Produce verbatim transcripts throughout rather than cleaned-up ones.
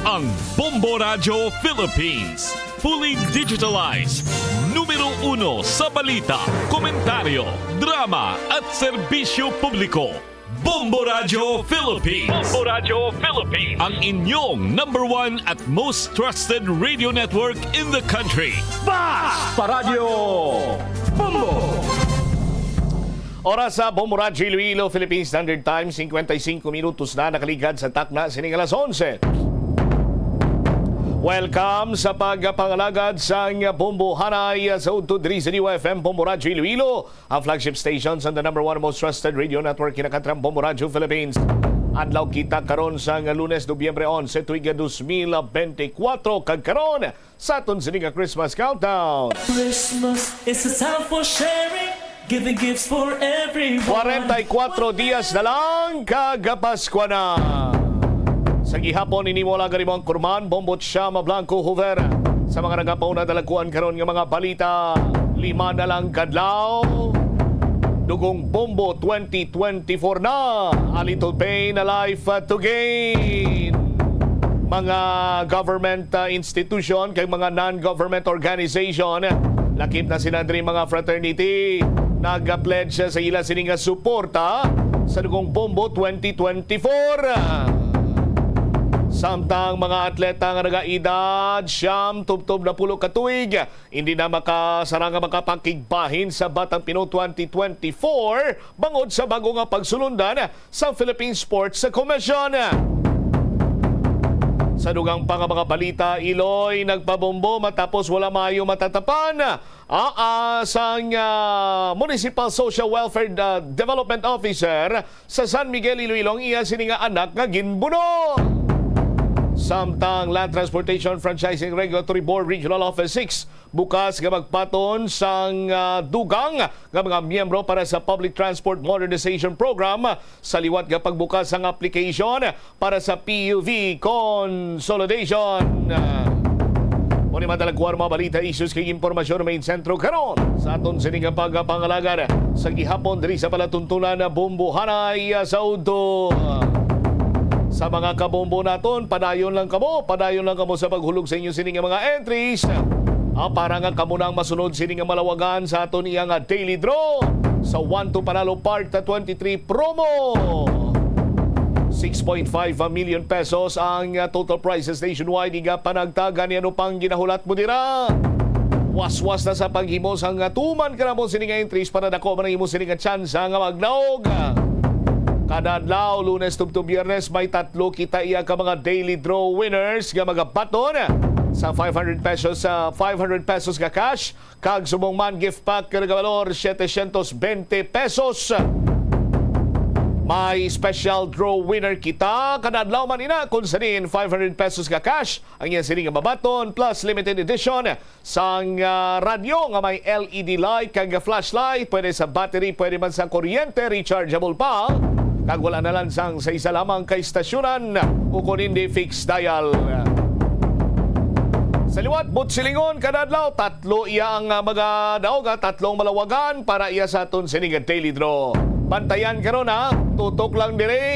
Ang Bombo Radyo Philippines, fully digitalized, numero uno sa balita, komentaryo, drama at serbisyo publiko. Bombo Radyo Philippines. Bombo Radyo Philippines. Ang inyong number one at most trusted radio network in the country. Basta Radyo Bombo! Oras sa Bombo Radyo Iloilo, Philippine Standard Time, cincuenta y cinco minutos na nakaligad sa takna sining alas onse. Welcome sa pagpangalagad sang Bombo Hanay sa udto diri sa D Y F M Bombo Radyo Iloilo, ang flagship station sa the number one most trusted radio network, kinakatram Bombo Radyo Philippines. Adlaw kita karon sang Lunes, Nobyembre onse, tuig dos mil bente kuwatro, kag karon sa aton sini nga Christmas countdown. Christmas is a time for sharing, giving gifts for everyone. Kwarenta y kuwatro dias na lang kag Paskwa na. Sa gihapon, ini mo lang ang imong kurman, Bombot Siya Mablanco Hoover. Sa mga nagapauna, dalagkuan karon nga mga balita, lima na lang kadlaw. Dugong Bombo twenty twenty-four na. A little pain, a life to gain. Mga government, uh, institution kag mga non-government organization, lakip na sila diri mga fraternity, nag-pledge sa ila sini nga suporta sa Dugong Bombo twenty twenty-four. Samtang mga atleta nga nagaedad siyam tubtob napulo ka tuig, hindi na makasarang nga makapakigbahin sa Batang Pinoy twenty twenty-four bangod sa bago nga pagsulundan sa Philippine Sports Commission. Sa dugang pa nga mga balita, Iloy nagpabombo matapos wala maayo matatapan, ah, ah, sang, ah, Municipal Social Welfare, ah, Development Officer sa San Miguel, Iloilo, ang iya sini nga anak nga ginbuno. Samtang Land Transportation Franchising Regulatory Board Regional Office six bukas nga magpaton sang, ah, dugang nga mga miyembro para sa Public Transport Modernization Program sa liwat nga pagbukas sang application para sa P U V consolidation. Mao ni madalagkuan mga balita, issues kag impormasyon main sentro karon sa aton sini nga pagpangalagad sa gihapon diri sa palatuntunan na Bombo Hanay sa udto. Sa mga kabombo naton, padayon lang kamo, padayon lang kamo sa paghulog sa inyo sini nga mga entries. Ah, para nga kamo na ang masunod sini nga malawagan sa aton iya nga daily draw sa One to Panalo Part twenty-three promo. Six point five million pesos ang, ah, total prizes nationwide. Iga panagtagan, ano pang ginahulat mo dira? Waswas na sa paghimo sang, ah, tuman ka na mo sini nga entries para dako man ang imo sini nga tsansa nga magdaog. Kada adlaw, Lunes tubtob Biyernes, may tatlo kita iya ka mga daily draw winners nga magabaton sa five hundred pesos, sa five hundred pesos nga cash, kag subong man gift pack nga nagabalor setecientos bente pesos. May special draw winner kita kada adlaw man ina, kung sa diin five hundred pesos nga cash ang iya sini nga mabaton, plus limited edition sang, ah, radyo nga may L E D light kag flashlight, pwede sa battery, pwede man sa kuryente, rechargeable pa. Kag wala na lang sang sa isa lamang ka istasyonan, ukon hindi fixed dial. Sa liwat, buot silingon, kada adlaw, tatlo iya ang, ah, magadaog, ah, tatlong malawagan para iya sa aton sini nga daily draw. Bantayan karon, ha, tutok lang diri.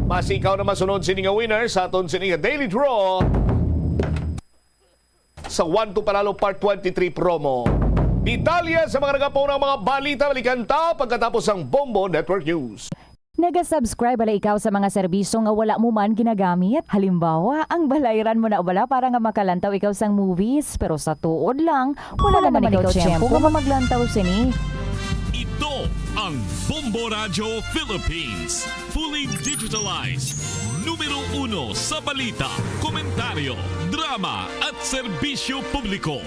Basi ikaw na masunod sini nga winner sa aton sini nga daily draw sa One to Panalo Part twenty-three promo. Detalye sa mga nagapaunang mga balita, balikan ta pagkatapos ang Bombo Network News. Naga-subscribe bala ikaw sa mga serbisyo nga wala mo man ginagamit? Halimbawa, ang balayran mo na bala para nga makalantaw ikaw sang movies, pero sa tuod lang, wala naman ikaw tiyempo nga maglantaw sini. Ito ang Bombo Radyo Philippines, fully digitalized, numero uno sa balita, komentaryo, drama at serbisyo publiko.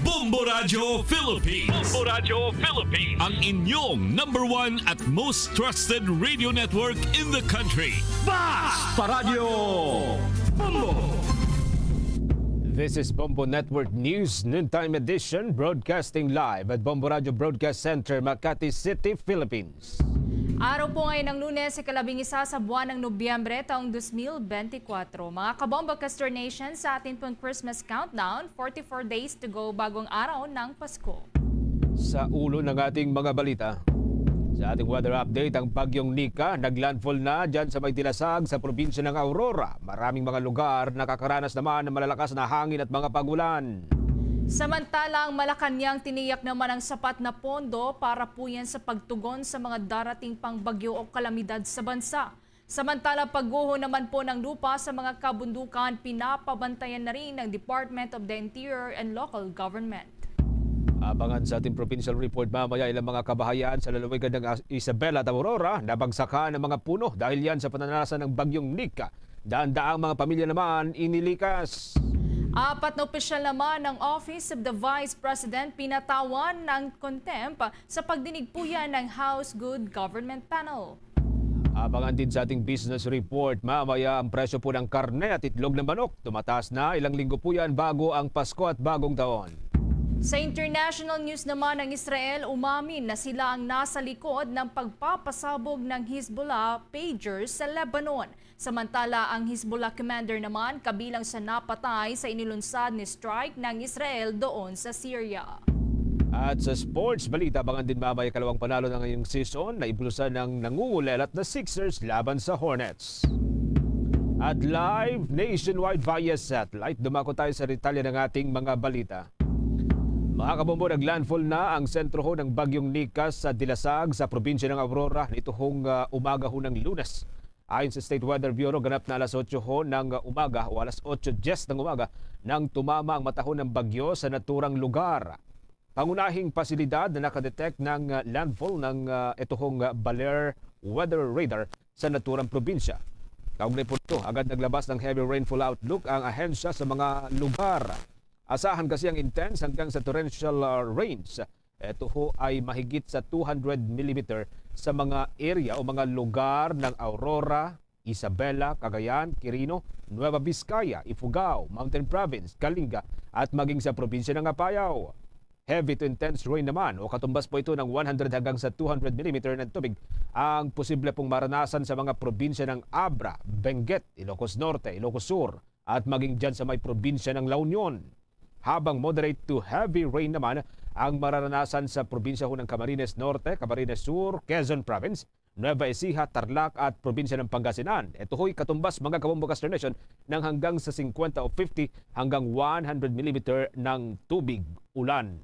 Bombo Radyo Philippines. Bombo Radyo Philippines. Ang inyong number one at most trusted radio network in the country. Basta Radyo Bombo! This is Bombo Network News Noontime Edition, broadcasting live at Bombo Radyo Broadcast Center, Makati City, Philippines. Araw po ngayon ng Lunes, ikalabing isa sa buwan ng Nobyembre, taong dos mil bente kuwatro. Mga kabombo, Kastro Nation, sa atin pong Christmas countdown, forty-four days to go bago ang araw ng Pasko. Sa ulo ng ating mga balita, Sa ating weather update, ang Bagyong Nika naglandfall na dyan sa may Dilasag sa probinsya ng Aurora. Maraming mga lugar nakakaranas naman ng malalakas na hangin at mga pagulan. Samantala, ang Malacañang tiniyak naman ang sapat na pondo para po yan sa pagtugon sa mga darating pang bagyo o kalamidad sa bansa. Samantala, pagguho naman po ng lupa sa mga kabundukan, pinapabantayan na rin ng Department of the Interior and Local Government. Abangan sa ating provincial report mamaya ilang mga kabahayan sa lalawigan ng As- Isabela at Aurora, nabagsakan ang mga puno dahil yan sa pananasan ng Bagyong Nika. Daan-daang mga pamilya naman inilikas. Apat na opisyal naman ng Office of the Vice President pinatawan ng contempt sa pagdinig po yan ng House Good Government Panel. Abangan din sa ating business report mamaya ang presyo po ng karne at itlog ng manok. Tumataas na ilang linggo po yan bago ang Pasko at Bagong Taon. Sa international news naman, ang Israel umamin na sila ang nasa likod ng pagpapasabog ng Hezbollah pager sa Lebanon. Samantala, ang Hezbollah commander naman kabilang sa napatay sa inilunsad ni strike ng Israel doon sa Syria. At sa sports balita, abangan din mamaya ikalawang panalo na ngayong season na ibulusan ng nangungulelat na Sixers laban sa Hornets. At live nationwide via satellite, dumako tayo sa detalye ng ating mga balita. Mga kabombo, naglandfall na ang sentro ho ng Bagyong Nika sa Dilasag sa probinsya ng Aurora nitong uh, umaga ho ng Lunes. Ayon sa State Weather Bureau, ganap na alas otso ho ng umaga o alas otso diyes ng umaga nang tumama ang mata ho ng bagyo sa naturang lugar. Pangunahing pasilidad na nakadetect ng uh, landfall ng uh, ito hong uh, Baler Weather Radar sa naturang probinsya. Kaugnay po nito, agad naglabas ng heavy rainfall outlook ang ahensya sa mga lugar. Asahan kasi ang intense hanggang sa torrential uh, rains. Ito ho ay mahigit sa two hundred millimeter sa mga area o mga lugar ng Aurora, Isabela, Cagayan, Quirino, Nueva Vizcaya, Ifugao, Mountain Province, Kalinga at maging sa probinsya ng Apayao. Heavy to intense rain naman o katumbas po ito ng one hundred hanggang sa two hundred millimeter ng tubig ang posible pong maranasan sa mga probinsya ng Abra, Benguet, Ilocos Norte, Ilocos Sur at maging dyan sa may probinsya ng La Union. Habang moderate to heavy rain naman ang mararanasan sa probinsya ho ng Camarines Norte, Camarines Sur, Quezon Province, Nueva Ecija, Tarlac at probinsya ng Pangasinan. Ito ho'y katumbas mga kabombo Caster Nation ng hanggang sa fifty o fifty hanggang one hundred millimeter ng tubig ulan.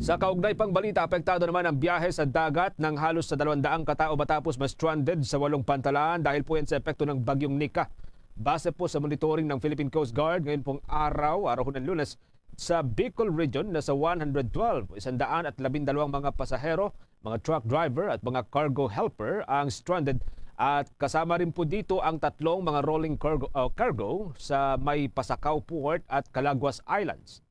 Sa kaugnay pang balita, apektado naman ang biyahe sa dagat ng halos sa dalawang daang katao matapos ma-stranded sa walong pantalan dahil po yan sa epekto ng Bagyong Nika. Base po sa monitoring ng Philippine Coast Guard, ngayon pong araw, araw ng Lunes, sa Bicol Region na sa one hundred twelve, isang daan at labindalawang mga pasahero, mga truck driver at mga cargo helper ang stranded at kasama rin po dito ang tatlong mga rolling cargo, uh, cargo sa may Pasacao Port at Calaguas Islands.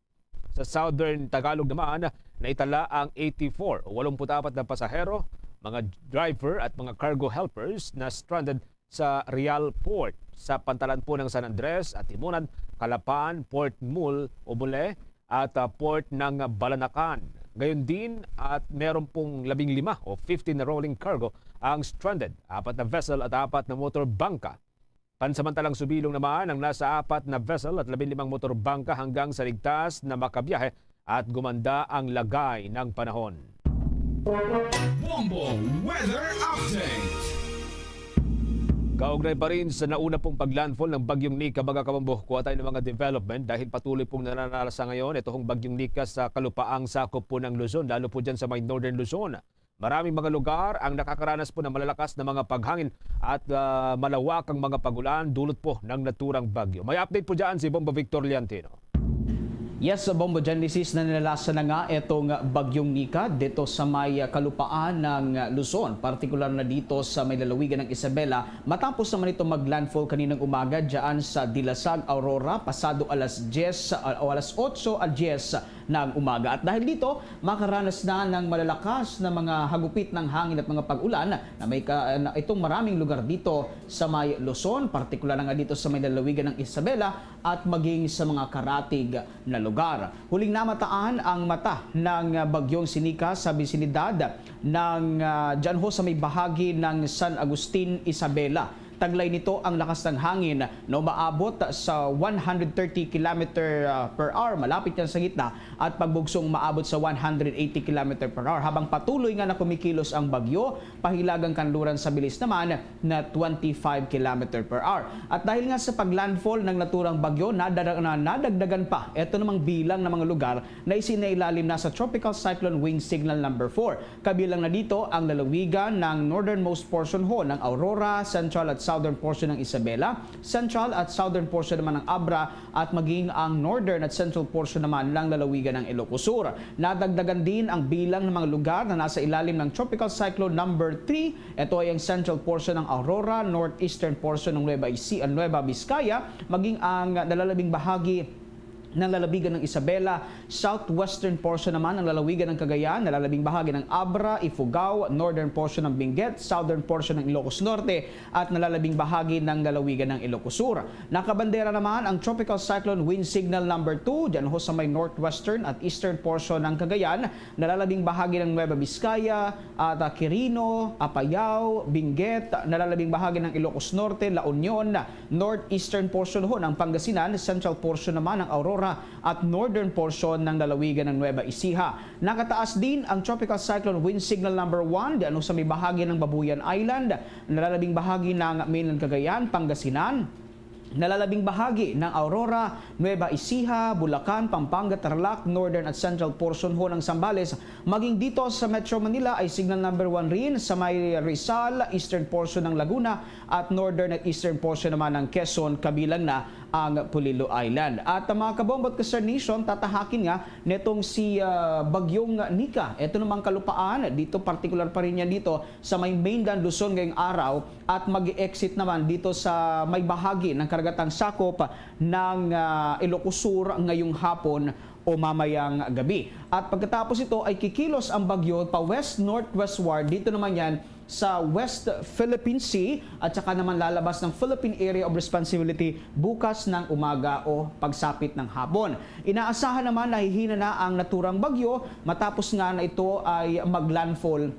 Sa Southern Tagalog naman, naitala ang eighty-four o eighty-four na pasahero, mga driver at mga cargo helpers na stranded sa Real Port, sa pantalan po ng San Andres, Atimonan, Calapan, Port Mul, Obole, at uh, Port ng Balanacan. Gayon din at meron pong labing lima o fifteen na rolling cargo ang stranded, apat na vessel at apat na motor bangka. Pansamantalang subilong naman ang nasa apat na vessel at labing limang motor bangka hanggang sa ligtas na makabiyahe at gumanda ang lagay ng panahon. Bombo Weather Update. Kaugnay pa rin sa nauna pong paglandfall ng Bagyong Nika, mga kabombo, kuha tayo ng mga development dahil patuloy pong nananalasa ngayon itong Bagyong Nika sa kalupaang sakop po ng Luzon, lalo po dyan sa may Northern Luzon. Maraming mga lugar ang nakakaranas po ng malalakas na mga paghangin at uh, malawakang mga pagulan dulot po ng naturang bagyo. May update po dyan si Bombo Victor Liantino. Yes, Bombo Genesis, na nilalasa na nga itong Bagyong Nika dito sa may kalupaan ng Luzon, partikular na dito sa may lalawigan ng Isabela, matapos naman ito mag-landfall kaninang umaga dyan sa Dilasag, Aurora, pasado alas diyes o alas otso a diyes ng umaga. At dahil dito, makaranas na ng malalakas na mga hagupit ng hangin at mga pag-ulan na may ka, na itong maraming lugar dito sa may Luzon, partikular na nga dito sa may lalawigan ng Isabela at maging sa mga karatig na lugar. Huling namataan ang mata ng bagyong Sinika sa bisinidad ng uh, dyan ho sa may bahagi ng San Agustin, Isabela. Taglay nito ang lakas ng hangin na umaabot sa one hundred thirty kilometer, ah, per hour, malapit yan sa gitna, at pagbugsong umaabot sa one hundred eighty kilometer per hour. Habang patuloy nga na kumikilos ang bagyo, pahilagang kanluran sa bilis naman na twenty-five kilometer per hour. At dahil nga sa paglandfall ng naturang bagyo, nadara-, na, nadagdagan pa ito namang bilang ng mga lugar na isinailalim na sa Tropical Cyclone Wind Signal number four. Kabilang na dito ang lalawigan ng northernmost portion ho ng Aurora, central at southern portion ng Isabela, central at southern portion naman ng Abra, at maging ang northern at central portion naman ng lalawigan ng Ilocos Sur. Nadagdagan din ang bilang ng mga lugar na nasa ilalim ng Tropical Cyclone number three. Ito ay ang central portion ng Aurora, northeastern portion ng Nueva Ecija, Nueva Vizcaya, maging ang nalalabing bahagi ng lalawigan ng Isabela, southwestern portion naman ng lalawigan ng Cagayan, nalalabing bahagi ng Abra, Ifugao, northern portion ng Benguet, southern portion ng Ilocos Norte, at nalalabing bahagi ng lalawigan ng Ilocos Sur. Nakabandera naman ang Tropical Cyclone Wind Signal number two dyan ho sa may northwestern at eastern portion ng Cagayan, nalalabing bahagi ng Nueva Vizcaya, at, ah, Quirino, Apayao, Benguet, nalalabing bahagi ng Ilocos Norte, La Union, northeastern portion ho ng Pangasinan, central portion naman ng Aurora, at northern portion ng lalawigan ng Nueva Ecija. Nakataas din ang Tropical Cyclone Wind Signal number one dyan ho sa may bahagi ng Babuyan Island, nalalabing bahagi ng mainland Cagayan, Pangasinan, nalalabing bahagi ng Aurora, Nueva Ecija, Bulacan, Pampanga, Tarlac, northern at central portion ho ng Zambales, maging dito sa Metro Manila ay signal number one rin sa may Rizal, eastern portion ng Laguna, at northern at eastern portion naman ng Quezon, kabilang na ang Polillo Island. At, uh, mga kabombo at ka-Star Nation, tatahakin nga netong si, uh, Bagyong Nika. Ito namang kalupaan dito, partikular pa rin yan dito sa may mainland Luzon ngayong araw, at mag-exit naman dito sa may bahagi ng karagatang sakop ng, uh, Ilocos Sur ngayong hapon o mamayang gabi. At pagkatapos ito ay kikilos ang bagyo pa west-northwestward. Dito naman yan sa West Philippine Sea at saka naman lalabas ng Philippine Area of Responsibility bukas ng umaga o pagsapit ng hapon. Inaasahan naman na hihina na ang naturang bagyo matapos nga na ito ay maglandfall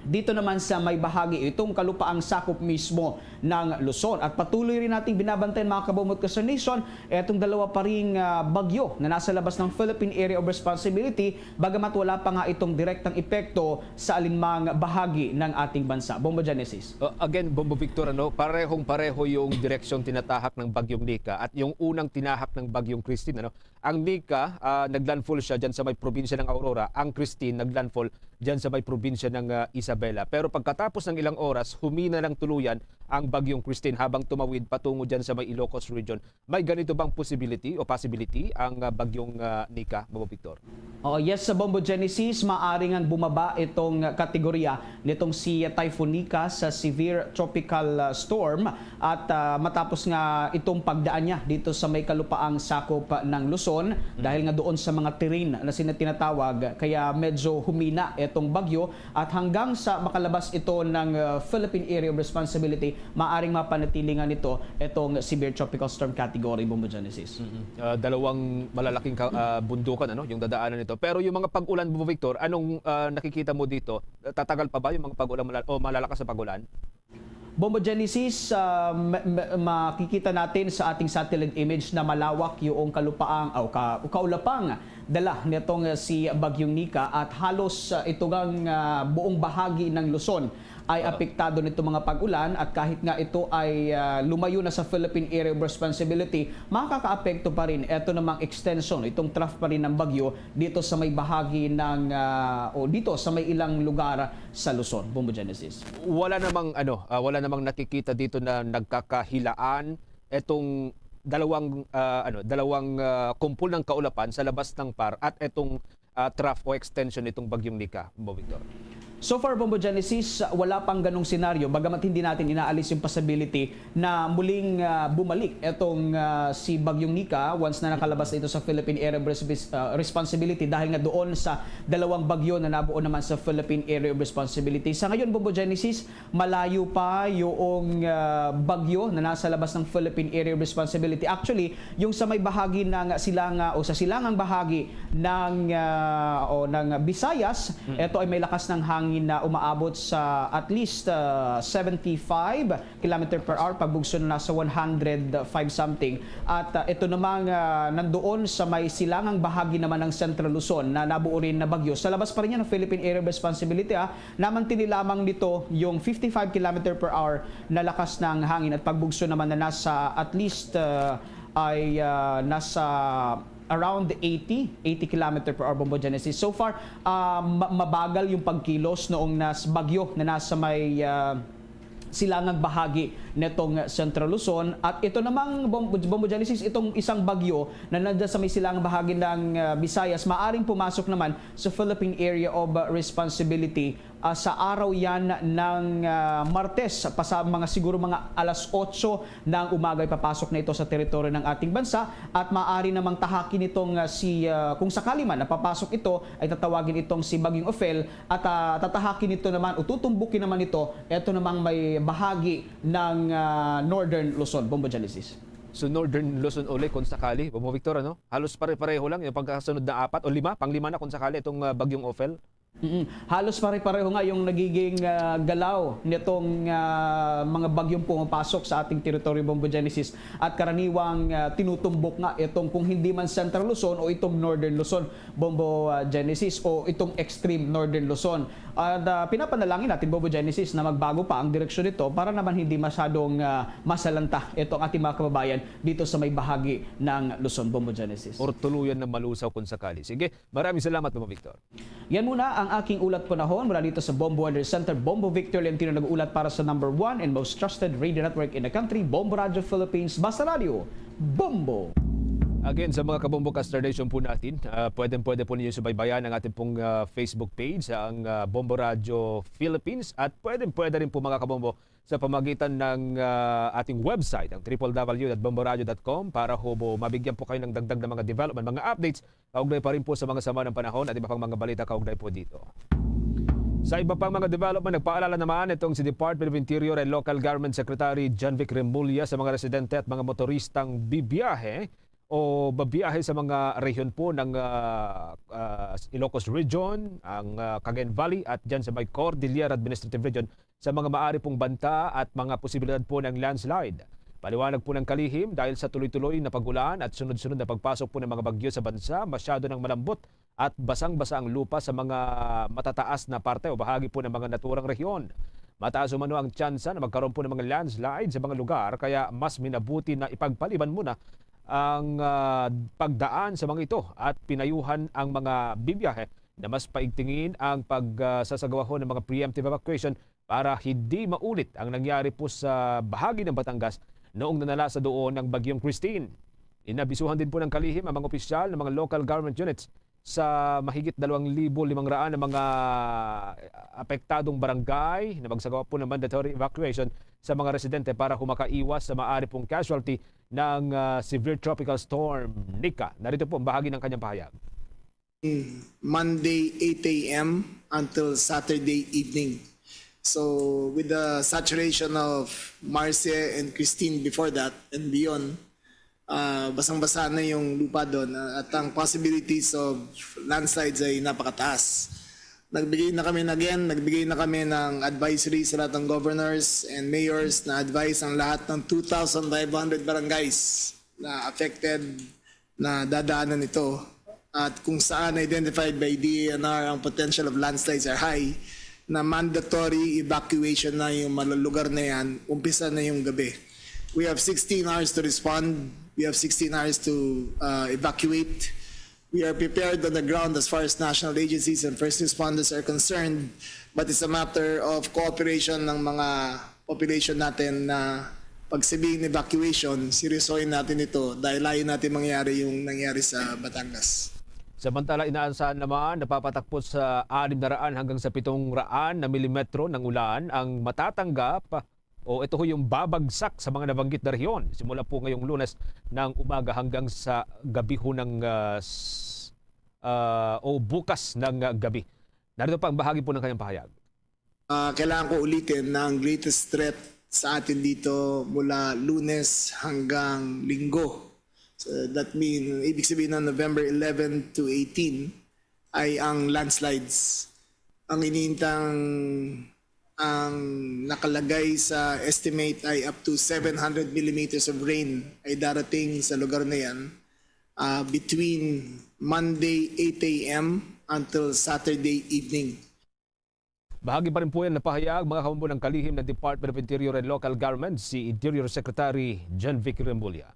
dito naman sa may bahagi, itong kalupaang sakop mismo ng Luzon. At patuloy rin nating binabantayan, mga kabombo at ka-Star Nation, etong dalawa pa ring, ah, bagyo na nasa labas ng Philippine Area of Responsibility, bagamat wala pa nga itong direktang epekto sa alinmang bahagi ng ating bansa. Bombo Genesis. Uh, again, Bombo Victor, ano, parehong-pareho yung direksyon tinatahak ng Bagyong Nika at yung unang tinahak ng Bagyong Christine, ano. Ang Nika, ah, naglandfall siya dyan sa may probinsya ng Aurora. Ang Christine naglandfall dyan sa may probinsya ng, ah, Isabela. Pero pagkatapos ng ilang oras, humina ng tuluyan ang Bagyong Christine habang tumawid patungo dyan sa may Ilocos Region. May ganito bang possibility o possibility ang, ah, Bagyong, ah, Nika, Bombo Victor? Oh, yes, sa Bombo Genesis, maaari ngang bumaba itong kategorya nitong si Typhoon Nika sa severe tropical, ah, storm. At, ah, matapos nga itong pagdaan niya dito sa may kalupaang sakop ng Luzon, dahil nga doon sa mga terrain na sina tinatawag, kaya medyo humina itong bagyo at hanggang sa makalabas ito ng, ah, Philippine Area of Responsibility, maaring mapanatili nga nito itong severe tropical storm category, Bombo Genesis. Mm-mm. Ah, dalawang malalaking ka-, ah, bundukan, ano, yung dadaanan nito. Pero yung mga pag-ulan, Bombo Victor, anong, ah, nakikita mo dito? Tatagal pa ba yung mga pag-ulan malal-, o malalakas na pag-ulan? Bombo Genesis, ah, ma-, ma-, makikita natin sa ating satellite image na malawak yung kalupaang, o ka-, kaulapang dala nitong, ah, si Bagyong Nika at halos, ah, ito ngang, ah, buong bahagi ng Luzon ay Oo. apektado nito mga pag-ulan at kahit nga ito ay, ah, lumayo na sa Philippine Area of Responsibility, makakaapekto pa rin ito namang extension, itong trough pa rin ng bagyo dito sa may bahagi ng, ah, o dito sa may ilang lugar sa Luzon, Bombo Genesis. Wala namang, ano, ah, wala namang nakikita dito na nagkakahilaan etong dalawang, ah, ano, dalawang, ah, kumpol ng kaulapan sa labas ng par at etong, ah, trough o extension nitong Bagyong Nika, Bombo Victor. So far, Bombo Genesis, wala pang ganong senaryo, bagamat hindi natin inaalis yung possibility na muling, ah, bumalik etong, ah, si Bagyong Nika once na nakalabas ito sa Philippine Area of Responsi-, ah, Responsibility dahil nga doon sa dalawang bagyo na nabuo naman sa Philippine Area of Responsibility. Sa ngayon, Bombo Genesis, malayo pa yung, ah, bagyo na nasa labas ng Philippine Area of Responsibility. Actually, yung sa may bahagi ng silangan o sa silangang bahagi ng, ah, o ng Visayas, Mm. ito ay may lakas ng hangin na umaabot sa at least, ah, seventy-five kilometer per hour, pagbugso na nasa one hundred five something. At, ah, ito namang, ah, nandoon sa may silangang bahagi naman ng Central Luzon na nabuo rin na bagyo. Sa labas pa rin yan ng Philippine Area of Responsibility, ah, namanatili lamang nito yung fifty-five kilometer per hour na lakas ng hangin at pagbugso naman na nasa at least, ah, ay, ah, nasa around eighty, eighty kilometer per hour, Bombo Genesis. So far, ah, ma- mabagal yung pagkilos noong nas bagyo na nasa may, ah, silangang bahagi netong Central Luzon. At ito namang Bom- Bombo Genesis, itong isang bagyo na nanda sa may silangang bahagi ng, ah, Visayas, maaring pumasok naman sa Philippine Area of, ah, Responsibility, ah, sa araw yan ng, ah, Martes, pa sa mga siguro mga alas otso ng umaga, ipapasok na ito sa teritoryo ng ating bansa at maaari namang tahakin itong, ah, si, ah, kung sakali man napapasok ito, ay tatawagin itong si Bagyong Ophel at, ah, tatahakin ito naman o tutumbukin naman ito, ito namang may bahagi ng, ah, Northern Luzon. Bombo Genesis. So, Northern Luzon uli kung sakali, Bombo Victor, ano? Halos pare-pareho lang yung pagkasunod na apat o lima, pang lima na kung sakali itong, ah, Bagyong Ophel. Mm. Halos pare-pareho nga yung nagiging, ah, galaw nitong, ah, mga bagyong pumapasok sa ating teritoryo, Bombo Genesis, at karaniwang, ah, tinutumbok nga itong kung hindi man Central Luzon o itong Northern Luzon, Bombo, ah, Genesis, o itong extreme Northern Luzon. At, ah, pinapanalangin natin, Bombo Genesis, na magbago pa ang direksyon nito para naman hindi masyadong, ah, masalanta itong ating mga kababayan dito sa may bahagi ng Luzon, Bombo Genesis. Or tuluyan na malusaw kung sakali. Sige, maraming salamat, Bombo Victor. Yan muna ang aking ulat panahon mula dito sa Bombo Weather Center. Bombo Victor Leontino nag-uulat para sa number one and most trusted radio network in the country, Bombo Radio Philippines. Basta Radio, Bombo! Again, sa mga Kabombo Caster Nation po natin, ah, pwedeng-pwede po ninyo subaybayan ang ating pong, ah, Facebook page, ang, ah, Bombo Radio Philippines, at pwedeng-pwede rin po, mga Kabombo, sa pamagitan ng, ah, ating website, ang triple w dot bomboradio dot com, para ho po mabigyan po kayo ng dagdag na mga development, mga updates kaugnay pa rin po sa mga sama ng panahon at iba pang mga balita kaugnay po dito. Sa iba pang mga development, nagpaalala naman itong si Department of Interior and Local Government Secretary Janvic Remulla sa mga residente at mga motoristang bibiyahe o babiyahe sa mga rehiyon po ng, ah, ah, Ilocos Region, ang, ah, Cagayan Valley at dyan sa may Cordillera Administrative Region sa mga maari pong banta at mga posibilidad po ng landslide. Paliwanag po ng kalihim, dahil sa tuloy-tuloy na pag-ulan at sunod-sunod na pagpasok po ng mga bagyo sa bansa, masyado nang malambot at basang-basa ang lupa sa mga matataas na parte o bahagi po ng mga naturang rehiyon. Mataas umano ang tsansa na magkaroon po ng mga landslide sa mga lugar, kaya mas minabuti na ipagpaliban muna ang, ah, pagdaan sa mga ito at pinayuhan ang mga bibiyahe na mas paigtingin ang pagsasagawahon ng mga preemptive evacuation para hindi maulit ang nangyari po sa bahagi ng Batangas noong nanalasa doon ang Bagyong Christine. Inabisuhan din po ng kalihim ang mga opisyal ng mga local government units sa mahigit dalawang libo limang raan na mga apektadong barangay na magsagawa po ng mandatory evacuation sa mga residente para humakaiwas sa maaari pong casualty ng, ah, severe tropical storm Nika. Narito po ang bahagi ng kanyang pahayag. Monday, eight a m until Saturday evening. So, with the saturation of Marcia and Christine before that and beyond, ah, basang-basa na yung lupa doon, ah, at ang possibilities of landslides ay napakataas. Nagbigay na kami, again, nagbigay na kami ng advisory sa lahat ng governors and mayors na advise ang lahat ng two thousand five hundred barangays na affected na dadaanan nito, at kung saan identified by D E N R ang potential of landslides are high, na mandatory evacuation na yung mga lugar na yan, umpisa na yung gabi. We have sixteen hours to respond. We have sixteen hours to, uh, evacuate. We are prepared on the ground as far as national agencies and first responders are concerned, but it's a matter of cooperation ng mga population natin na pag sabihing evacuation, seryosohin natin ito dahil ayaw natin mangyari yung nangyari sa Batangas. Samantala, inaasahan naman na papatakbo sa anim na raan hanggang sa pitong raan na milimetro ng ulan ang matatanggap o ito ho yung babagsak sa mga nabanggit na rehiyon simula po ngayong Lunes ng umaga hanggang sa gabi ho ng, ah, s-, ah, o bukas ng, ah, gabi. Narito pa ang bahagi po ng kanyang pahayag. Ah, kailangan ko ulitin na ang greatest threat sa atin dito mula Lunes hanggang Linggo. So, that mean, ibig sabihin ng November eleven to eighteen ay ang landslides. Ang inintang, ang nakalagay sa estimate ay up to seven hundred millimeters of rain ay darating sa lugar na yan, ah, between Monday eight a m until Saturday evening. Bahagi pa rin po yan na pahayag, mga kaumbo, ng kalihim ng Department of Interior and Local Government, si Interior Secretary Jan Vic Remulla.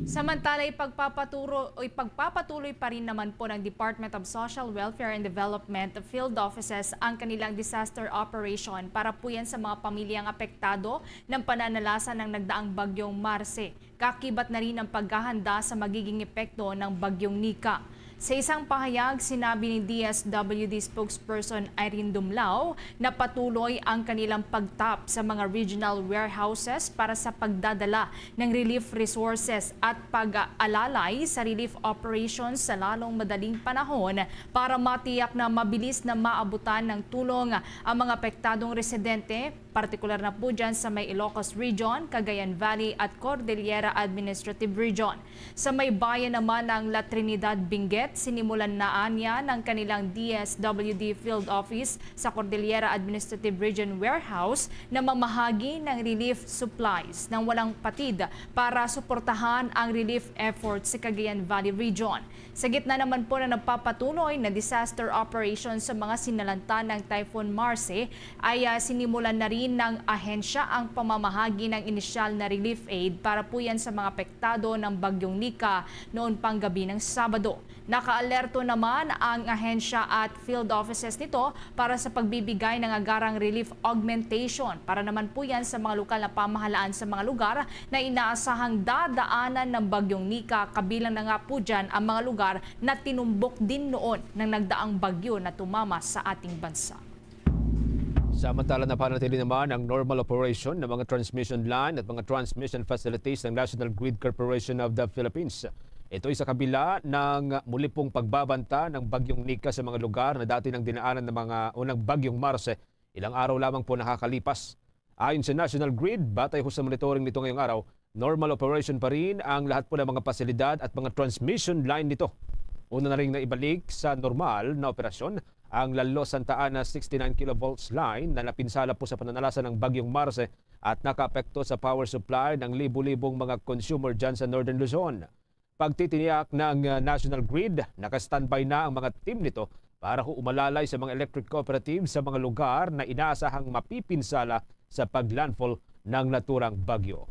Samantala, ipagpapaturo, o ipagpapatuloy pa rin naman po ng Department of Social Welfare and Development field offices ang kanilang disaster operation para po yan sa mga pamilyang apektado ng pananalasa ng nagdaang bagyong Marce. Kakibat na rin ang paghahanda sa magiging epekto ng bagyong Nika. Sa isang pahayag, sinabi ni D S W D spokesperson Irene Dumlao na patuloy ang kanilang pagtap sa mga regional warehouses para sa pagdadala ng relief resources at pag-alalay sa relief operations sa lalong madaling panahon para matiyak na mabilis na maabutan ng tulong ang mga apektadong residente, partikular na po dyan sa may Ilocos Region, Cagayan Valley at Cordillera Administrative Region. Sa may bayan naman ng La Trinidad, Benguet, sinimulan na anya ng kanilang D S W D Field Office sa Cordillera Administrative Region Warehouse na mamahagi ng relief supplies nang walang patid para suportahan ang relief effort sa Cagayan Valley Region. Sa gitna naman po na nagpapatuloy na disaster operation sa mga sinalanta ng Typhoon Marce, ay ah, sinimulan na rin ng ahensya ang pamamahagi ng inisyal na relief aid para po yan sa mga apektado ng Bagyong Nika noon pang gabi ng Sabado. Nakaalerto naman ang ahensya at field offices nito para sa pagbibigay ng agarang relief augmentation para naman po yan sa mga lokal na pamahalaan sa mga lugar na inaasahang dadaanan ng Bagyong Nika, kabilang na nga po dyan ang mga lugar na tinumbok din noon ng nagdaang bagyo na tumama sa ating bansa. Samantala, napanatili naman ang normal operation ng mga transmission line at mga transmission facilities ng National Grid Corporation of the Philippines. Ito'y sa kabila ng muli pong pagbabanta ng Bagyong Nika sa mga lugar na dati nang dinaanan ng mga unang Bagyong Marce ilang araw lamang po nakakalipas. Ayon sa National Grid, batay ho sa monitoring nito ngayong araw, normal operation pa rin ang lahat po ng mga pasilidad at mga transmission line nito. Una na ring naibalik sa normal na operasyon ang La Luz Santa Ana sixty-nine kilovolts line na napinsala po sa pananalasa ng Bagyong Marce at nakaapekto sa power supply ng libu-libong mga consumer dyan sa Northern Luzon. Pagtitiniyak ng, uh, National Grid, naka-standby na ang mga team nito para ho umalalay sa mga electric cooperatives sa mga lugar na inaasahang mapipinsala sa paglandfall ng naturang bagyo.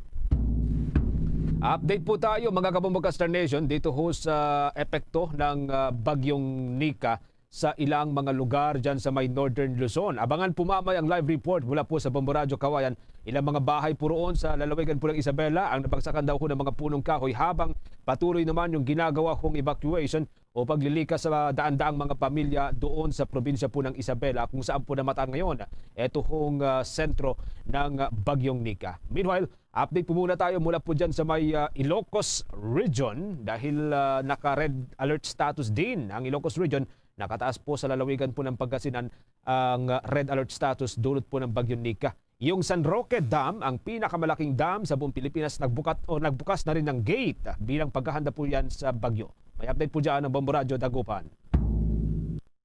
Update po tayo, mga kabombo Star Nation, dito ho sa epekto ng, uh, Bagyong Nika sa ilang mga lugar dyan sa may Northern Luzon. Abangan po mamay ang live report mula po sa Bombo Radyo Kawayan. Ilang mga bahay po roon sa lalawigan po ng Isabela ang nabagsakan daw ho ng mga punong kahoy, habang patuloy naman yung ginagawa hong evacuation o paglilikas sa daan-daang mga pamilya doon sa probinsya po ng Isabela, kung saan po namataan ngayon ito hong, ah, sentro ng Bagyong Nika. Meanwhile, update po muna tayo mula po dyan sa may, ah, Ilocos Region, dahil, ah, naka-red alert status din ang Ilocos Region. Nakataas po sa lalawigan po ng Pangasinan ang red alert status dulot po ng Bagyong Nika. Yung San Roque Dam, ang pinakamalaking dam sa buong Pilipinas, nagbukat o nagbukas na rin ng gate bilang paghahanda po yan sa bagyo. May update po dyan ang Bombo Radyo Dagupan.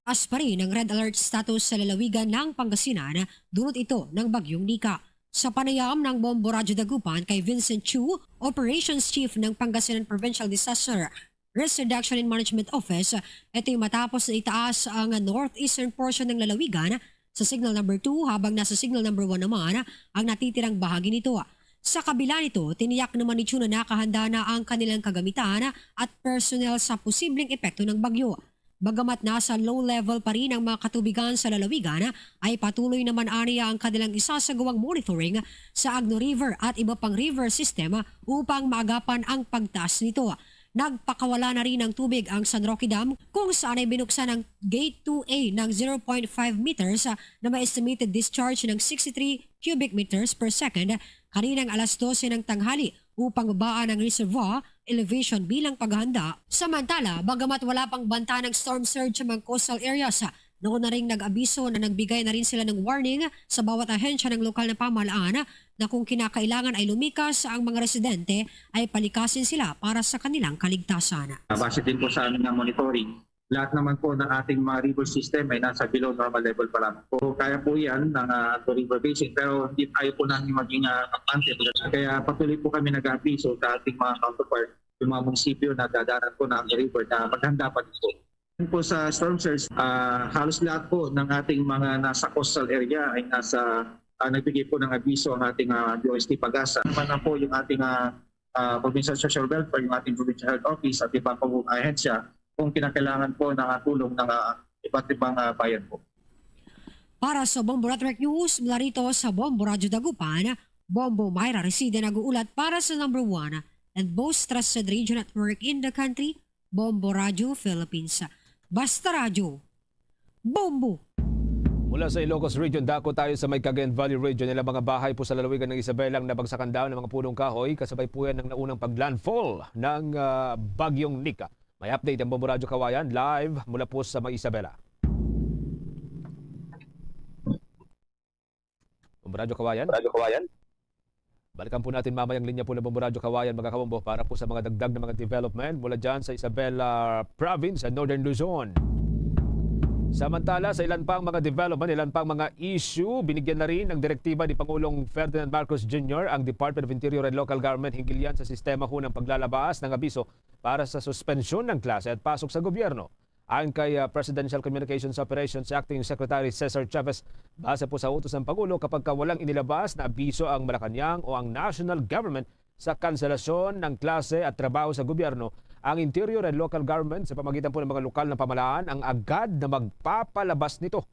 Taas pa rin ang red alert status sa lalawigan ng Pangasinan dulot ito ng Bagyong Nika. Sa panayam ng Bombo Radyo Dagupan kay Vincent Chu, Operations Chief ng Pangasinan Provincial Disaster Risk Reduction and Management Office, ito'y matapos na itaas ang northeastern portion ng lalawigan sa signal number two, habang nasa signal number one naman ang natitirang bahagi nito. Sa kabila nito, tiniyak naman ni Chu na nakahanda na ang kanilang kagamitan at personnel sa posibleng epekto ng bagyo. Bagamat nasa low level pa rin ang mga katubigan sa lalawigan, ay patuloy naman aniya ang kanilang isasagawang monitoring sa Agno River at iba pang river system upang maagapan ang pagtaas nito. Nagpakawala na rin ng tubig ang San Roque Dam, kung saan ay binuksan ang Gate two A ng zero point five meters na may estimated discharge ng sixty-three cubic meters per second kaninang alas dose ng tanghali upang babaan ang reservoir elevation bilang paghahanda. Samantala, bagamat wala pang banta ng storm surge sa mga coastal areas, noon na rin nag-abiso na nagbigay na rin sila ng warning sa bawat ahensya ng lokal na pamahalaan na kung kinakailangan ay lumikas ang mga residente, ay palikasin sila para sa kanilang kaligtasan. Base din po sa aming monitoring, lahat naman po ng ating mga river system ay nasa below normal level pa lang. So, kaya po yan ng, ah, Ato River Basin, pero hindi tayo po namin maging, ah, kampante. Kaya patuloy po kami nag-aabiso sa ating mga counterpart, yung mga munisipyo na dadanan po ng river na maghanda pa din po. Yun po sa storm surge, ah, halos lahat po ng ating mga nasa coastal area ay nasa, ah, nagbigay po ng abiso ang ating, ah, D O S T PAGASA. Naman na po yung ating, ah, ah, Provincial Social Welfare, yung ating Provincial Health Office at iba pang ahensya kung kinakailangan po ng, ah, tulong ng, ah, iba't ibang, ah, bayan po. Para sa Bombo Network News, mula rito sa Bombo Radyo Dagupan, Bombo Myra Reside nag-uulat para sa number one and most trusted radio network in the country, Bombo Radyo Philippines. Basta Radyo, Bombo! Mula sa Ilocos Region, dako tayo sa may Cagayan Valley Region. Ilang mga bahay po sa lalawigan ng Isabela ang nabagsakan daw ng mga punong kahoy kasabay po yan ng naunang paglandfall ng, ah, Bagyong Nika. May update ang Bombo Radyo Kawayan live mula po sa may Isabela. Bombo Radyo Kawayan? Radyo Kawayan? Balikan po natin mamaya ang linya po ng Bombo Radyo Kawayan, mga kabombo, para po sa mga dagdag na mga development mula dyan sa Isabela Province, sa Northern Luzon. Samantala, sa ilan pang mga development, ilan pang mga issue, binigyan na rin ng direktiba ni Pangulong Ferdinand Marcos Junior ang Department of Interior and Local Government hinggil yan sa sistema ho ng paglalabas ng abiso para sa suspensyon ng klase at pasok sa gobyerno. Ayon kay, ah, Presidential Communications Operations Acting Secretary Cesar Chavez, base po sa utos ng Pangulo, kapag ka walang inilabas na abiso ang Malacañang o ang national government sa kanselasyon ng klase at trabaho sa gobyerno, ang Interior and Local Government sa pamagitan po ng mga lokal na pamahalaan ang agad na magpapalabas nito.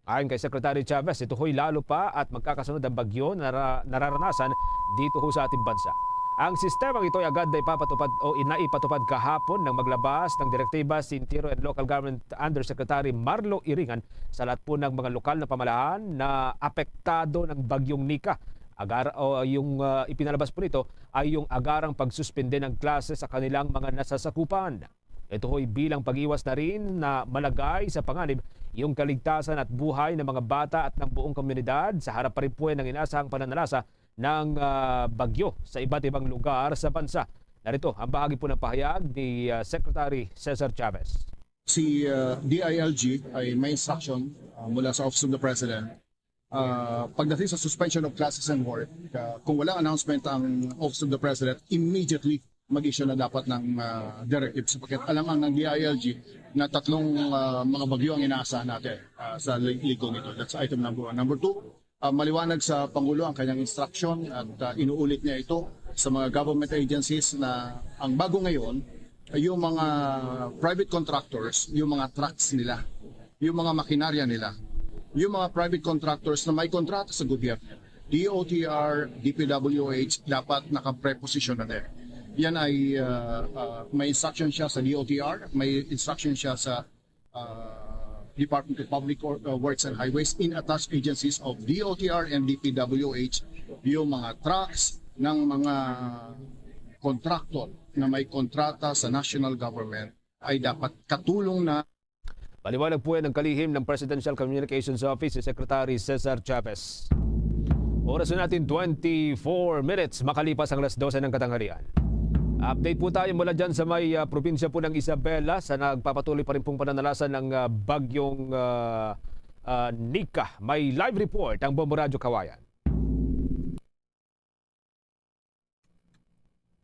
Ayon kay Secretary Chavez, ito ho'y lalo pa at magkakasunod ang bagyo na nara-, nararanasan dito ho sa ating bansa. Ang sistemang ito ay agad na ipapatupad o ina-, ipatupad kahapon nang maglabas ng direktiba si Interior and Local Government Undersecretary Marlo Iringan sa lahat po ng mga lokal na pamahalaan na apektado ng Bagyong Nika. Agar-, o yung, ah, ipinalabas po nito ay yung agarang pagsuspende ng klase sa kanilang mga nasasakupan. Ito ho'y bilang pag-iwas na rin na malagay sa panganib yung kaligtasan at buhay ng mga bata at ng buong komunidad sa harap pa rin po ng inasahang pananalasa ng, ah, bagyo sa iba't ibang lugar sa bansa. Narito ang bahagi po ng pahayag ni, ah, Secretary Cesar Chavez. Si, ah, D I L G ay may instruction, ah, mula sa Office of the President. Ah, pagdating sa suspension of classes and work, ah, kung walang announcement ang Office of the President, immediately mag-issue na dapat ng, ah, directive, sapagkat alam ang ng D I L G na tatlong, ah, mga bagyo ang inaasahan natin, ah, sa li-, linggo nito. That's item number one. Number two, ah, maliwanag sa Pangulo ang kanyang instruction at, ah, inuulit niya ito sa mga government agencies na ang bago ngayon, yung mga private contractors, yung mga trucks nila, yung mga makinarya nila, yung mga private contractors na may kontrata sa gobyerno, D O T R, D P W H, dapat nakapreposisyon na din. Yan ay, ah, ah, may instruction siya sa D O T R, may instruction siya sa, ah, Department of Public Or-, ah, Works and Highways in attached agencies of D O T R and D P W H, yung mga trucks ng mga contractor na may kontrata sa national government ay dapat katulong na. Paliwanag po yan ng kalihim ng Presidential Communications Office, si Secretary Cesar Chavez. Oras na natin, twenty-four minutes makalipas ang alas dose ng katanghalian. Update po tayo mula dyan sa may, ah, probinsya po ng Isabela sa nagpapatuloy pa rin pong pananalasa ng, ah, bagyong, ah, ah, Nika. May live report ang Bombo Radyo Kawayan.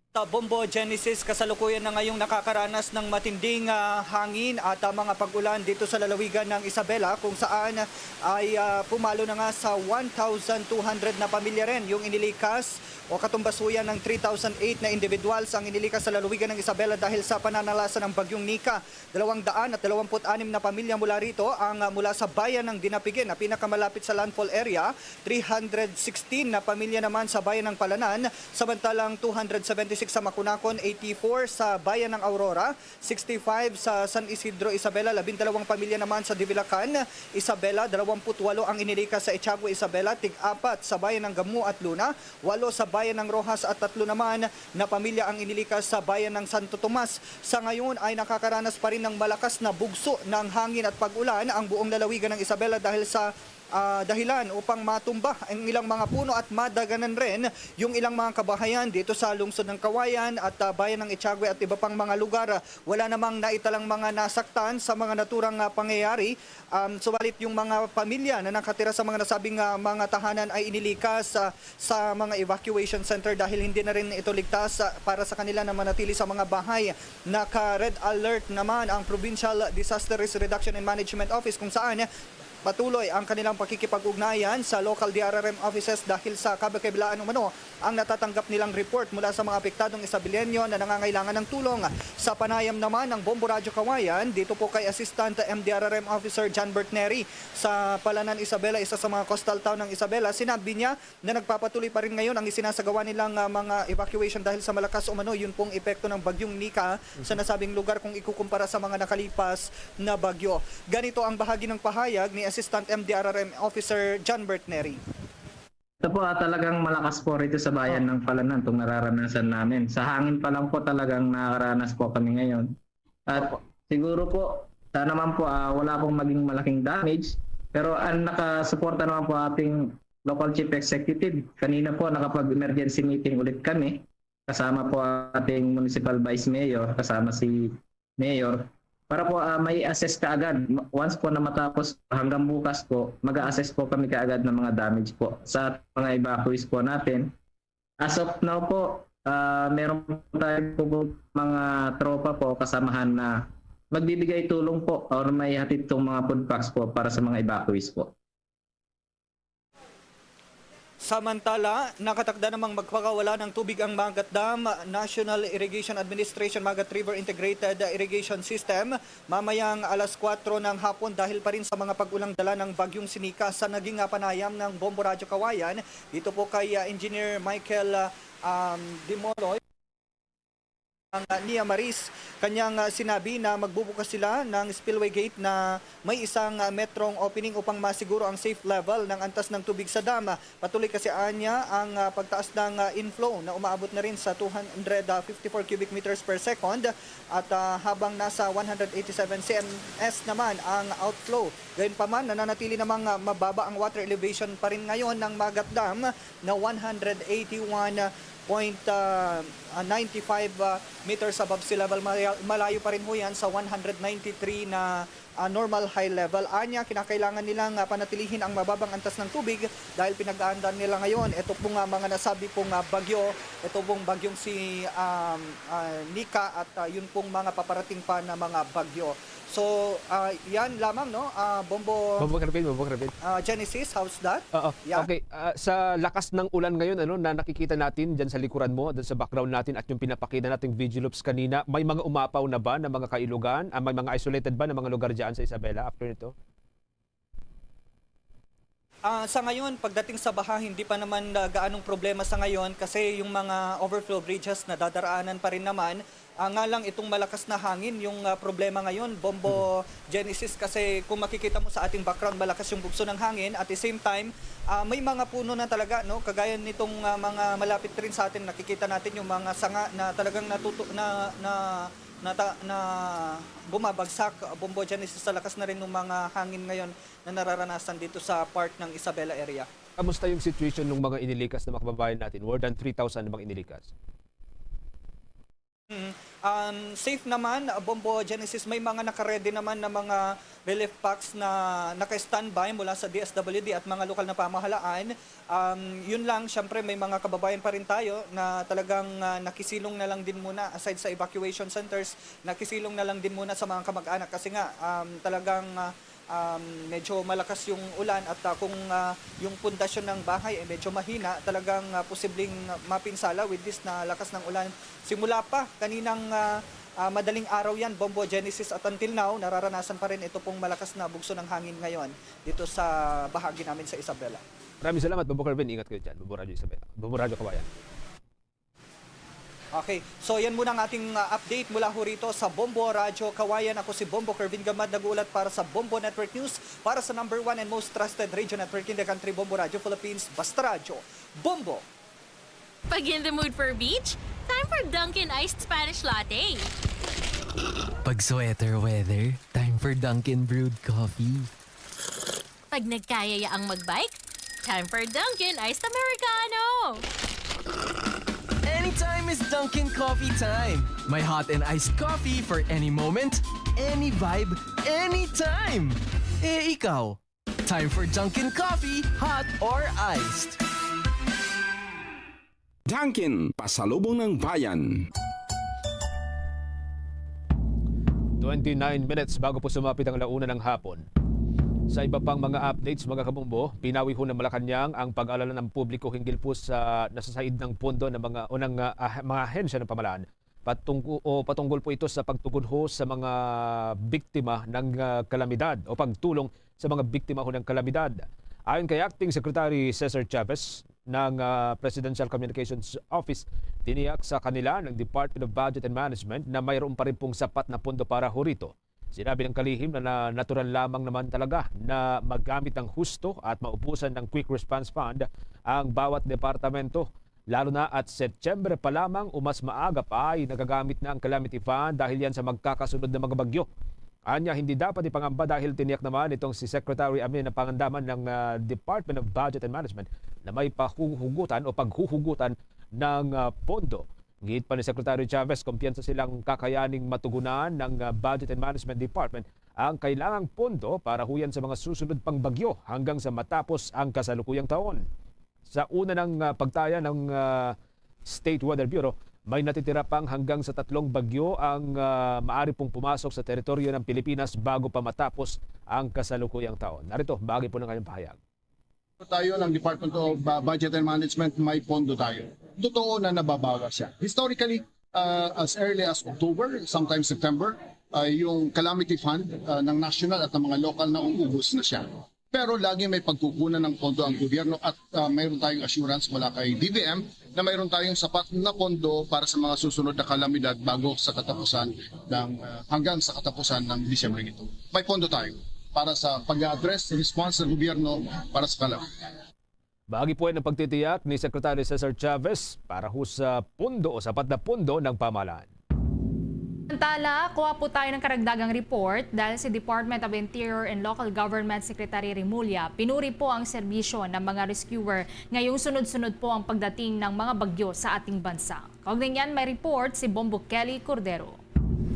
Sa Bombo Genesis, kasalukuyan na ngayong nakakaranas ng matinding, ah, hangin at, ah, mga pag-ulan dito sa lalawigan ng Isabela, kung saan ay, ah, pumalo na nga sa one thousand two hundred na pamilya rin yung inilikas o katumbasuyan ng three thousand eight na individuals ang inilikas sa lalawigan ng Isabela dahil sa pananalasa ng Bagyong Nika. Dalawang daan at dalawamput anim na pamilya mula rito ang, ah, mula sa bayan ng Dinapigin na pinakamalapit sa landfall area, three hundred sixteen na pamilya naman sa bayan ng Palanan, samantalang two hundred seventy-six sa Maconacon, eighty-four sa bayan ng Aurora, sixty-five sa San Isidro, Isabela, labindalawang pamilya naman sa Divilacan, Isabela, dalawamput walo ang inilikas sa Echagua, Isabela, tig-apat sa bayan ng Gamu at Luna, walo sa bayan ng Roxas at tatlo naman na pamilya ang inilikas sa bayan ng Santo Tomas. Sa ngayon ay nakakaranas pa rin ng malakas na bugso ng hangin at pag-ulan ang buong lalawigan ng Isabela dahil sa ah, dahilan upang matumba ang ilang mga puno at madaganan rin yung ilang mga kabahayan dito sa lungsod ng Cauayan at, ah, bayan ng Echagüe at iba pang mga lugar. Wala namang naitalang mga nasaktan sa mga naturang, ah, pangyayari. Um, subalit yung mga pamilya na nakatira sa mga nasabing, ah, mga tahanan ay inilikas, ah, sa mga evacuation center dahil hindi na rin ito ligtas, ah, para sa kanila na manatili sa mga bahay. Naka-red alert naman ang Provincial Disaster Risk Reduction and Management Office kung saan patuloy ang kanilang pakikipag-ugnayan sa local D R R M offices dahil sa kabakiblaan umano ang natatanggap nilang report mula sa mga apektadong Isabeleño na nangangailangan ng tulong. Sa panayam naman ng Bombo Radyo Cauayan, dito po kay Assistant M D R R M Officer John Bert Neri sa Palanan, Isabela, isa sa mga coastal town ng Isabela, sinabi niya na nagpapatuloy pa rin ngayon ang isinasagawa nilang, ah, mga evacuation dahil sa malakas umano yun pong epekto ng Bagyong Nika sa nasabing lugar kung ikukumpara sa mga nakalipas na bagyo. Ganito ang bahagi ng pahayag ni Assistant M D R R M Officer John Bert Neri. Ito po, ah, talagang malakas po rito sa bayan ng Palanan itong nararanasan namin. Sa hangin pa lang po talagang nakakaranas po kami ngayon. At Opo. Siguro po, sana naman po, ah, wala pong maging malaking damage. Pero ang nakasuporta naman po ating local chief executive. Kanina po, nakapag-emergency meeting ulit kami. Kasama po ating municipal vice mayor, kasama si mayor. Para po, ah, may assess kaagad. Ma-, once po na matapos, hanggang bukas po, mag-a-assess po kami kaagad ng mga damage po sa mga evacuees po natin. As of now po, ah, meron po tayo po mga tropa po, kasamahan na magbibigay tulong po or may hatid tong mga food packs po para sa mga evacuees po. Samantala, nakatakda namang magpakawala ng tubig ang Magat Dam National Irrigation Administration Magat River Integrated Irrigation System mamayang alas kwatro ng hapon dahil pa rin sa mga pag-ulang dala ng Bagyong Sinika sa naging, ah, panayam ng Bombo Radyo Cauayan. Dito po kay, ah, Engineer Michael, ah, um, Dimoloy. Ang, ah, Nia Maris, kanyang, ah, sinabi na magbubukas sila ng spillway gate na may isang, ah, metrong opening upang masiguro ang safe level ng antas ng tubig sa dam. Patuloy kasi anya ang, ah, pagtaas ng, ah, inflow na umaabot na rin sa two hundred fifty-four cubic meters per second at, ah, habang nasa one hundred eighty-seven C M S naman ang outflow. Gayunpaman, nananatili namang, ah, mababa ang water elevation pa rin ngayon ng Magat Dam na one hundred eighty-one point, ah, ah, nine five, ah, meters above sea level. Malaya-, malayo pa rin ho yan sa one hundred ninety-three na, ah, normal high level. Anya, kinakailangan nilang, ah, panatilihin ang mababang antas ng tubig dahil pinag-aandan nila ngayon ito pong, ah, mga nasabi pong, ah, bagyo, ito pong bagyong si, um, ah, Nika at, ah, yun pong mga paparating pa na mga bagyo. So, ah, yan lamang, no? Ah, Bombo, Bombo Kervin, Bombo Kervin. Ah, Genesis, how's that? Oo. Yeah. Okay, ah, sa lakas ng ulan ngayon, ano, na nakikita natin dyan sa likuran mo, dyan sa background natin at yung pinapakita nating video loops kanina, may mga umapaw na ba na mga kailugan? Ah, may mga isolated ba na mga lugar dyan sa Isabela after nito? Ah, sa ngayon, pagdating sa baha, hindi pa naman, ah, gaanong problema sa ngayon kasi yung mga overflow bridges nadadaraanan pa rin naman. Ah, nga lang, itong malakas na hangin yung, ah, problema ngayon, Bombo Genesis, kasi kung makikita mo sa ating background, malakas yung bugso ng hangin. At the same time, ah, may mga puno na talaga, no? Kagaya nitong, ah, mga malapit rin sa atin, nakikita natin yung mga sanga na talagang natutu-, na, na, na, na bumabagsak, Bombo Genesis, sa lakas na rin ng mga hangin ngayon na nararanasan dito sa part ng Isabela area. Kamusta yung situation ng mga inilikas na mga kababayan natin? More than three thousand na mga inilikas. Mm. Um, safe naman, uh, Bombo Genesis. May mga nakaredy naman na mga relief packs na naka-standby mula sa D S W D at mga lokal na pamahalaan. Um, yun lang, syempre may mga kababayan pa rin tayo na talagang, uh, nakisilong na lang din muna, aside sa evacuation centers, nakisilong na lang din muna sa mga kamag-anak kasi nga, um, talagang, uh, um, medyo malakas yung ulan at, ah, kung, ah, yung pundasyon ng bahay ay medyo mahina, talagang, ah, posibleng mapinsala with this na lakas ng ulan. Simula pa kaninang, ah, ah, madaling araw yan, Bombo Genesis, at until now, nararanasan pa rin ito pong malakas na bugso ng hangin ngayon dito sa bahagi namin sa Isabela. Maraming salamat, Bombo Kervin. Ingat kayo dyan. Bombo Radyo Isabela. Bombo Radyo Kawayan. Okay. So, yan muna ang ating, uh, update mula ho rito sa Bombo Radyo Kawayan. Ako si Bombo Kervin Gamad, nag-uulat para sa Bombo Network News, para sa number one and most trusted radio network in the country, Bombo Radyo Philippines. Basta radyo, Bombo! Pag in the mood for beach, time for Dunkin' Iced Spanish Latte. Pag sweater weather, time for Dunkin' Brewed Coffee. Nagkaya ya ang magbike? Time for Dunkin' Iced Americano! Anytime is Dunkin' Coffee time. May hot and iced coffee for any moment, any vibe, anytime. Eh, ikaw? Time for Dunkin' Coffee, hot or iced? Dunkin', pasalubong ng bayan. Twenty-nine minutes bago po sumapit ang alauna ng hapon. Sa iba pang mga updates, mga kabombo, pinawihon ng Malacañang ang pag-alala ng publiko hinggil po sa nasasaid ng pondo ng mga, o ng, ah, ah, mga ahensya ng pamahalaan. Patunggu-, o patungkol po ito sa pagtugon ho sa mga biktima ng, ah, kalamidad o pagtulong sa mga biktima ho ng kalamidad. Ayon kay Acting Secretary Cesar Chavez ng, ah, Presidential Communications Office, tiniyak sa kanila ng Department of Budget and Management na mayroon pa rin pong sapat na pondo para ho rito. Sinabi ng kalihim na, na natural lamang naman talaga na magamit ng husto at maubusan ng Quick Response Fund ang bawat departamento, lalo na at Setyembre pa lamang o mas maaga pa ay nagagamit na ang Calamity Fund dahil yan sa magkakasunod na mga bagyo. Anya, hindi dapat ipangamba dahil tiniyak naman itong si Secretary Amin na pangandaman ng, ah, Department of Budget and Management na may pahuhugutan o paghuhugutan ng, ah, pondo. Ngit pa ni Secretary Chavez, kumpiyansa silang kakayaning matugunan ng, ah, Budget and Management Department ang kailangang pondo para huyan sa mga susunod pang bagyo hanggang sa matapos ang kasalukuyang taon. Sa una ng, ah, pagtaya ng, ah, State Weather Bureau, may natitira pang hanggang sa tatlong bagyo ang, ah, maari pong pumasok sa teritoryo ng Pilipinas bago pa matapos ang kasalukuyang taon. Narito, bahagi po ng kanyang pahayag. Tayo ng Department of uh, Budget and Management, may pondo tayo. Totoo na nababawas siya. Historically, uh, as early as October, sometimes September, uh, yung calamity fund uh, ng national at ng mga local na uubos na siya. Pero lagi may pagkukunan ng pondo ang gobyerno at uh, mayroon tayong assurance mula kay D B M na mayroon tayong sapat na pondo para sa mga susunod na kalamidad bago sa katapusan ng uh, hanggang sa katapusan ng Disyembre nito. May pondo tayo para sa pag-address, response ng gobyerno para sa kalamidad. Bahagi po yan ng pagtitiyak ni Secretary Cesar Chavez para ho sa pondo o sapat na pondo ng pamahalaan. Samantala, kuha po tayo ng karagdagang report dahil si Department of Interior and Local Government Secretary Remulla pinuri po ang serbisyo ng mga rescuer ngayong sunod-sunod po ang pagdating ng mga bagyo sa ating bansa. Kaugnay niyan, may report si Bombo Kelly Cordero.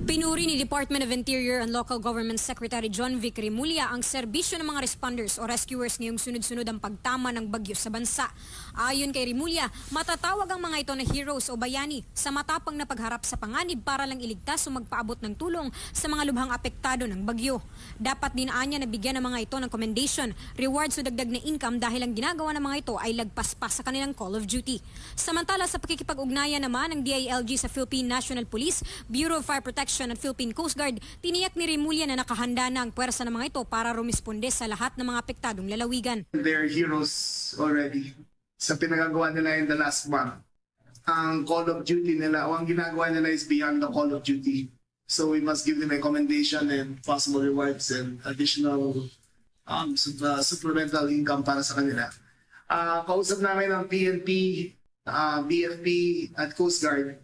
Pinuri ni Department of Interior and Local Government Secretary John Vic Remulla ang serbisyo ng mga responders o rescuers ngayong sunod-sunod ang pagtama ng bagyo sa bansa. Ayon kay Remulla, matatawag ang mga ito na heroes o bayani sa matapang na pagharap sa panganib para lang iligtas o magpaabot ng tulong sa mga lubhang apektado ng bagyo. Dapat din anya nabigyan ng mga ito ng commendation, rewards o dagdag na income dahil ang ginagawa ng mga ito ay lagpas pa sa kanilang call of duty. Samantala, sa pakikipag-ugnayan naman ng D I L G sa Philippine National Police, Bureau of Fire Protection at Philippine Coast Guard, tiniyak ni Remulla na nakahanda na ang pwersa ng mga ito para rumisponde sa lahat ng mga apektadong lalawigan. They're heroes already sa pinagagawa nila in the last month. Ang call of duty nila o ang ginagawa nila is beyond the call of duty. So we must give them a commendation and possible rewards and additional um, sup- uh, supplemental income para sa kanila. Uh, kausap namin ang P N P, uh, B F P at Coast Guard.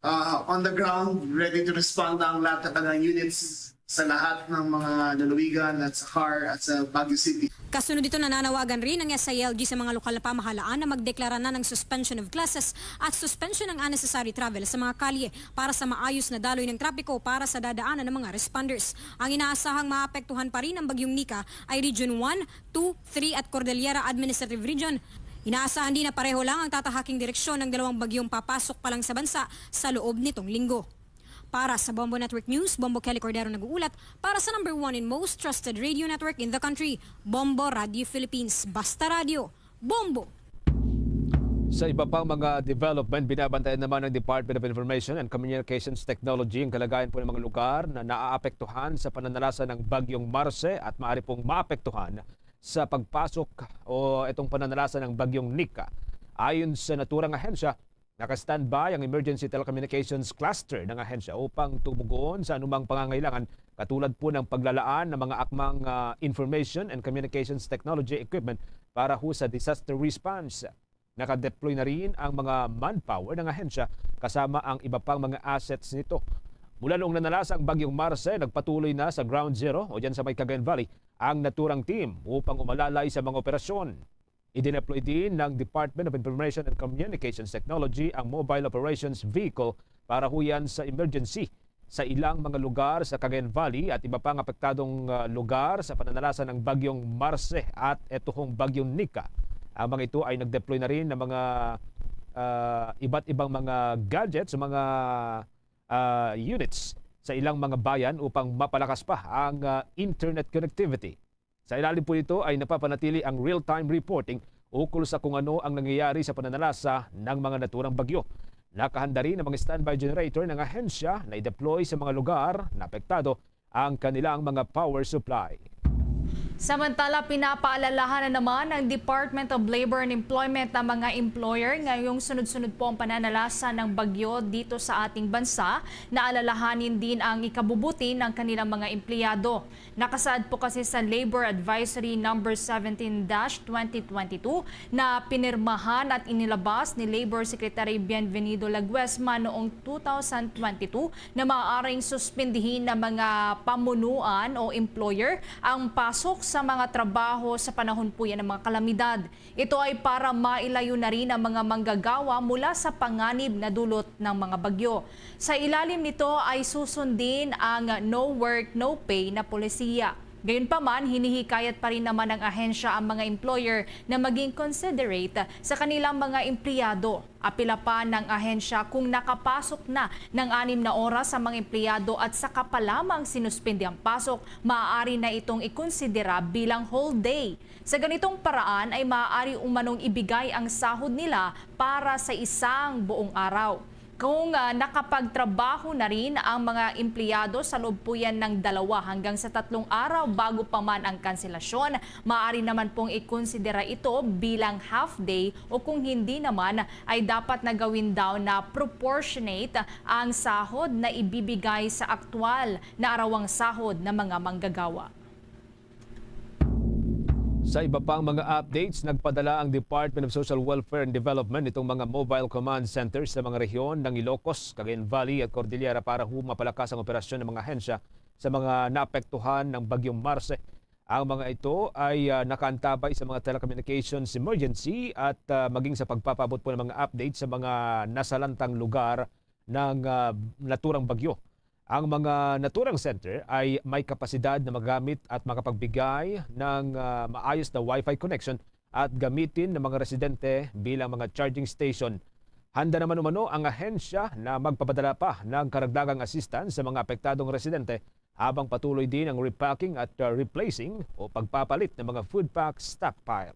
Uh, on the ground, ready to respond na ang lahat ng kanilang units sa lahat ng mga lalawigan at sa CAR at sa Baguio City. Kasunod dito, nananawagan rin ang S I L G sa mga lokal na pamahalaan na magdeklara na ng suspension of classes at suspension ng unnecessary travel sa mga kalye para sa maayos na daloy ng trapiko para sa dadaanan ng mga responders. Ang inaasahang maapektuhan pa rin ng Bagyong Nika ay Region one, two, three at Cordillera Administrative Region. Inaasahan din na pareho lang ang tatahaking direksyon ng dalawang bagyong papasok pa lang sa bansa sa loob nitong linggo. Para sa Bombo Network News, Bombo Kelly Cordero nag-uulat para sa number one and most trusted radio network in the country, Bombo Radio Philippines. Basta Radio, Bombo! Sa iba pang mga development, binabantayan naman ng Department of Information and Communications Technology ang kalagayan po ng mga lugar na naaapektuhan sa pananalasa ng Bagyong Marce at maaari pong maapektuhan sa pagpasok o itong pananalasa ng Bagyong Nika. Ayon sa naturang ahensya, naka-standby ang Emergency Telecommunications Cluster ng ahensya upang tumugon sa anumang pangangailangan, katulad po ng paglalaan ng mga akmang, ah, information and communications technology equipment para ho sa disaster response. Naka-deploy na rin ang mga manpower ng ahensya kasama ang iba pang mga assets nito. Mula noong nanalasa ang Bagyong Marce, nagpatuloy na sa Ground Zero o dyan sa may Cagayan Valley ang naturang team upang umalalay sa mga operasyon. Idineploy din ng Department of Information and Communications Technology ang Mobile Operations Vehicle para huyan sa emergency sa ilang mga lugar sa Cagayan Valley at iba pang apektadong, ah, lugar sa pananalasa ng Bagyong Marce at ituhong Bagyong Nika. Ang mga ito ay nag-deploy na rin ng mga, ah, iba't ibang mga gadgets, mga, ah, units sa ilang mga bayan upang mapalakas pa ang, ah, internet connectivity. Sa ilalim po nito ay napapanatili ang real-time reporting ukol sa kung ano ang nangyayari sa pananalasa ng mga naturang bagyo. Nakahanda rin ang mga standby generator ng ahensya na i-deploy sa mga lugar na apektado ang kanilang mga power supply. Samantala, pinapaalalahanan naman ng Department of Labor and Employment ang mga employer ngayong sunod-sunod po ang pananalasa ng bagyo dito sa ating bansa na alalahanin din ang ikabubuti ng kanilang mga empleyado. Nakasaad po kasi sa Labor Advisory Number seventeen dash twenty twenty-two na pinirmahan at inilabas ni Labor Secretary Bienvenido Laguesma noong two thousand twenty-two na maaaring suspindihin ng mga pamunuan o employer ang pasok sa mga trabaho sa panahon po yan ng mga kalamidad. Ito ay para mailayo na rin ang mga manggagawa mula sa panganib na dulot ng mga bagyo. Sa ilalim nito ay susundin ang no work, no pay na polisiya. Gayunpaman, hinihikayat pa rin naman ng ahensya ang mga employer na maging considerate sa kanilang mga empleyado. Apila pa ng ahensya kung nakapasok na ng anim na oras ang mga empleyado at saka pa lamang sinuspindi ang pasok, maaari na itong ikonsidera bilang whole day. Sa ganitong paraan ay maaari umanong ibigay ang sahod nila para sa isang buong araw. Kung, ah, nakapagtrabaho na rin ang mga empleyado sa loob po yan ng dalawa hanggang sa tatlong araw bago pa man ang kanselasyon, maaari naman pong ikonsidera ito bilang half day o kung hindi naman ay dapat na gawin daw na proportionate ang sahod na ibibigay sa aktual na arawang sahod ng mga manggagawa. Sa iba pang mga updates, nagpadala ang Department of Social Welfare and Development itong mga mobile command centers sa mga rehiyon ng Ilocos, Cagayan Valley at Cordillera para humapalakas ang operasyon ng mga ahensya sa mga naapektuhan ng Bagyong Marce. Ang mga ito ay, ah, nakaantabay sa mga telecommunications emergency at, ah, maging sa pagpapaabot po ng mga update sa mga nasalantang lugar ng, ah, naturang bagyo. Ang mga naturang center ay may kapasidad na magamit at makapagbigay ng, ah, maayos na wifi connection at gamitin ng mga residente bilang mga charging station. Handa naman umano ang ahensya na magpapadala pa ng karagdagang assistance sa mga apektadong residente habang patuloy din ang repacking at, ah, replacing o pagpapalit ng mga food pack stockpile.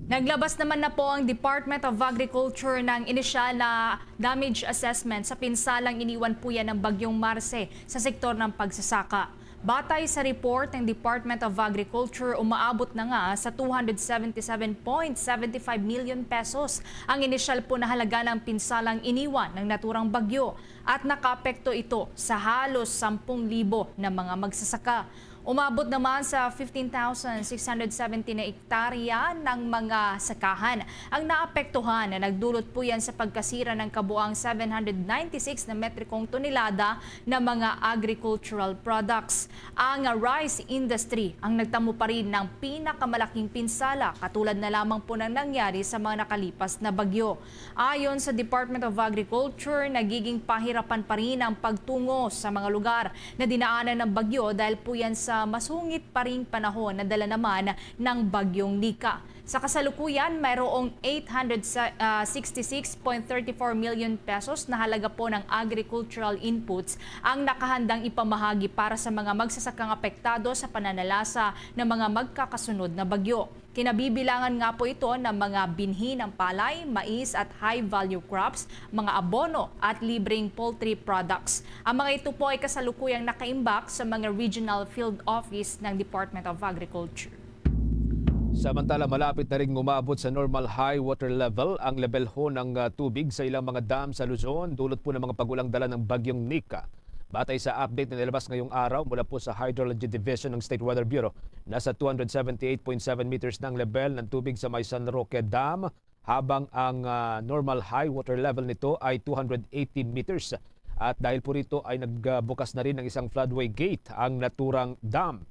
Naglabas naman na po ang Department of Agriculture ng inisyal na damage assessment sa pinsalang iniwan po yan ng Bagyong Marce sa sektor ng pagsasaka. Batay sa report ng Department of Agriculture, umaabot na nga sa two hundred seventy seven point seventy five million pesos ang inisyal po na halaga ng pinsalang iniwan ng naturang bagyo at nakaapekto ito sa halos sampung libo na mga magsasaka. Umabot naman sa fifteen thousand six hundred seventy na hektarya ng mga sakahan ang naapektuhan, na nagdulot po yan sa pagkasira ng kabuang seven hundred ninety six na metrikong tonelada na mga agricultural products. Ang rice industry ang nagtamo pa rin ng pinakamalaking pinsala, katulad na lamang po ng nangyari sa mga nakalipas na bagyo. Ayon sa Department of Agriculture, nagiging pahirapan pa rin ang pagtungo sa mga lugar na dinaanan ng bagyo dahil po yan sa masungit pa ring panahon na dala naman ng Bagyong Nika. Sa kasalukuyan, mayroong eight hundred sixty-six point thirty-four million pesos na halaga po ng agricultural inputs ang nakahandang ipamahagi para sa mga magsasakang apektado sa pananalasa ng mga magkakasunod na bagyo. Kinabibilangan nga po ito ng mga binhi ng palay, mais at high-value crops, mga abono at libreng poultry products. Ang mga ito po ay kasalukuyang nakaimbak sa mga regional field office ng Department of Agriculture. Samantala, malapit na rin umabot sa normal high water level ang lebelho ng, ah, tubig sa ilang mga dam sa Luzon, dulot po ng mga pag-ulang dala ng Bagyong Nika. Batay sa update na nilabas ngayong araw mula po sa Hydrology Division ng State Weather Bureau, nasa two hundred seventy eight point seven meters na ang lebel ng tubig sa may San Roque Dam, habang ang, ah, normal high water level nito ay two hundred eighty meters. At dahil po rito ay nagbukas na rin ng isang floodway gate ang naturang dam.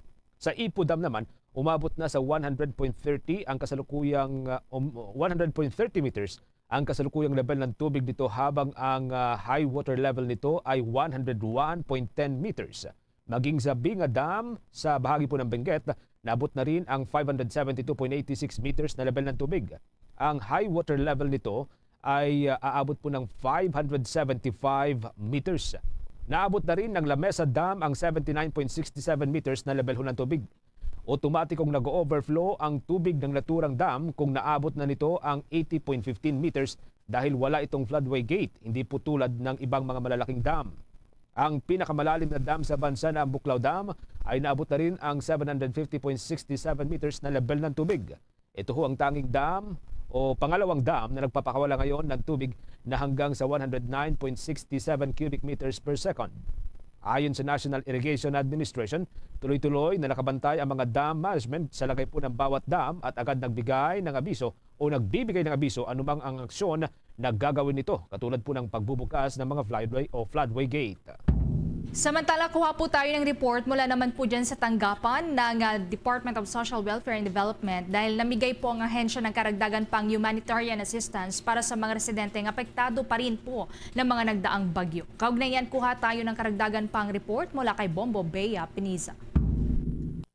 Sa Ipo Dam naman, umabot na sa one hundred point thirty ang kasalukuyang, ah, um, one hundred point thirty meters ang kasalukuyang level ng tubig dito, habang ang, ah, high water level nito ay one hundred one point ten meters. Maging sa Binga Dam, sa bahagi po ng Benguet, naabot na rin ang five hundred seventy two point eight six meters na level ng tubig. Ang high water level nito ay, ah, aabot po ng five hundred seventy five meters. Naabot na rin ng Lamesa Dam ang seventy nine point six seven meters na level ng tubig. Otomatikong nag-overflow ang tubig ng naturang dam kung naabot na nito ang eighty point fifteen meters, dahil wala itong floodway gate, hindi po tulad ng ibang mga malalaking dam. Ang pinakamalalim na dam sa bansa na ang Buklao Dam ay naabot na rin ang seven hundred fifty point six seven meters na level ng tubig. Ito ho ang tanging dam o pangalawang dam na nagpapakawala ngayon ng tubig na hanggang sa one hundred nine point six seven cubic meters per second. Ayon sa National Irrigation Administration, tuloy-tuloy na nakabantay ang mga dam management sa lagay po ng bawat dam at agad nagbigay ng abiso o nagbibigay ng abiso anumang ang aksyon na gagawin nito, katulad po ng pagbubukas ng mga floodway o floodway gate. Samantala, kuha po tayo ng report mula naman po dyan sa tanggapan ng, ah, Department of Social Welfare and Development, dahil namigay po ang ahensya ng karagdagan pang humanitarian assistance para sa mga residenteng apektado pa rin po ng mga nagdaang bagyo. Kaugnay niyan, kuha tayo ng karagdagan pang report mula kay Bombo Bea Piniza.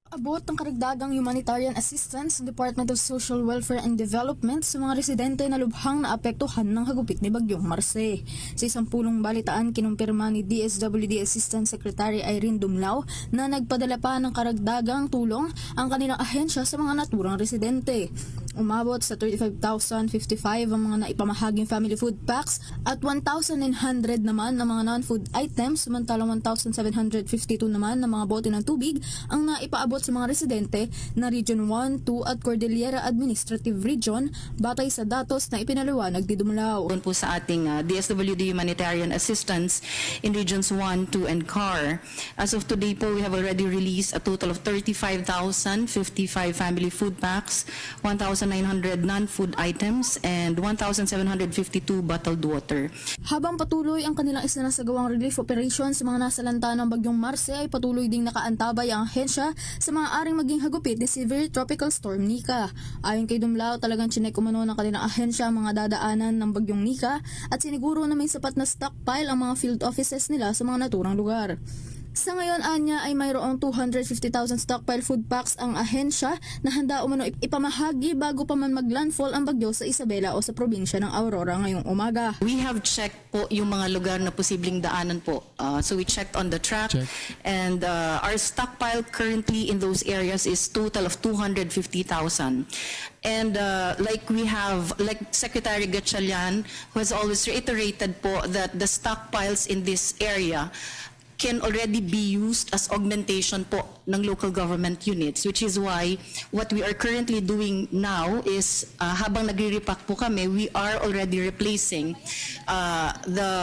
Abot ang karagdagang humanitarian assistance sa Department of Social Welfare and Development sa mga residente na lubhang naapektuhan ng hagupit ni Bagyong Marce. Sa isang pulong balitaan, kinumpirma ni D S W D Assistant Secretary Irene Dumlao na nagpadala pa ng karagdagang tulong ang kanilang ahensya sa mga naturang residente. Umabot sa thirty-five thousand fifty-five ang mga naipamahaging family food packs at one thousand nine hundred naman ang mga non-food items, samantalang one thousand seven hundred fifty-two naman ang mga bote ng tubig ang naipaabot sa mga residente ng Region one, two at Cordillera Administrative Region, batay sa datos na ipinaliwanag ni Dumlao. Doon po sa ating, ah, D S W D humanitarian assistance in Regions one, two, and car. As of today po, we have already released a total of thirty-five thousand fifty-five family food packs, one thousand nine hundred non-food items, and one thousand seven hundred fifty-two bottled water. Habang patuloy ang kanilang isinasagawang relief operation sa mga nasalanta ng Bagyong Marce, ay patuloy ding nakaantabay ang ahensya sa mga aring maging hagupit ni Severe Tropical Storm Nika. Ayon kay Dumlao, talagang chinek umano ng kanilang ahensya ang mga dadaanan ng Bagyong Nika at siniguro na may sapat na stockpile ang mga field offices nila sa mga naturang lugar. Sa ngayon, anya, ay mayroong two hundred fifty thousand stockpile food packs ang ahensya na handa umano ip-, ipamahagi bago pa man maglandfall ang bagyo sa Isabela o sa probinsya ng Aurora ngayong umaga. We have checked po yung mga lugar na posibleng daanan po. Uh, so we checked on the track. Check. And, uh, our stockpile currently in those areas is total of two hundred fifty thousand. And, uh, like we have, like Secretary Gatchalian, who has always reiterated po that the stockpiles in this area can already be used as augmentation po ng local government units, which is why what we are currently doing now is, uh, habang nagre-repack po kami, we are already replacing, uh, the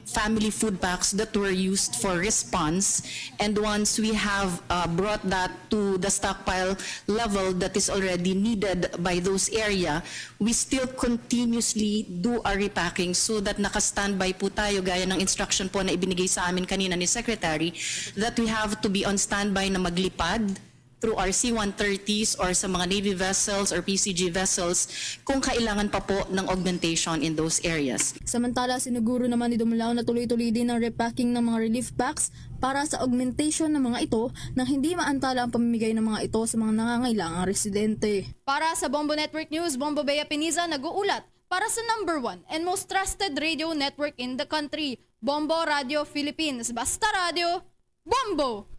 family food packs that were used for response. And once we have, uh, brought that to the stockpile level that is already needed by those area, we still continuously do our repacking so that naka-standby po tayo, gaya ng instruction po na ibinigay sa amin kanina ni Secretary, that we have to be on standby na maglipad through our C one thirties or sa mga Navy vessels or P C G vessels kung kailangan pa po ng augmentation in those areas. Samantala, siniguro naman ni Dumlao na tuloy-tuloy din ang repacking ng mga relief packs para sa augmentation ng mga ito nang hindi maantala ang pamimigay ng mga ito sa mga nangangailangang residente. Para sa Bombo Network News, Bombo Bea Piniza nag-uulat para sa number one and most trusted radio network in the country, Bombo Radio Philippines. Basta radyo, Bombo!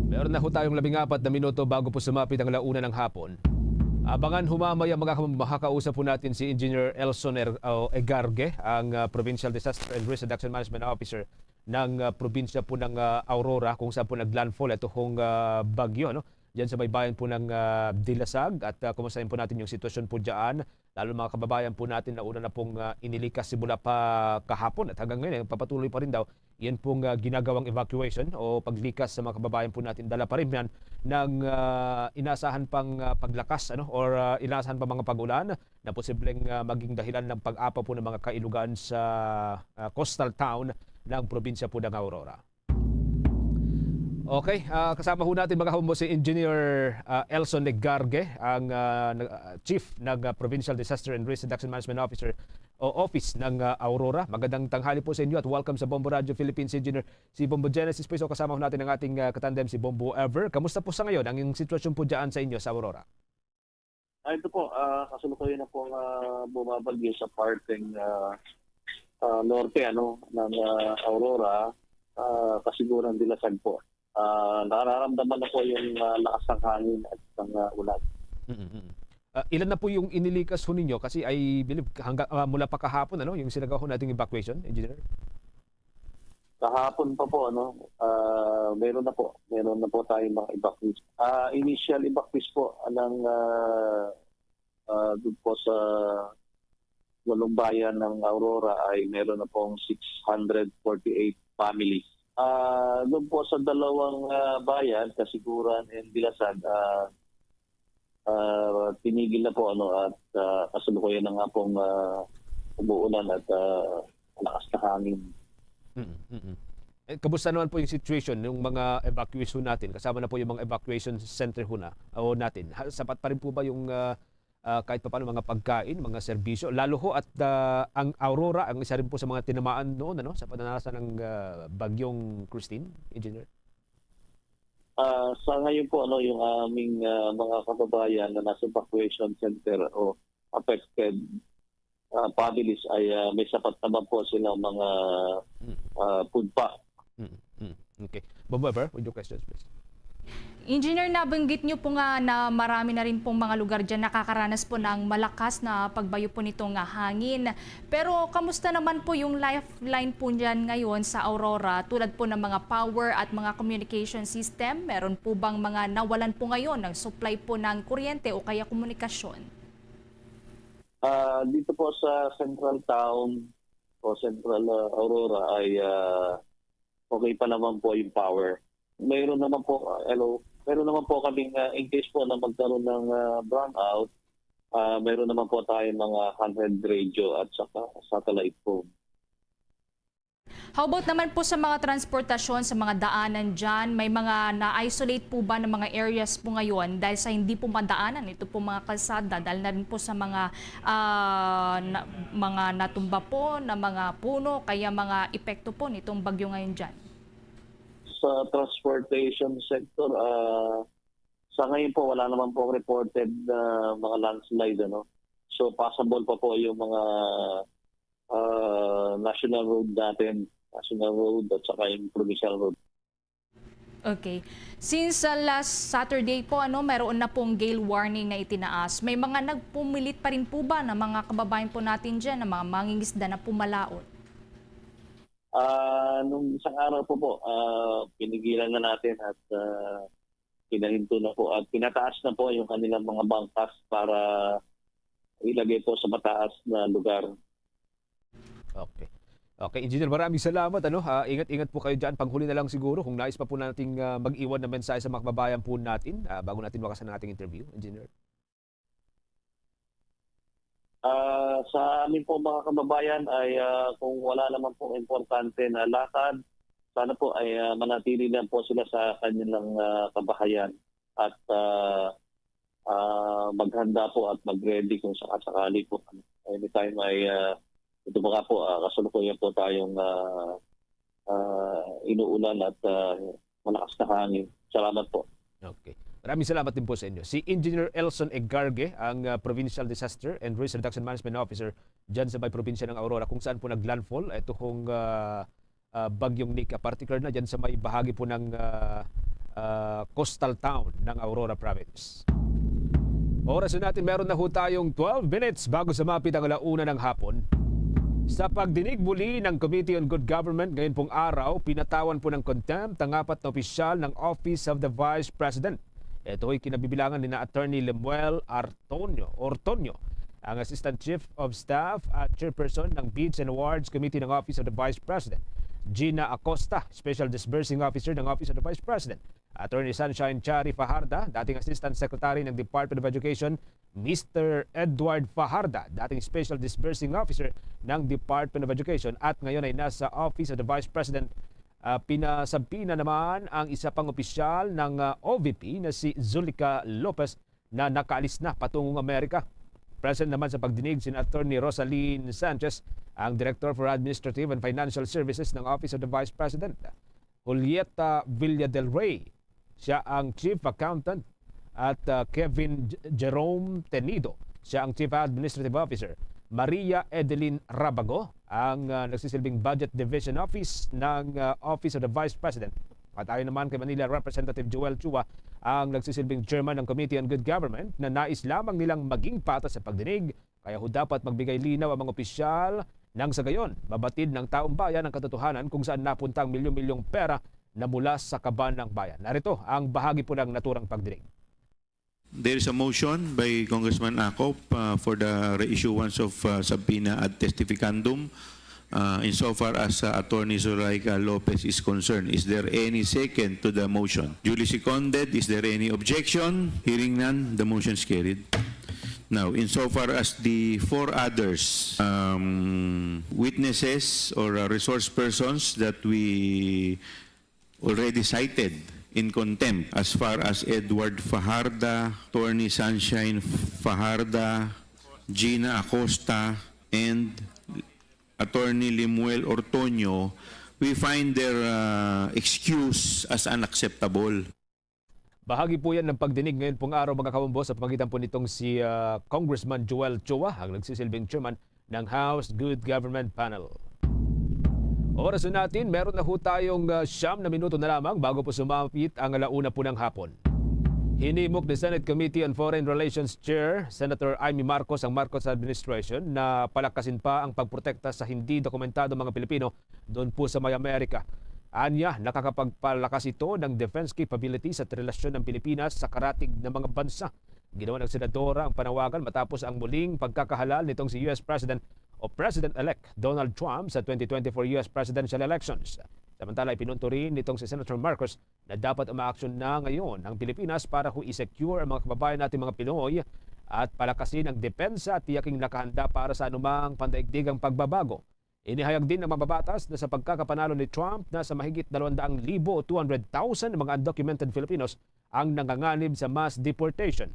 Meron na ho tayong labing apat na minuto bago po sumapit ang la una ng hapon. Abangan ho mamaya, mga kam-, makakausap po natin si Engineer Elson Er-, o Egargue, ang, ah, Provincial Disaster and Risk Reduction Management Officer ng, ah, probinsya po ng, ah, Aurora, kung saan po naglandfall ito hong, ah, bagyo, no? Diyan sa may bayan po ng, ah, Dilasag, at, ah, kumustahin po natin yung sitwasyon po dyan, lalo mga kababayan po natin na una na pong, ah, inilikas simula pa kahapon at hanggang ngayon, eh, papatuloy pa rin daw yan pong, ah, ginagawang evacuation o paglikas sa mga kababayan po natin. Dala pa rin yan ng, ah, inaasahan pang, ah, paglakas, ano, or, ah, inaasahan pang mga pag-ulan na posibleng, ah, maging dahilan ng pag-apaw po ng mga kailugan sa, ah, coastal town ng probinsya po ng Aurora. Okay, ah, kasama ho natin, mga kahubo, si Engineer, ah, Elson Legargue, ang, ah, nag-, ah, Chief ng, ah, Provincial Disaster and Risk Reduction Management Officer o Office ng, ah, Aurora. Magandang tanghali po sa inyo at welcome sa Bombo Radio Philippines, Engineer. Si Bombo Genesis po, so kasama ho natin ang ating, ah, katandem, si Bombo Ever. Kamusta po sa ngayon ang sitwasyon po dyan sa inyo sa Aurora? Ah, ito po, ah, kasalukuyan na pong, ah, bumabagyo sa parteng, ah, ah, norte, ano, ng, ah, Aurora, ah, kasiguran dilasag po. Ah, nararamdaman na po yung, ah, lakas ng hangin at ng, ah, ulan. Mm, mm. Ah, ilan na po yung inilikas ho ninyo? Kasi I believe hangga-, ah, mula pa kahapon, ano, yung sinagawa ho nating evacuation, Engineer? Kahapon pa po, ano, ah, meron na po. Meron na po tayong mga evacuees. Ah, initial evacuees po ng, ah, ah, doon po sa walong bayan ng Aurora ay meron na pong six hundred forty-eight families. Ah, doon po sa dalawang, ah, bayan, Kasiguran and Dilasag, ah, ah, tinigil na po, ano, at, ah, kasalukuyan na nga pong, ah, umuulan at, ah, malakas na hangin. Mm, mm. Eh, kamusta naman po yung situation ng mga evacuees ho natin? Kasama na po yung mga evacuation center ho na, o natin. Ha, sapat pa rin po ba yung, ah, ah, kahit papaano mga pagkain, mga serbisyo? Lalo ho at, ah, ang Aurora, ang isa rin po sa mga tinamaan noon, ano, sa pananasa ng, ah, Bagyong Christine, Engineer? Ah, sa ngayon po, ano, yung aming, ah, mga kababayan na nasa evacuation center o affected, ah, families ay, ah, may sapat naman po silang mga, Mm. ah, food pack. Mm, mm. Okay. Bombo Ever, with your questions, please. Engineer, nabanggit niyo po nga na marami na rin pong mga lugar diyan nakakaranas po ng malakas na pagbayo po nito nga hangin. Pero kamusta naman po yung lifeline po niyan ngayon sa Aurora, tulad po ng mga power at mga communication system? Meron po bang mga nawalan po ngayon ng supply po ng kuryente o kaya komunikasyon? Ah, dito po sa Central Town o Central, ah, Aurora ay, ah, okay pa naman po yung power. Mayroon naman po, ah, hello, mayroon naman po kaming, ah, in case po na magkaroon ng, ah, brownout, ah, mayroon naman po tayong mga handheld radio at saka satellite phone. How about naman po sa mga transportasyon, sa mga daanan dyan? May mga na-isolate po ba ng mga areas po ngayon dahil sa hindi po madaanan ito po mga kalsada, dahil na rin po sa mga, ah, na, mga natumba po na mga puno, kaya mga epekto po nitong bagyo ngayon dyan? Sa transportation sector, ah, sa ngayon po, wala naman po reported na mga landslide, ano? So, passable pa po yung mga, ah, national road natin, national road at saka yung provincial road. Okay. Since, ah, last Saturday po, ano, mayroon na pong gale warning na itinaas. May mga nagpumilit pa rin po ba na mga kababayan po natin dyan, na mga mangingisda na pumalaot? Ah, nung isang araw po po, ah, pinigilan na natin at, ah, pinahinto na po at pinataas na po yung kanilang mga bangkas para ilagay po sa mataas na lugar. Okay. Okay, Engineer, maraming salamat, ano, ha. Ingat-ingat po kayo diyan. Panghuli na lang siguro, kung nais pa po nating, ah, mag-iwan ng mensahe sa mga kababayan po natin, ah, bago natin wakasan ang ating interview, Engineer. Ah, sa amin po mga kababayan ay, ah, kung wala naman pong importante na lakad, sana po ay, ah, manatili lang po sila sa kanilang, ah, kabahayan at, ah, ah, maghanda po at mag-ready kung sakasakali po. Anytime ay, ah, ito po nga po, ah, kasalukuyan po tayong, ah, ah, inuulan at, ah, malakas na hangin. Salamat po. Okay. Maraming salamat din po sa inyo. Si Engineer Elson Egargue, ang, ah, Provincial Disaster and Risk Reduction Management Officer dyan sa may probinsya ng Aurora, kung saan po naglandfall itong, ah, ah, Bagyong Nika, particular na dyan sa may bahagi po ng, ah, ah, coastal town ng Aurora Province. Oras na natin, meron na ho tayong twelve minutes bago sumapit ang ala-una ng hapon. Sa pagdinig muli ng Committee on Good Government ngayon pong araw, pinatawan po ng contempt ang apat na opisyal ng Office of the Vice President. Ito ay kinabibilangan ni na Attorney Lemuel Artonio, Ortonio, ang Assistant Chief of Staff at Chairperson ng Bids and Awards Committee ng Office of the Vice President, Gina Acosta, Special Disbursing Officer ng Office of the Vice President, Attorney Sunshine Chari Fajarda, dating Assistant Secretary ng Department of Education, Mister Edward Fajarda, dating Special Disbursing Officer ng Department of Education at ngayon ay nasa Office of the Vice President, Ah, pinasabpina naman ang isa pang opisyal ng, ah, O V P na si Zulica Lopez na nakaalis na patungong Amerika. Present naman sa pagdinig si Attorney Rosalyn Sanchez, ang Director for Administrative and Financial Services ng Office of the Vice President, Julieta Villa del Rey, siya ang Chief Accountant, at, ah, Kevin J-, Jerome Tenido, siya ang Chief Administrative Officer. Maria Edeline Rabago, ang, ah, nagsisilbing Budget Division Office ng, ah, Office of the Vice President. At ayon naman kay Manila Representative Joel Chua, ang nagsisilbing Chairman ng Committee on Good Government, na nais lamang nilang maging patas sa pagdinig, kaya ho dapat magbigay linaw ang mga opisyal nang sa gayon mabatid ng taong bayan ang katotohanan kung saan napunta ang milyon-milyong pera na mula sa kaban ng bayan. Narito ang bahagi po ng naturang pagdinig. There is a motion by Congressman Acop, uh, for the reissuance of, uh, subpoena ad testificandum, uh, insofar as, uh, Attorney Zuleika Lopez is concerned. Is there any second to the motion? Duly seconded. Is there any objection? Hearing none, the motion is carried. Now, insofar as the four others, um, witnesses or, uh, resource persons that we already cited in contempt, as far as Edward Fajarda, Attorney Sunshine Fajarda, Gina Acosta, and Attorney Lemuel Ortoño, we find their, uh, excuse as unacceptable. Bahagi po yan ng pagdinig ngayon pong araw, mga kaumbo, sa pamagitan po nitong si, ah, Congressman Joel Chua, ang nagsisilbing chairman ng House Good Government Panel. Oras na natin, meron na ho tayong, ah, siyam na minuto na lamang bago po sumapit ang alauna po ng hapon. Hinimok ni Senate Committee on Foreign Relations Chair Senator Imee Marcos ang Marcos administration na palakasin pa ang pagprotekta sa hindi dokumentado mga Pilipino doon po sa may Amerika. Anya, nakakapagpalakas ito ng defense capabilities at relasyon ng Pilipinas sa karatig na mga bansa. Ginawa ng senadora ang panawagan matapos ang muling pagkakahalal nitong si U S President o President-elect Donald Trump sa twenty twenty-four U S presidential elections. Samantala, ipinunto rin nitong si Senator Marcos na dapat umaaksyon na ngayon ang Pilipinas para ho i-secure ang mga kababayan nating mga Pinoy at palakasin ang depensa at tiyaking nakahanda para sa anumang pandaigdigang pagbabago. Inihayag din ng mababatas na sa pagkakapanalo ni Trump na sa mahigit dalawang daang libo, two hundred thousand, mga undocumented Filipinos ang nanganganib sa mass deportation.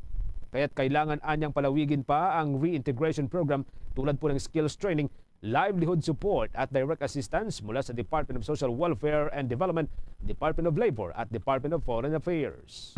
Kaya't kailangan anyang palawigin pa ang reintegration program tulad po ng skills training, livelihood support at direct assistance mula sa Department of Social Welfare and Development, Department of Labor at Department of Foreign Affairs.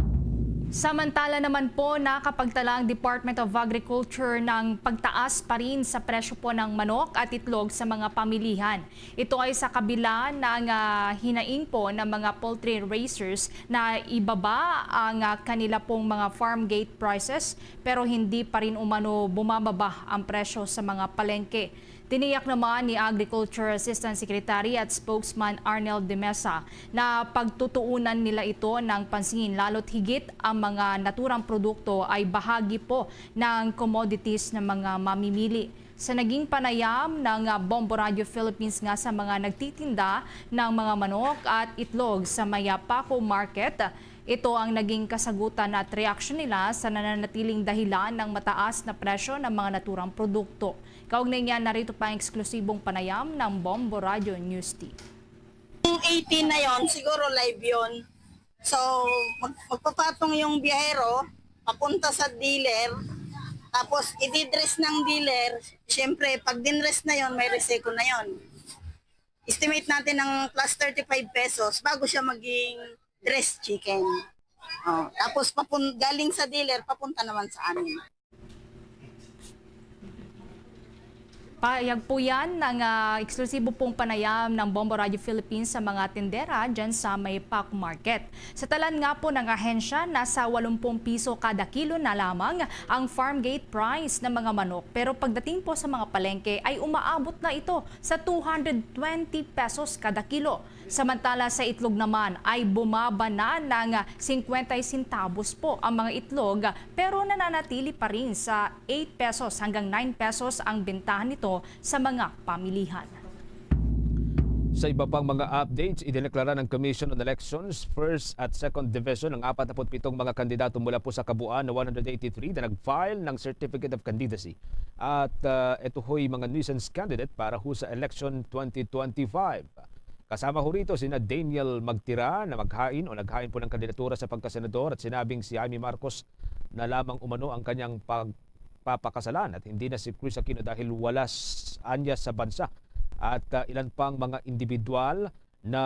Samantala naman po, nakapagtala ang Department of Agriculture ng pagtaas pa rin sa presyo po ng manok at itlog sa mga pamilihan. Ito ay sa kabila ng ah, hinaing po ng mga poultry raisers na ibaba ang ah, kanila pong mga farm gate prices, pero hindi pa rin umano bumababa ang presyo sa mga palengke. Tiniyak naman ni Agriculture Assistant Secretary at Spokesman Arnel de Mesa na pagtutuunan nila ito ng pansin, lalo't higit ang mga naturang produkto ay bahagi po ng commodities ng mga mamimili. Sa naging panayam ng ah, Bombo Radio Philippines nga sa mga nagtitinda ng mga manok at itlog sa may ah, Paco Market, ito ang naging kasagutan at reaksyon nila sa nananatiling dahilan ng mataas na presyo ng mga naturang produkto. Kaugnay niyan, narito pa ang eksklusibong panayam ng Bombo Radio News Team. Kung eighteen na yon, siguro live yon. So, mag- magpapatong yung biyahero, papunta sa dealer, tapos i-dress ng dealer. Siyempre, pag dinress na yon, may reseko na yon. Estimate natin ng plus thirty-five pesos bago siya maging dress chicken. Oh, tapos papun- galing sa dealer, papunta naman sa amin. Pahayag po yan ng ah, eksklusibo pong panayam ng Bombo Radio Philippines sa mga tindera dyan sa may Pac Market. Sa talan nga po ng ahensya, nasa walumpung piso kada kilo na lamang ang farm gate price ng mga manok. Pero pagdating po sa mga palengke ay umaabot na ito sa two hundred twenty pesos kada kilo. Samantala sa itlog naman ay bumaba na ng singkwenta sentabos po ang mga itlog, pero nananatili pa rin sa eight pesos hanggang nine pesos ang bentahan nito sa mga pamilihan. Sa iba pang mga updates, idineklara ng Commission on Elections First at Second Division ang apat na put pitong mga kandidato mula po sa kabuuan na one hundred eighty-three na nag-file ng Certificate of Candidacy. At ah, ito ho'y mga nuisance candidate para ho sa election twenty twenty-five. Kasama ho rito sina Daniel Magtira na maghain o naghain po ng kandidatura sa pagkasenador at sinabing si Jaime Marcos na lamang umano ang kanyang pagpapakasalan at hindi na si Chris Aquino dahil wala s-, anya sa bansa at, ah, ilan pang mga individual na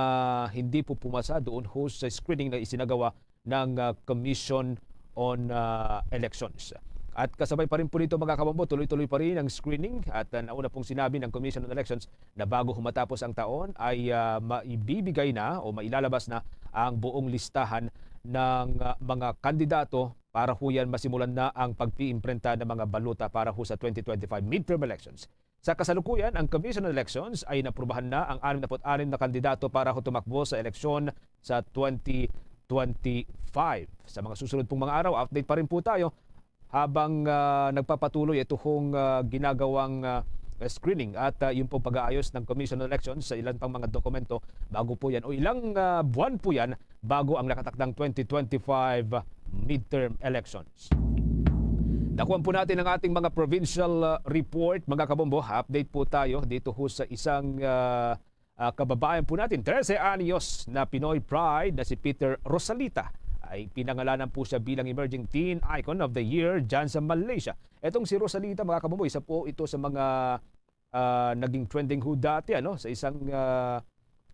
hindi po pumasa doon ho sa screening na isinagawa ng, ah, Commission on, ah, Elections. At kasabay pa rin po nito, mga kabombo, tuloy-tuloy pa rin ang screening at, ah, nauna pong sinabi ng Commission on Elections na bago humatapos ang taon ay, ah, maibibigay na o mailalabas na ang buong listahan ng, ah, mga kandidato para ho yan masimulan na ang pagpiimprenta ng mga balota para ho sa twenty twenty-five midterm elections. Sa kasalukuyan, ang Commission on Elections ay naprubahan na ang anim na put anim na kandidato para ho tumakbo sa eleksyon sa twenty twenty-five. Sa mga susunod pong mga araw, update pa rin po tayo habang, ah, nagpapatuloy ito hong, ah, ginagawang, ah, screening at, ah, yung pong pag-aayos ng Commission on Elections sa ilan pang mga dokumento bago po yan o ilang, ah, buwan po yan bago ang nakatakdang twenty twenty-five midterm elections. Dakuan po natin ang ating mga provincial, ah, report, mga kabombo. Update po tayo dito ho sa isang, ah, ah, kababayan po natin, trese anyos na Pinoy Pride na si Peter Rosalita. Ay pinangalanan po siya bilang Emerging Teen Icon of the Year dyan sa Malaysia. Etong si Rosalita, mga kabombo, isa po ito sa mga, ah, naging trending ho dati, ano, sa isang, ah,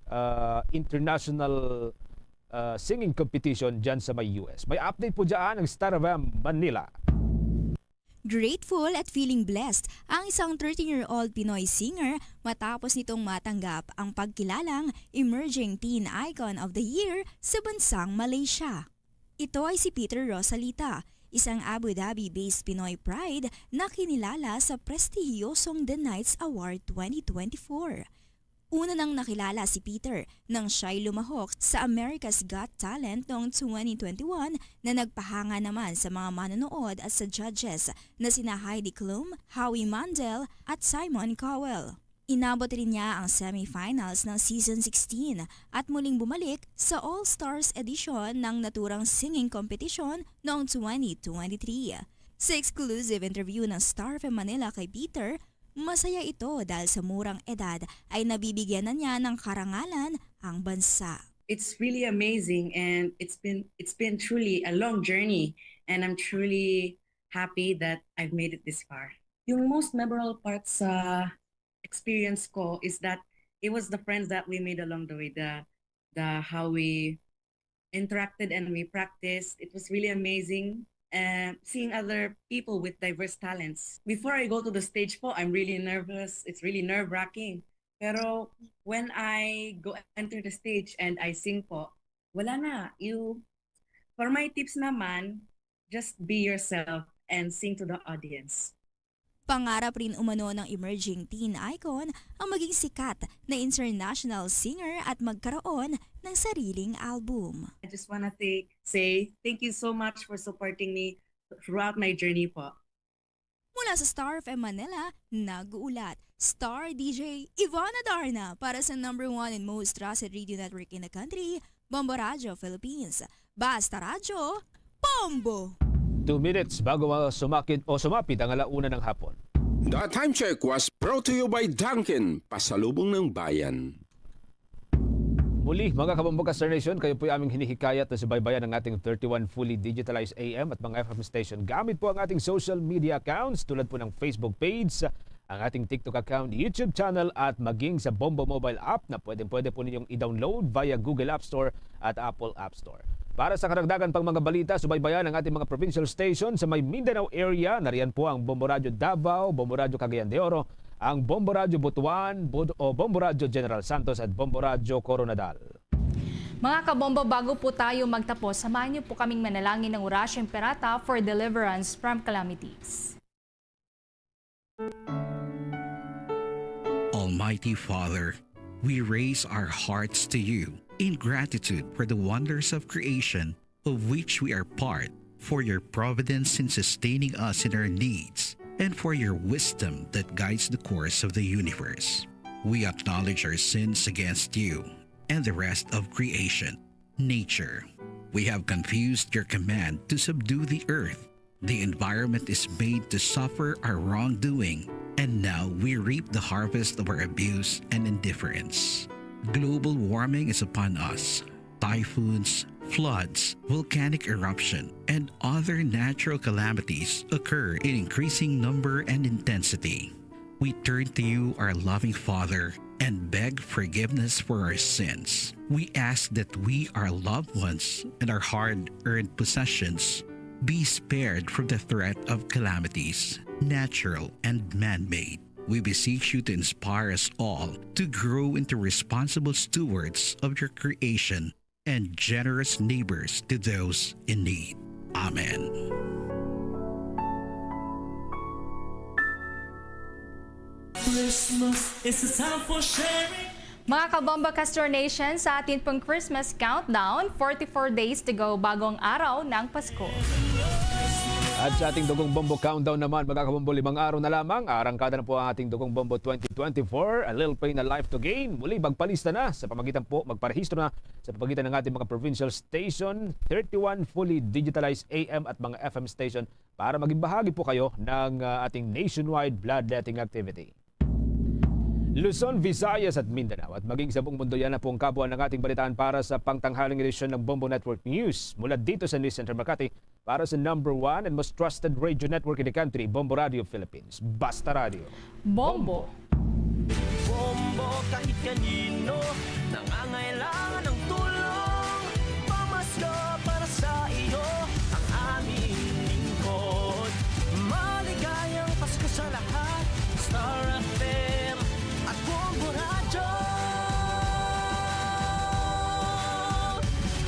ah, international, ah, singing competition dyan sa may U S. May update po dyan ang Star F M Manila. Grateful at feeling blessed ang isang thirteen-year-old Pinoy singer matapos nitong matanggap ang pagkilalang Emerging Teen Icon of the Year sa bansang Malaysia. Ito ay si Peter Rosalita, isang Abu Dhabi-based Pinoy Pride na kinilala sa prestihiyosong The Knights Award twenty twenty-four. Una nang nakilala si Peter nang siya'y lumahok sa America's Got Talent noong twenty twenty-one na nagpahanga naman sa mga manonood at sa judges na sina Heidi Klum, Howie Mandel at Simon Cowell. Inabot rin niya ang semifinals ng Season sixteen at muling bumalik sa All Stars edition ng naturang singing competition noong twenty twenty-three. Sa exclusive interview ng Star F M Manila kay Peter, masaya ito dahil sa murang edad ay nabibigyan na niya ng karangalan ang bansa. It's really amazing, and it's been it's been truly a long journey, and I'm truly happy that I've made it this far. Yung most memorable part sa experience ko is that it was the friends that we made along the way, the the how we interacted and we practiced. It was really amazing, uh, seeing other people with diverse talents. Before I go to the stage po, I'm really nervous. It's really nerve-wracking. Pero when I go enter the stage and I sing po, wala na. You, for my tips naman, just be yourself and sing to the audience. Pangarap rin umano ng emerging teen icon ang maging sikat na international singer at magkaroon ng sariling album. I just wanna say, say thank you so much for supporting me throughout my journey po. Mula sa Star F M Manila, nag-uulat Star D J Ivana Darna para sa number one and most trusted radio network in the country, Bombo Radyo Philippines. Basta Radyo, Bombo! Two minutes bago ma-, sumakit o sumapit ang alauna ng hapon. The time check was brought to you by Dunkin, pasalubong ng bayan. Muli, mga kabombo ka Star Nation, kayo po'y aming hinihikayat na subaybayan ang ating thirty-one fully digitalized A M at mga F M station. Gamit po ang ating social media accounts tulad po ng Facebook page, ang ating TikTok account, YouTube channel at maging sa Bombo Mobile app na pwedeng-pwede po ninyong i-download via Google App Store at Apple App Store. Para sa karagdagan pang mga balita, subaybayan ang ating mga provincial station sa may Mindanao area. Nariyan po ang Bombo Radyo Davao, Bombo Radyo Cagayan de Oro, ang Bombo Radyo Butuan, Bud- o Bombo Radyo General Santos at Bombo Radyo Koronadal. Mga kabombo, bago po tayo magtapos, samahan niyo po kaming manalangin ng Orasyo Imperata for deliverance from calamities. Almighty Father, we raise our hearts to you in gratitude for the wonders of creation of which we are part, for your providence in sustaining us in our needs, and for your wisdom that guides the course of the universe. We acknowledge our sins against you and the rest of creation, nature. We have confused your command to subdue the earth. The environment is made to suffer our wrongdoing, and now we reap the harvest of our abuse and indifference. Global warming is upon us. Typhoons, floods, volcanic eruption, and other natural calamities occur in increasing number and intensity. We turn to you, our loving Father, and beg forgiveness for our sins. We ask that we, our loved ones, and our hard-earned possessions be spared from the threat of calamities, natural and man-made. We beseech you to inspire us all to grow into responsible stewards of your creation and generous neighbors to those in need. Amen. Christmas is a time for sharing. Mga Kabombo Castor Nation, sa atin pong Christmas countdown, forty-four days to go, bagong araw ng Pasko. At sa ating Dugong Bombo Countdown naman, mga kabombo, limang araw na lamang, arangkada na po ang ating Dugong Bombo twenty twenty-four, A Little Pain, A Life to Gain. Muli, magpalista na sa pamagitan po, magparehistro na sa pamagitan ng ating mga provincial station, thirty-one fully digitalized A M at mga F M station para maging bahagi po kayo ng ah, ating nationwide bloodletting activity. Luzon, Visayas at Mindanao at maging sa buong mundo, yan na po ang kabuuan ng ating balitaan para sa pangtanghaling edisyon ng Bombo Network News. Mula dito sa News Center Makati, para sa number one and most trusted radio network in the country, Bombo Radio Philippines. Basta Radio. Bombo! Bombo kahit kanino nangangailangan ng tulong. Pamasko para sa iyo ang aming lingkod. Maligayang Pasko sa lahat. Star F M at Bombo Radyo.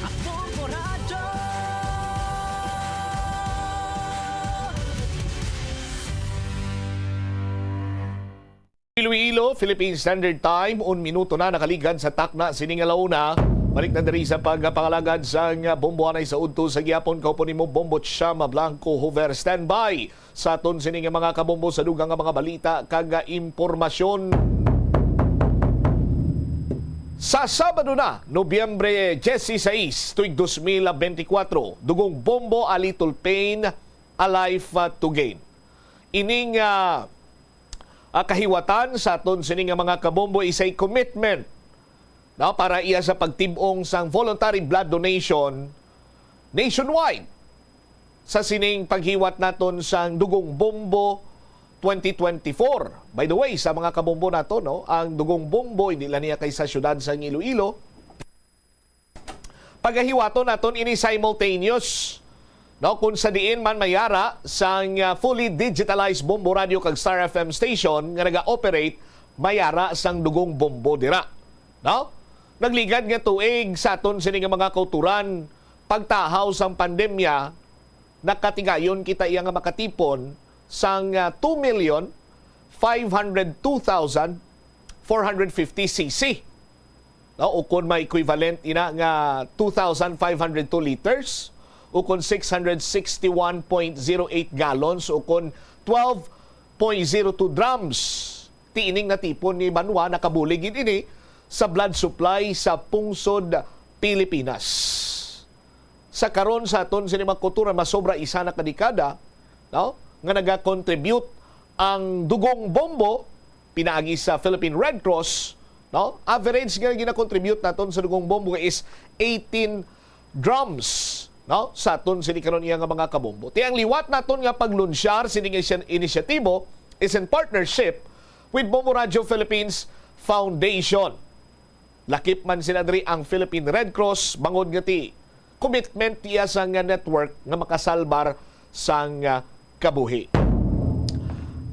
At Bombo Radyo. Iloilo, Philippine Standard Time, un minuto na nakaligad sa takna sini nga launa. Balik na diri sa pagpangalagad sang bombohanay sa udto sa gihapon. Kaupo nimo, Bombo Chama Blanco Hover. Standby sa aton sini nga mga kabombo sa dugang nga mga balita kag impormasyon. Sa Sabado na, Nobyembre dieciséis, tuig dos mil bentikuwatro, Dugong Bombo, A Little Pain, A Life, uh, to Gain. Ining ah, ah, kahiwatan sa aton sini nga mga kabombo isay commitment, no, para iya sa pagtib-ong sang voluntary blood donation nationwide sa sining paghiwat naton sang Dugong Bombo twenty twenty-four. By the way, sa mga kabombo nato, no, ang Dugong Bombo, hindi lang niya kay sa siyudad sang Iloilo, pagahiwaton naton ini simultaneous, no, kung sa diin man mayara sang ah, fully digitalized Bombo Radio kag Star F M station nga naga-operate, mayara sang Dugong Bombo dira, no? Nagligad nga tuig sa aton sini nga mga kauturan, pagtahaw sang pandemya, nakatigayon kita iya nga makatipon sang ah, two million five hundred two thousand four hundred fifty C C. No, ukon may equivalent ina nga two thousand five hundred two liters, ukon six hundred sixty-one point zero eight gallons, ukon twelve point zero two drums. Ti ining natipon ni Banwa, nakabulig gid ini sa blood supply sa pungsod Pilipinas. Sa karon sa aton sini mga kultura, masobra isa na ka dekada, no, nga nagakontribute ang Dugong Bombo pinaagi sa Philippine Red Cross, no? Average nga ginakontribute naton sa Dugong Bombo is eighteen drums, no, sa aton sini karon iya nga mga kabombo. Ti ang liwat naton nga paglunsyar sini nga isya-, inisyatibo is in partnership with Bombo Radio Philippines Foundation. Lakip man sila diri ang Philippine Red Cross, bangod nga ti commitment iya sang network nga makasalbar sang ah, kabuhi.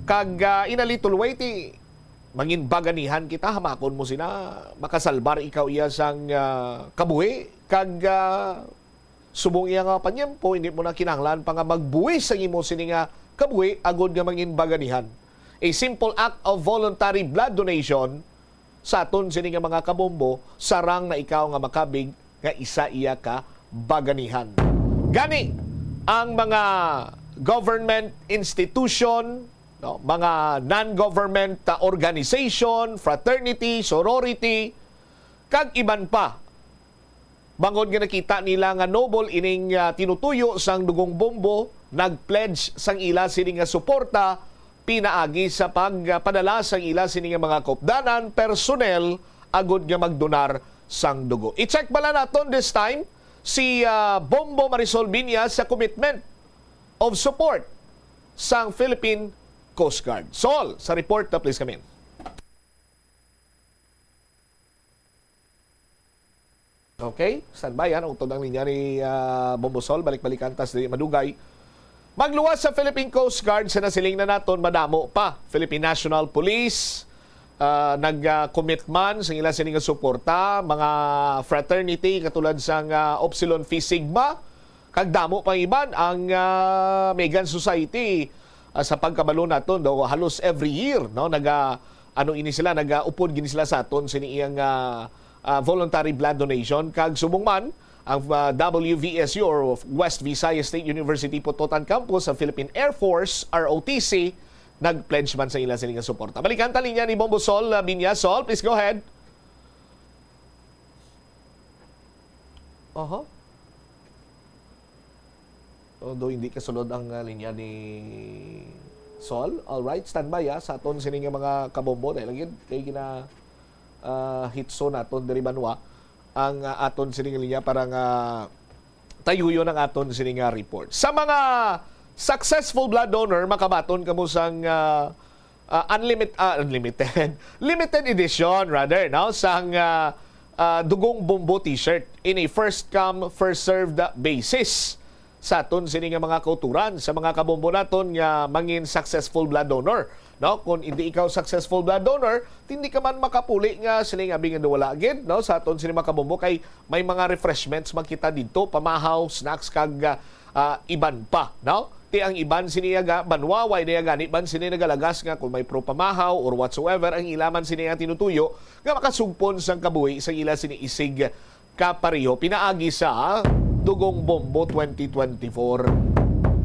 Kag ah, in a little way, ti mangin baganihan kita, hamakon mo sina, makasalbar ikaw iya sang ah, kabuhi. Kag ah, subong iya nga panyempo, hindi mo na kinahanglan pa nga magbuwis ang imo sini nga kabuhi agod nga mangin baganihan. A simple act of voluntary blood donation sa aton sini nga mga kabombo, sarang na ikaw nga makabig nga isa iya ka baganihan. Gani, ang mga government institution, no, mga non-government, ah, organization, fraternity, sorority, kag iban pa, bangod nga nakita nila nga noble ining ah, tinutuyo sang Dugong Bombo, nag-pledge sang ila sini nga suporta pinaagi sa pagpadala sang ila sini nga mga kaupdanan, personnel, agod nga magdonar sang dugo. I-check bala naton this time si, ah, Bombo Marisol Binya sa commitment of support sang Philippine Coast Guard. Sol, sa report na, please, come in. Okay, standby, ah. Nautod ang linya ni, ah, Bombo Sol. Balik-balikan tas dili madugay. Magluwas sa Philippine Coast Guard, sa nasiling na naton, madamo pa. Philippine National Police, ah, nag-commit man sa ila sini nga suporta, mga fraternity katulad sang, ah, Upsilon Phi Sigma, kag damo pang iban ang, ah, Megan Society, ah, sa pagkabalo naton daw halos every year, no, naga, ano ini sila, nagaupod gini sila sa aton sini iyang, ah, ah, voluntary blood donation, kag subong man ang, ah, W V S U or West Visayas State University Pototan Campus sa Philippine Air Force, R O T C, nag-pledge man sa ila sini nga suporta. Balikan ta linya ni Bombo Sol, ah, Binya. Sol, please go ahead. Oho. Although hindi kasulod ang, ah, linya ni Sol. All right, standby, ah, sa aton sini nga mga kabombo. Dahil lagi kay gina, ah, hitso naton diri banwa ang, ah, aton sini nga linya para nga tayuyon ang aton sini nga report. Sa mga successful blood donor, makabaton kamo sang, ah, ah, unlimit-, ah, unlimited, limited edition rather, no, sang, ah, ah, Dugong Bombo T-shirt in a first come, first served basis. Sa aton sini nga mga kauturan, sa mga kabombo naton nga mangin successful blood donor, no? Kung hindi ikaw successful blood donor, hindi ka man makapuli nga sini nga abi nga wala gid, no? Sa aton sini mga kabombo kay may mga refreshments man kita didto, pamahaw, snacks kag, ah, ah, iban pa, no? Ti ang iban sini nga banwa, way na gani man sini nagalagas nga kung may pro pamahaw or whatsoever, ang ila man sini nga tinutuyo nga makasugpon sang kabuhi sa ila sini isig kapareho pinaagi sa Dugong Bombo twenty twenty-four.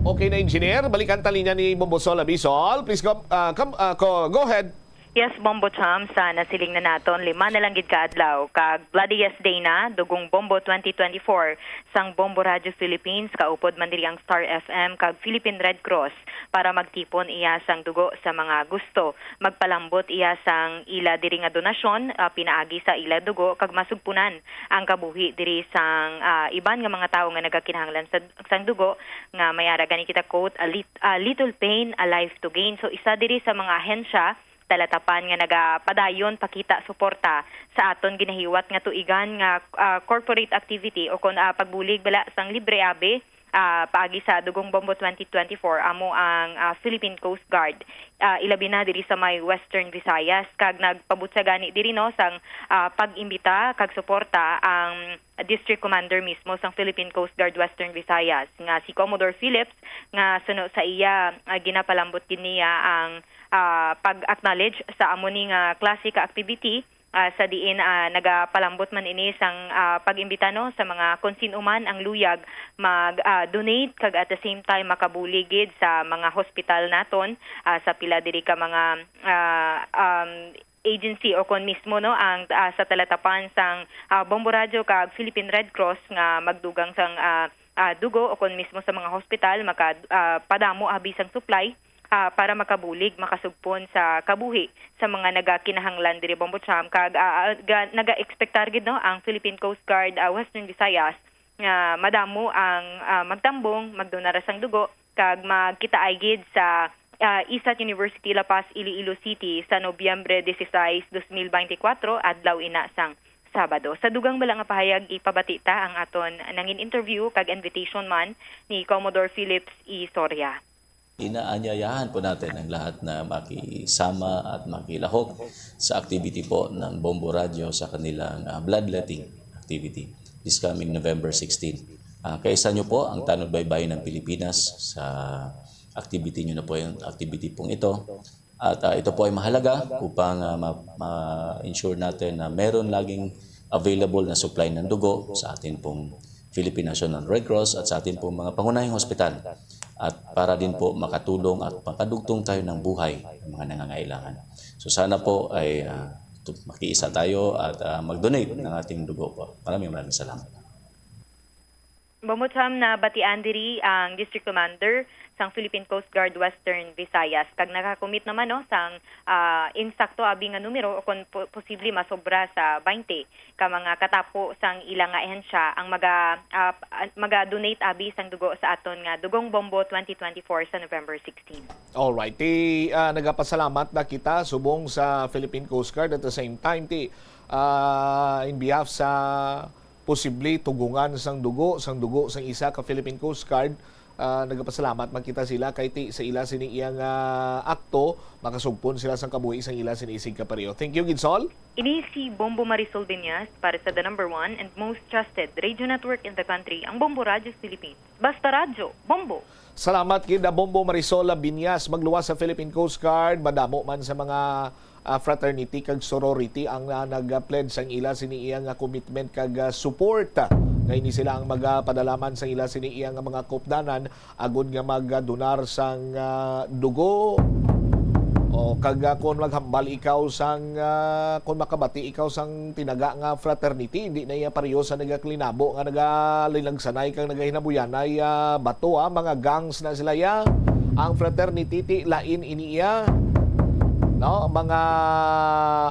Okay na, engineer, balikan ta linya ni Bombo Sol. Abi Sol, please go, ah, come, ah, go, go ahead. Yes, Bombo Cham, sa nasiling na naton, lima na lang gid ka adlaw kag bloodiest day na, Dugong Bombo twenty twenty-four, sang Bombo Radio Philippines, kaupod man diri ang Star F M kag Philippine Red Cross para magtipon iya sang dugo sa mga gusto magpalambot iya sang ila diri nga donasyon, ah, pinaagi sa ila dugo kag masugpunan ang kabuhi diri sang, ah, iban nga mga tawo nga nagakinahanglan sa, sang dugo nga may ara gani kita quote, "A lit-, a little pain, a life to gain." So, isa diri sa mga ahensya talatapan nga nagapadayon pakita suporta sa aton ginahiwat nga tuigan nga, ah, corporate activity o kon, ah, pagbulig bala sang libre abi, ah, paagi sa Dugong Bombo twenty twenty-four amo ang, ah, Philippine Coast Guard, ah, ilabi na diri sa may Western Visayas, kag nagpabutyag gani diri, no, sang, ah, pag-imbita kag suporta ang District Commander mismo sang Philippine Coast Guard Western Visayas nga si Commodore Phillips, nga suno sa iya, ah, ginapalambot gid niya ang, ah, pag-acknowledge sa amo ni nga klase ka activity, ah, sa diin, ah, nagapalambot man ini sang, ah, pag-imbita, no, sa mga kon sin-o man ang luyag mag, ah, donate kag at the same time makabulig gid sa mga hospital naton, ah, sa pila diri ka mga, ah, um, agency o kon mismo, no, ang, ah, sa talatapan sang, ah, Bombo Radio kag Philippine Red Cross nga magdugang sang, ah, ah, dugo o kon mismo sa mga hospital maka, ah, padamo abi sang supply, ah, para makabulig, makasugpon sa kabuhi sa mga nagakinahanglan diri, Bombo Cham, kag, ah, ah, ga-, naga-ekspektar gid, no, ang Philippine Coast Guard, ah, Western Visayas nga madamo ang, ah, magtambong, magdonar sang dugo, kag magkitaay gid sa, ah, ISAT University La Paz, Iloilo City sa Nobyembre dieciséis, dos mil beintikwatro, adlaw ina sang Sabado. Sa dugang bala nga pahayag, ipabati ta ang aton nangin-interview kag invitation man ni Commodore Phillips E. Soria. Inaanyayahan po natin ang lahat na makisama at makilahok sa activity po ng Bombo Radyo sa kanilang, ah, bloodletting activity this coming November sixteen. Ah, kaisa nyo po ang Tanod Baybayin ng Pilipinas sa activity nyo na po, yung activity pong ito. At, ah, ito po ay mahalaga upang, ah, ma-, ma-ensure natin na meron laging available na supply ng dugo sa atin pong Philippine National Red Cross at sa atin pong mga pangunahing hospital. At para din po makatulong at makadugtong tayo ng buhay ng mga nangangailangan. So sana po ay, ah, tu-, makiisa tayo at, ah, mag-donate ng ating dugo po. Maraming, maraming salamat. Bombo Cham, nabatian diri ang District Commander sang Philippine Coast Guard Western Visayas, kag nakakumit naman, no, sang, ah, insakto abi nga numero o kon po-, posible masobra sa twenty ka mga katapo sang ila nga ahensya ang maga-, ah, maga-donate abi sang dugo sa aton nga Dugong Bombo twenty twenty-four sa November sixteen. Alright, ti, ah, nagapasalamat na kita subong sa Philippine Coast Guard, at the same time, ti, ah, in behalf sa posible tugungan sang dugo, sang dugo sang isa ka Philippine Coast Guard, ah, nagapasalamat man kita sila kay ti sa ila sini iyang, ah, akto, makasugpon sila sang kabuhi sang ila sini isig ka pareho. Thank you, Gidsol. Ini si Bombo Marisol Binyas para sa the number one and most trusted radio network in the country, ang Bombo Radyo Philippines. Basta Radyo, Bombo! Salamat gid, ah, Bombo Marisol Binyas. Magluwas sa Philippine Coast Guard, madamo man sa mga, ah, fraternity kag sorority ang, ah, nag-pledge sang ila sini iya nga commitment kag, ah, support. Nga ini sila ang magapadala man sa ila sini iya nga mga kupdanan agud nga magdonar sang, ah, dugo. O, kag, ah, kung maghambal ikaw sang, ah, kung makabati ikaw sang tinaga nga fraternity, hindi na iya pareho sa nagaklinabo nga nagalinagsanay kag nagahinabuyanay, ah, bato, ah, mga gangs na sila, ya. Ang fraternity, ti, lain ini, ya. No, mga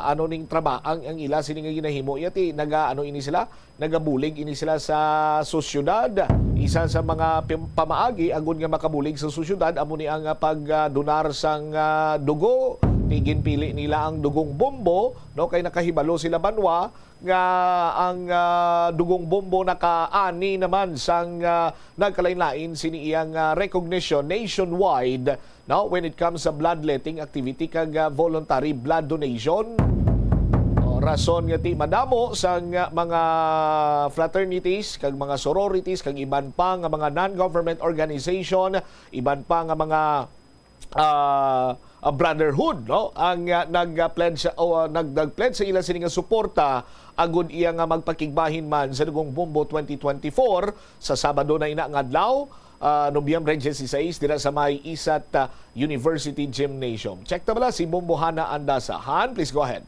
ano ning traba-, ang, ang ila sini nga ginahimo, ya, ti, naga, ano ini sila, nagabulig ini sila sa sosyedad. Isa sa mga pim-, pamaagi agud nga makabulig sa sosyedad amo ni ang, ah, pagdonar sang, ah, dugo. Ti ginpili nila ang Dugong Bombo, no, kay nakahibalo sila banwa nga ang, ah, Dugong Bombo nakaani naman sang, ah, nagkalain-lain sini iyang, ah, recognition nationwide, no, when it comes sa bloodletting activity kag, ah, voluntary blood donation. O, rason nga ti madamo sang, ah, mga fraternities kag mga sororities kag iban pa nga mga non-government organization, iban pa nga mga, ah, ah, brotherhood, no, ang, ah, nag-pledge sa, o, ah, nag-, nag-pledge sa ila sini nga suporta agud iya nga magpakigbahin man sa Dugong Bombo twenty twenty-four sa Sabado na ina nga adlaw, ah, Nobyembre dieciséis, dira sa may Isat, ah, University Gymnasium. Check ta bala si Bombo Hana Andasa. Han, please go ahead.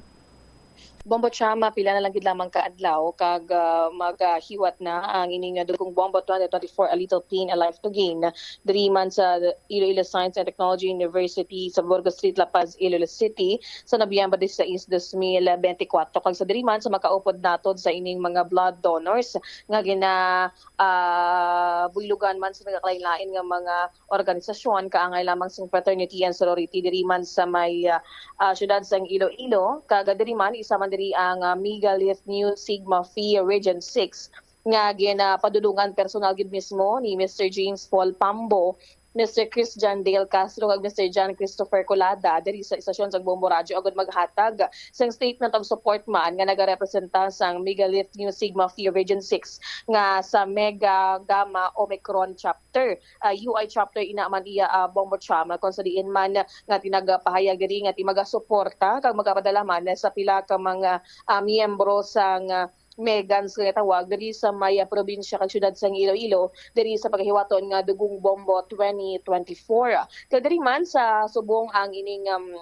Bombo Cham, pila na lang gid lamang ka adlaw kag, ah, magahiwat na ang ining Dugong Bombo twenty twenty-four, A Little Pain, A Life to Gain, diri man sa Iloilo Science and Technology University sa Burgos Street, La Paz, Iloilo City, sa Nobyembre dieciséis, dos mil bentikwatro. Kag sa diri man sa makaupod naton sa ining mga blood donors nga gina-, ah, buylogan man sa nagakalain-lain nga mga organisasyon, kaangay lamang sing fraternity and sorority diri man sa may, ah, ah, siyudad sang Iloilo. Kag diri man, isa man diri ang, ah, Megalith Nu Sigma Phi Region six nga ginapadulungan personal gid mismo ni Mister James Paul Pambo, Mister Christian Dale Castro, kag Mister John Christopher Colada diri sa istasyon sang Bombo Radyo agud maghatag sang statement of support man nga nagarepresenta sang Megalith Nu Sigma Phi Region six nga sa Mega Gamma Omicron Chapter, ah, U I Chapter ina man iya, ah, Bombo Cham, kung sa diin man nga tinagapahayag diri nga ti magasuporta kag magapadala man sa pila ka mga, ah, miyembro sang, ah, Megans nga tawag diri sa may, ah, probinsya kag siyudad sang Iloilo diri sa paghiwaton nga Dugong Bombo twenty twenty-four. Kag diri man sa subong ang ining, um,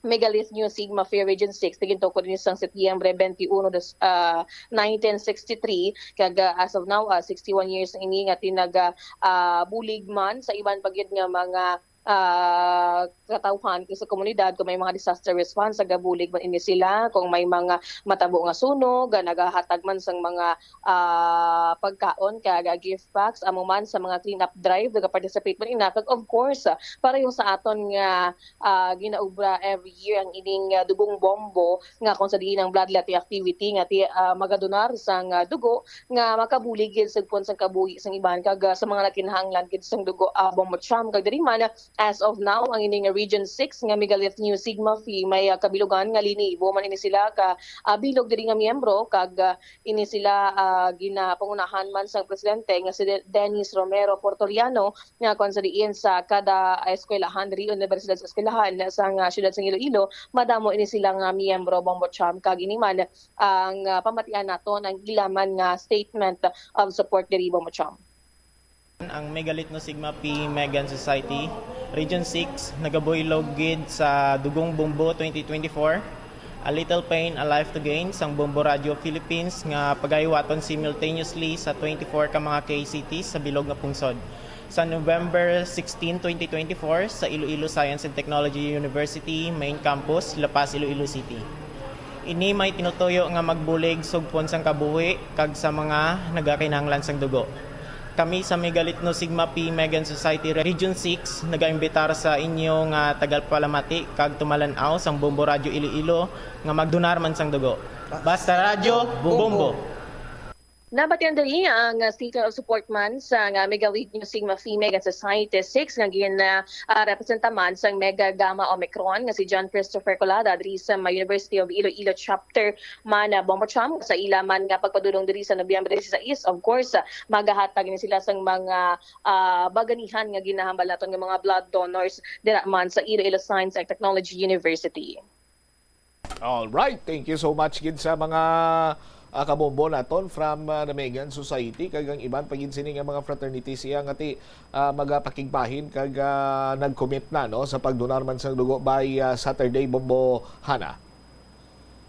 Megalith Nu Sigma Phi Region six, ti gintukod ini sang Setyembre twenty-uno dos, ah, nineteen sixty-three, kag, ah, as of now, ah, sixty-one years na ini nga tinaga, ah, bulig man sa iban pa gid nga mga, ah, katawhan sa komunidad. Kung may mga disaster response, nagabulig man ini sila. Kung may mga matabo nga sunog, ah, nagahatag man sang mga, ah, pagkaon kag, ah, gift packs, amo man sa mga clean-up drive, nagaparticipate man ina. Kag of course, ah, pareho sa aton nga ah, ginaobra every year ang ining, ah, Dugong Bombo, nga kung sa diin ang bloodletting activity nga ti-, ah, magadonar sang, ah, dugo nga makabulig gid sugpon sang kabuhi sang iban kag, ah, sa mga nagkinahanglan gid sang dugo, ah, Bombo Cham. Kag diri man, as of now, ang ining Region six nga Megalith Nu Sigma Phi may, ah, kabilugan nga linibo man ini sila ka, ah, bilog diri nga miyembro kag, ah, ini sila, ah, ginapangunahan man sang presidente nga si De-, Dennis Romero Portoliano, nga kon sa diin sa kada eskwelahan diri, universidad sa eskwelahan sa nga siyudad sang Iloilo, madamo ini sila nga miyembro, Bombo Cham, kag ini man ang, ah, pamatian naton ang ila man nga statement of support diri, Bombo Cham. Ang Megalith Nu Sigma Phi Megan Society Region six nagabuylog gid sa Dugong Bombo twenty twenty-four. A Little Pain, A Life to Gain sang Bombo Radio Philippines nga pagahiwaton simultaneously sa twenty-four ka mga K C T sa bilog nga pungsod. Sa November sixteen, twenty twenty-four, sa Iloilo Science and Technology University Main Campus, La Paz, Iloilo City. Ini may tinutuyo nga magbulig sugpon sang kabuhi kag sa mga nagakinahanglan sang dugo. Kami sa Megalitno Sigma Phi Megan Society Region six nagaimbitar sa inyo nga tagalpalamati kag tumalan-aw sang Bombo Radyo Iloilo nga magdunar man sang dugo. Basta radyo, bubombo! Nabatian diri ang, ah, State of Support man sa nga Megalitno Sigma Phi Megan Society six nga gin, ah, ah, representa man sang Mega Gamma Omicron nga si John Christopher Colada diri sa may University of Iloilo Chapter man, ah, Bombo Cham, sa ila man nga pagpadulong diri sa Nobyembre sais. Of course, ah, magahatag ni sila sang mga, ah, baganihan nga ginahambal naton nga mga blood donors dira man sa Iloilo Science and Technology University. All right, thank you so much gid sa mga, ah, kabombo naton from, ah, the Megan Society kag ang iban pa gid sini nga mga fraternities iya nga ti, ah, magapakigbahin kag, ah, nag-commit na, no, sa pagdonar man sang dugo by, ah, Saturday, Bombo Hana.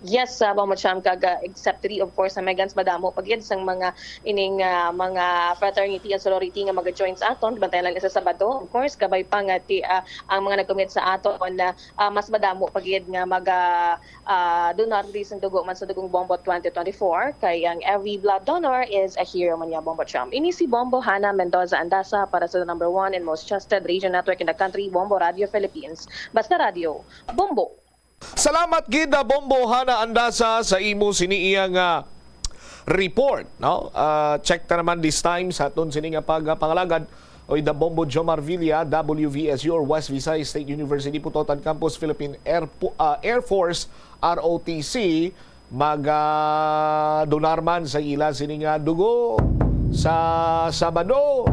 Yes, uh, Bombo Cham, kag, ah, except diri, of course, sa Megans, madamo pa gid sang mga ining, ah, mga fraternity and sorority nga maga-join sa aton. Bantayan lang sa Sabado, of course, kabay pa nga ti, ah, ang mga nag-commit sa aton na, ah, mas madamo pa gid nga maga, ah, donar diri sang dugo man sa Dugong Bombo twenty twenty-four, kay ang every blood donor is a hero man niya, Bombo Cham. Ini si Bombo Hana Mendoza Andasa para sa the number one and most trusted radio network in the country, Bombo Radio Philippines. Basta Radio, Bombo! Salamat gid na Bombo Hana Andasa sa imo sini iya nga report, no? Ah, check ta naman this time sa aton sini nga pagpangalagad, oy, the Bombo Jomar Villa, W V S U or West Visayas State University Pototan Campus, Philippine Air, Po- ah, Air Force, R O T C, mag ah, donar man sa ila sini nga dugo sa Sabado.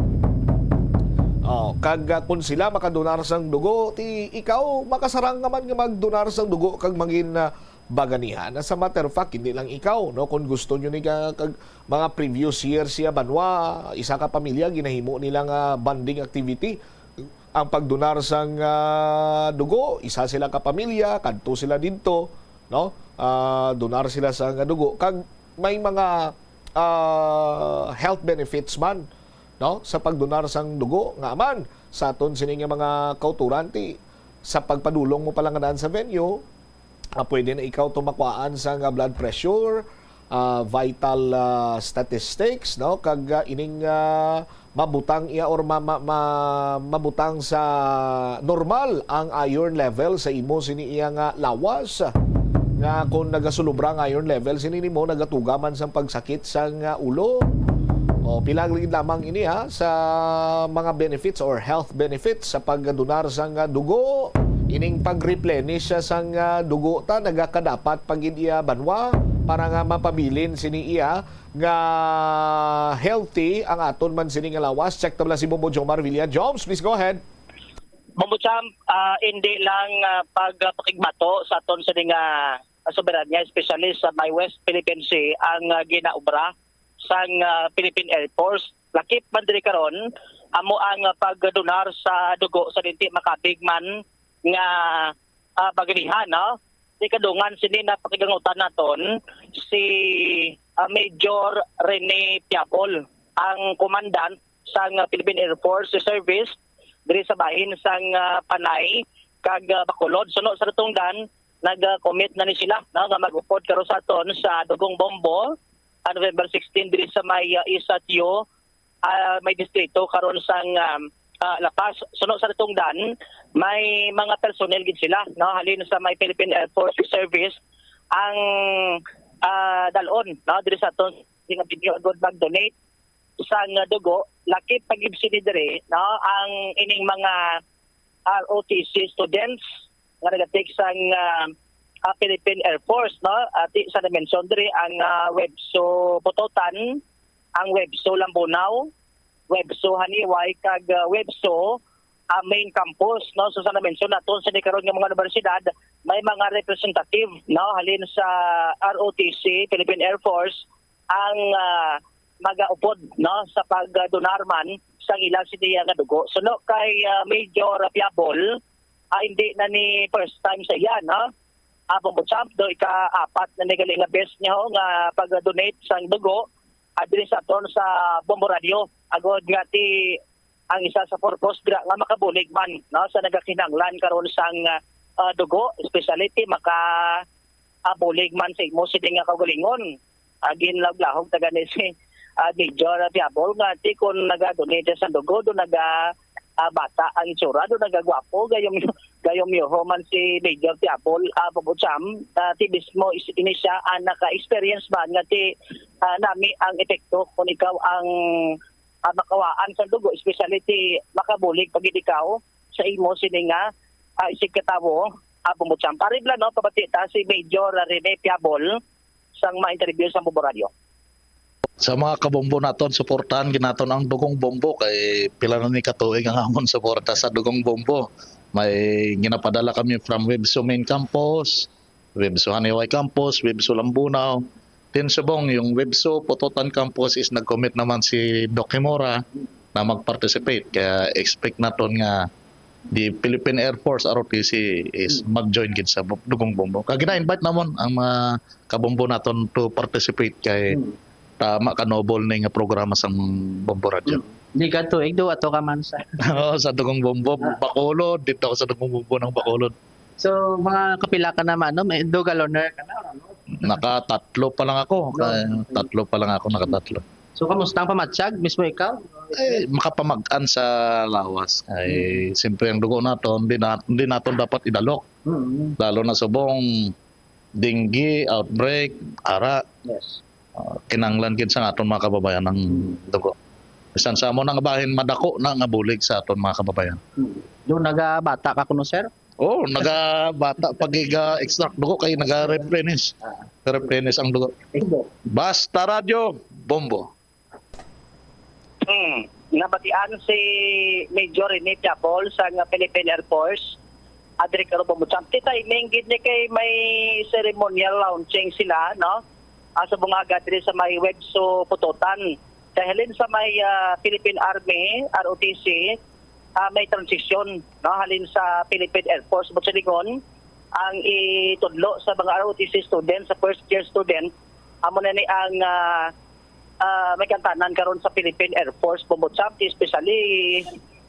Oh, kag ah, kung sila makadonar sang dugo, ti ikaw makasarang naman nga magdonar sang dugo kag mangin ah, baganihan. As a matter of fact, hindi lang ikaw, no, kung gusto nyo ni ka, kag mga previous year siya banwa, isa ka pamilya ginahimo nila nga bonding activity ang pagdonar sang ah, dugo, isa sila ka pamilya, kadto sila didto, no? Ah, donar sila sang dugo kag may mga ah, health benefits man, no, sa pagdonar sang dugo. Nga man sa aton sini nga mga kauturan, ti sa pagpadulong mo pa lang anaan sa venue, ah, pwede na ikaw tumakwaan sang ah, blood pressure, ah, vital ah, statistics, no, kag ah, ining ah, mabutang iya or ma, ma, ma, mabutang sa normal ang iron level sa imo sini iya nga lawas, nga kung nagasulubra ang iron level sini nimo, nagatuga man sang pagsakit sang ah, ulo. O, pila gid lamang ini, ha, sa mga benefits or health benefits sa pagdonar sang ah, dugo. Ining pag-replenish sang ah, dugo ta, nagakadapat pa gid iya banwa para nga mapabilin sini iya nga healthy ang aton man sini nga lawas. Check ta bala si Bombo Jomar Villa. Joms, please go ahead. Bombo Cham, ah, hindi lang ah, pagpakigbato sa aton sini nga soberanya, especially sa may West Philippine Sea, ang ah, ginaobra sang ah, Philippine Air Force. Lakip man diri karon, amo ang ah, pagdonar sa dugo sa dinti makabig man nga ah, baganihan, no? Di kadungan sini na pakigangutan naton si ah, Major Rene Piabol, ang commandant sang ah, Philippine Air Force Reservist diri sa bahin sang ah, Panay kag ah, Bacolod. Suno sa natungdan, nag-commit na ni sila, no, nga mag-upod karon sa aton sa Dugong Bombo, ah, November sixteen diri sa may ah, Isatio, ah, may distrito karon sang um, ah, La Paz. Suno sa natungdan, may mga personnel gid sila, no, halin sa may Philippine Air Force Reservist ang ah, dalon, no, diri sa aton nga video agud mag-donate sang dugo. Lakip pa gid sini diri, no, ang ining mga R O T C students nga nag-take sang ah, ah, Philippine Air Force, no? Ati sa na-mention diri ang ah, WEPSU Pototan, ang WEPSU Lambunao, WEPSU Janiuay kag ah, WEPSU ah, main campus, no? So sa na-mention naton sini karon nga mga universidad, may mga representative, no, halin sa R O T C, Philippine Air Force, ang ah, magaupod, no, sa pagdonar man sang ila sini nga dugo. Suno kay ah, Major Piabol, ah, hindi na ni first time sa iya, no? Ah, Bombo Champ, do ika-apat na ni gali nga best niya ho nga pag-donate sang dugo, ah, diri sa aton sa Bombo Radio. Agod nga ti ang isa sa purpose dira nga makabulig man, no, sa nagakinahanglan karon sang, ah, dugo, especially ti maka, ah, bulig man sa imo sini nga kaugalingon. Ah, ginlahog-lahog ta gani si, ah, Major Piabol nga ti kon naga-donate sa dugo, do naga, ah, bata ang itsura, do nagagwapo, gayom, gayom yuho man si Major Piabol, ah, Bombo Champ, ah, ti mismo is-, ini siya ang naka-experience man nga ti, ah, nami ang epekto kon ikaw ang, ah, makawaan sa dugo, especially ti makabulig pa gid ikaw sa imo sini nga, ah, isig ka tawo, ah, Bombo Champ. Pare bala, no, pabati ta si Major Rene Piabol sang ma-interview sa Bombo Radio. Sa mga kabombo naton, suportahan gid naton ang Dugong Bombo kay pila na ni ka tuig ang amon suporta sa Dugong Bombo. May ginapadala kami from Webso Main Campus, Webso Haniway Campus, Webso Lambunao. Din subong yung Webso Pototan Campus is nag-commit naman si Doc Himora na mag-participate. Kaya expect naton nga the Philippine Air Force, R O T C, is mag-join gid sa bu-, Dugong Bombo. Kag gina-invite namon ang mga kabombo naton to participate kay tama ka noble ni nga programa sang Bombo Radyo. Di ka tuig, do ato ka man sa Oo, sa Dugong Bombo, Bacolod. Dito ako sa Dugong Bombo ng Bacolod. So, mga kapila ka naman, no? May do galoner ka na, ano? Nakatatlo pa lang ako. Kaya tatlo pa lang ako, nakatatlo. So, kamusta ang pamatyag? Mismo ikaw? Eh, makapamag-an sa lawas. Ay, siyempre, ang dugo naton, hindi na, hindi naton dapat idalok. Mm. Lalo na subong dengue outbreak, ara. Yes. Ah, kinahanglan gid sa aton mga kababayan ang dugo. Bisan sa amo nga bahin, madako na nga bulig sa aton mga kababayan. Mm. Doon nagabata ka kuno, sir? Oh, nagabata pag iga-extract dugo kay naga-replenish. Ah. Replenish ang dugo. Ito. Basta Radyo, Bombo. Hmm. Nabatian si Major Rene Piabol sang Philippine Air Force, ah, diri karon, Bombo Champ. Ti timing gid ni kay may ceremonial launching sila, no? Ah, sa bungaga diri sa may Webso Pototan. Kay halin sa may, ah, Philippine Army, R O T C, ah, may transition, no? Halin sa Philippine Air Force, buot silingon, ang itudlo sa mga R O T C students, sa first year student, amo na ni ang, ah, ah, may kantanan karon sa Philippine Air Force, Bombo Champ, especially,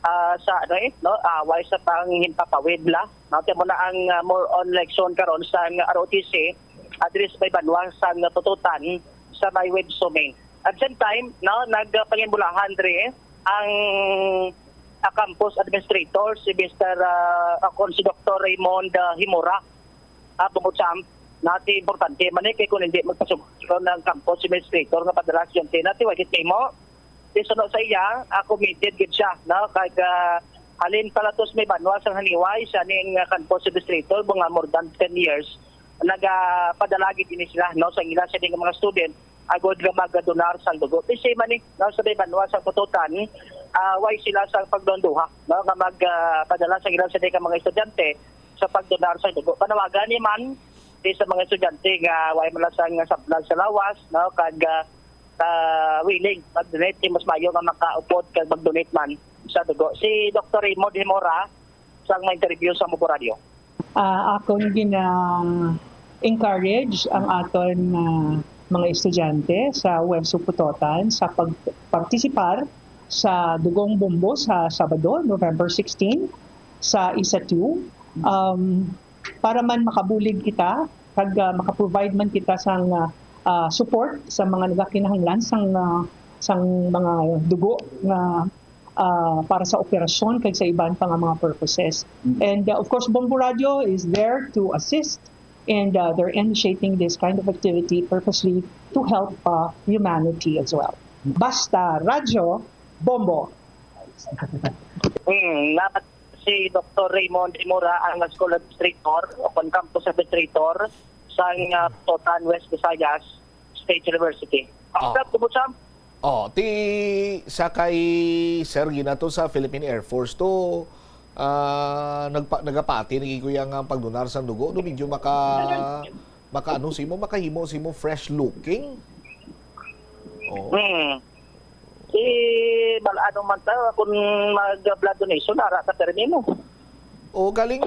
ah, sa, ano eh, no, away sa panghimpapawid la. No, kaya mo na ang, ah, more on leksyon karon sa R O T C, address by banwa sa Pototan sa may Webso Main. At same time, no, nagpangimbulahan diri ang, ah, campus administrator, si Mister, ah, akon si Doktor Raymond, ah, Himura. Ah, Bombo Champ, nati importante man eh, kay kung hindi magpasugod ang campus administrator nga padala sa estudyante, nati wa gid mo. Di suno sa iya, ah, committed gid siya, no? Kag, ah, halin pala to sa may banwa sa Haniway, siya ning, ah, campus administrator, mga more than ten years, nagapadala gid ini sila, no, sa ila sa mga student, agod nga magadonar sang dugo. Di siya man ni, no, sa may banwa sa Pototan, ah, way sila sa pagdunduha, no, nga mag, ah, padala sa ila sa mga estudyante sa pagdonar sa dugo. Panawagan ni man di sa mga estudyante nga way man lang sang sablag sa lawas, no, kag, ah, ah, willing mag-donate, di mas mayo nga makaupod kag mag-donate man sa dugo. Si Doktor Raymond Himora sang ma-interview sa Mubo Radio. Ah, akon gina-encourage ang aton, ah, mga estudyante sa Webso Pototan sa pagpartisipar sa Dugong Bombo sa Sabado, November sixteen, sa ISATU. Um, para man makabulig kita, kag, ah, makaprovide man kita sang, ah, ah, support sa mga nagakinahanglan sang, ah, sang mga dugo nga, ah, para sa operasyon kag sa iban pa nga mga purposes. Mm. And, ah, of course, Bombo Radio is there to assist, and, ah, they're initiating this kind of activity purposely to help, ah, humanity as well. Basta Radyo, Bombo! Hmm, dapat si Doktor Raymond Dimora ang school administrator o kon campus administrator sa, ah, Pototan, West Visayas State University. Ah. Sa Bombo Champ. Oh, ti sa kay Sir gina to sa Philippine Air Force to, ah, nagpa-, nagapati, nagikuya nga pagdonar sang dugo, no, medyo maka-, maka-ano simo, makahimo simo fresh looking. Oh. Hmm. Si, mal-, ano man ta, kung mag-blood donation, ara ka termino. O, galing,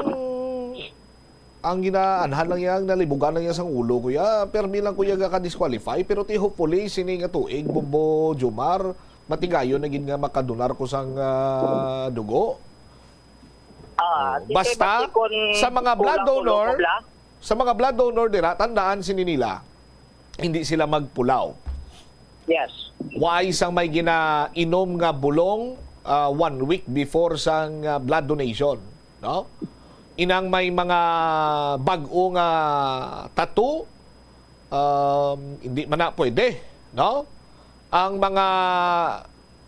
ang ginaanhan lang niya, ang nalibugan lang niya sang ulo, kuya. Permi lang, kuya, ka-disqualify. Pero ti hopefully, sini nga tuig, Bombo Jomar, matigayon na gid nga makadonar ko sang, ah, dugo. Ah, Oh, di kay basta, basi kun sa mga blood kulang-kulang donor, mo bla? Sa mga blood donor dira, tandaan sini nila, hindi sila magpulaw. Yes. Why sang may ginainom nga bulong, ah, one week before sang, ah, blood donation, no? Inang may mga bag-o nga tattoo, um, hindi man na pwede, no? Ang mga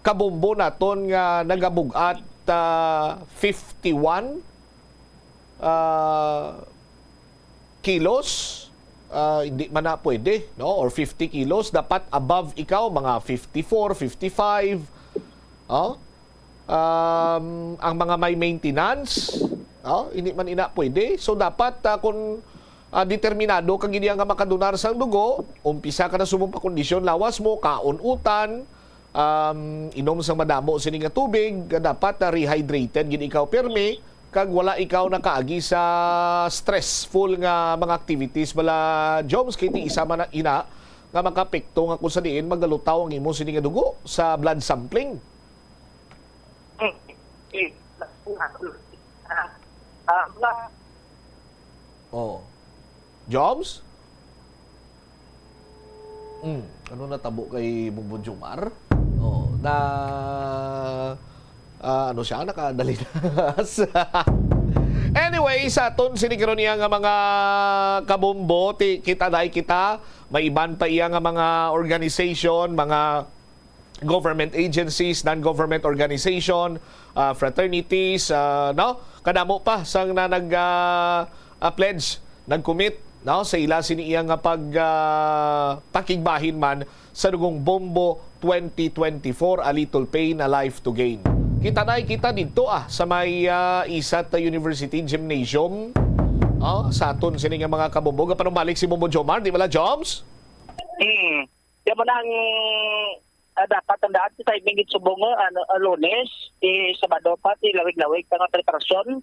kabombo naton nga nagabug-at, ah, fifty-one, ah, kilos, ah, hindi man na pwede, no? Or fifty kilos, dapat above ikaw, mga fifty-four, fifty-five, oh? Um, ang mga may maintenance, oh, hindi man ina pwede. So, dapat, ah, kung, ah, determinado ka gid nga makadonar sang dugo, umpisa ka na subong pakondisyon lawas mo, kaon utan, um, inom sang madamo sini nga tubig, dapat, ah, rehydrated gid ikaw pirmi, kag wala ikaw nakaagi sa stressful nga mga activities bala, Joms, kay ti isa man na ina nga makapekto nga kung sa diin magalutaw ang imo sini nga dugo sa blood sampling. Mm. Eh, ah, ah, Oh. Jobs? Hmm, ano natabo kay Bongbong Jomar? Oh, na, ah, ano siya, nakadalinas. Anyway, sa aton sini karon iya nga mga kabombo, ti-, kita dai kita, may iban pa iya nga mga organization, mga government agencies, non-government organization, ah, fraternities, ah, no? Kadamo pa sang na nag, ah, ah, pledge, nag-commit, no, sa ila sini iya nga pag, ah, pakigbahin man sa dugong Bombo twenty twenty-four, A Little Pain, A Life to Gain. Kita na kita didto, ah, sa may, ah, Isat University Gymnasium. Oh, sa aton sini nga mga kabombo. Gapanumbalik si Bombo Jomar, di bala, Joms? Hmm. Yan mo na ang, ah, dapat tandaan, sa timing gid subong, ano, ah, Lunes, ti Sabado pa, ti lawig-lawig pa nga preparasyon.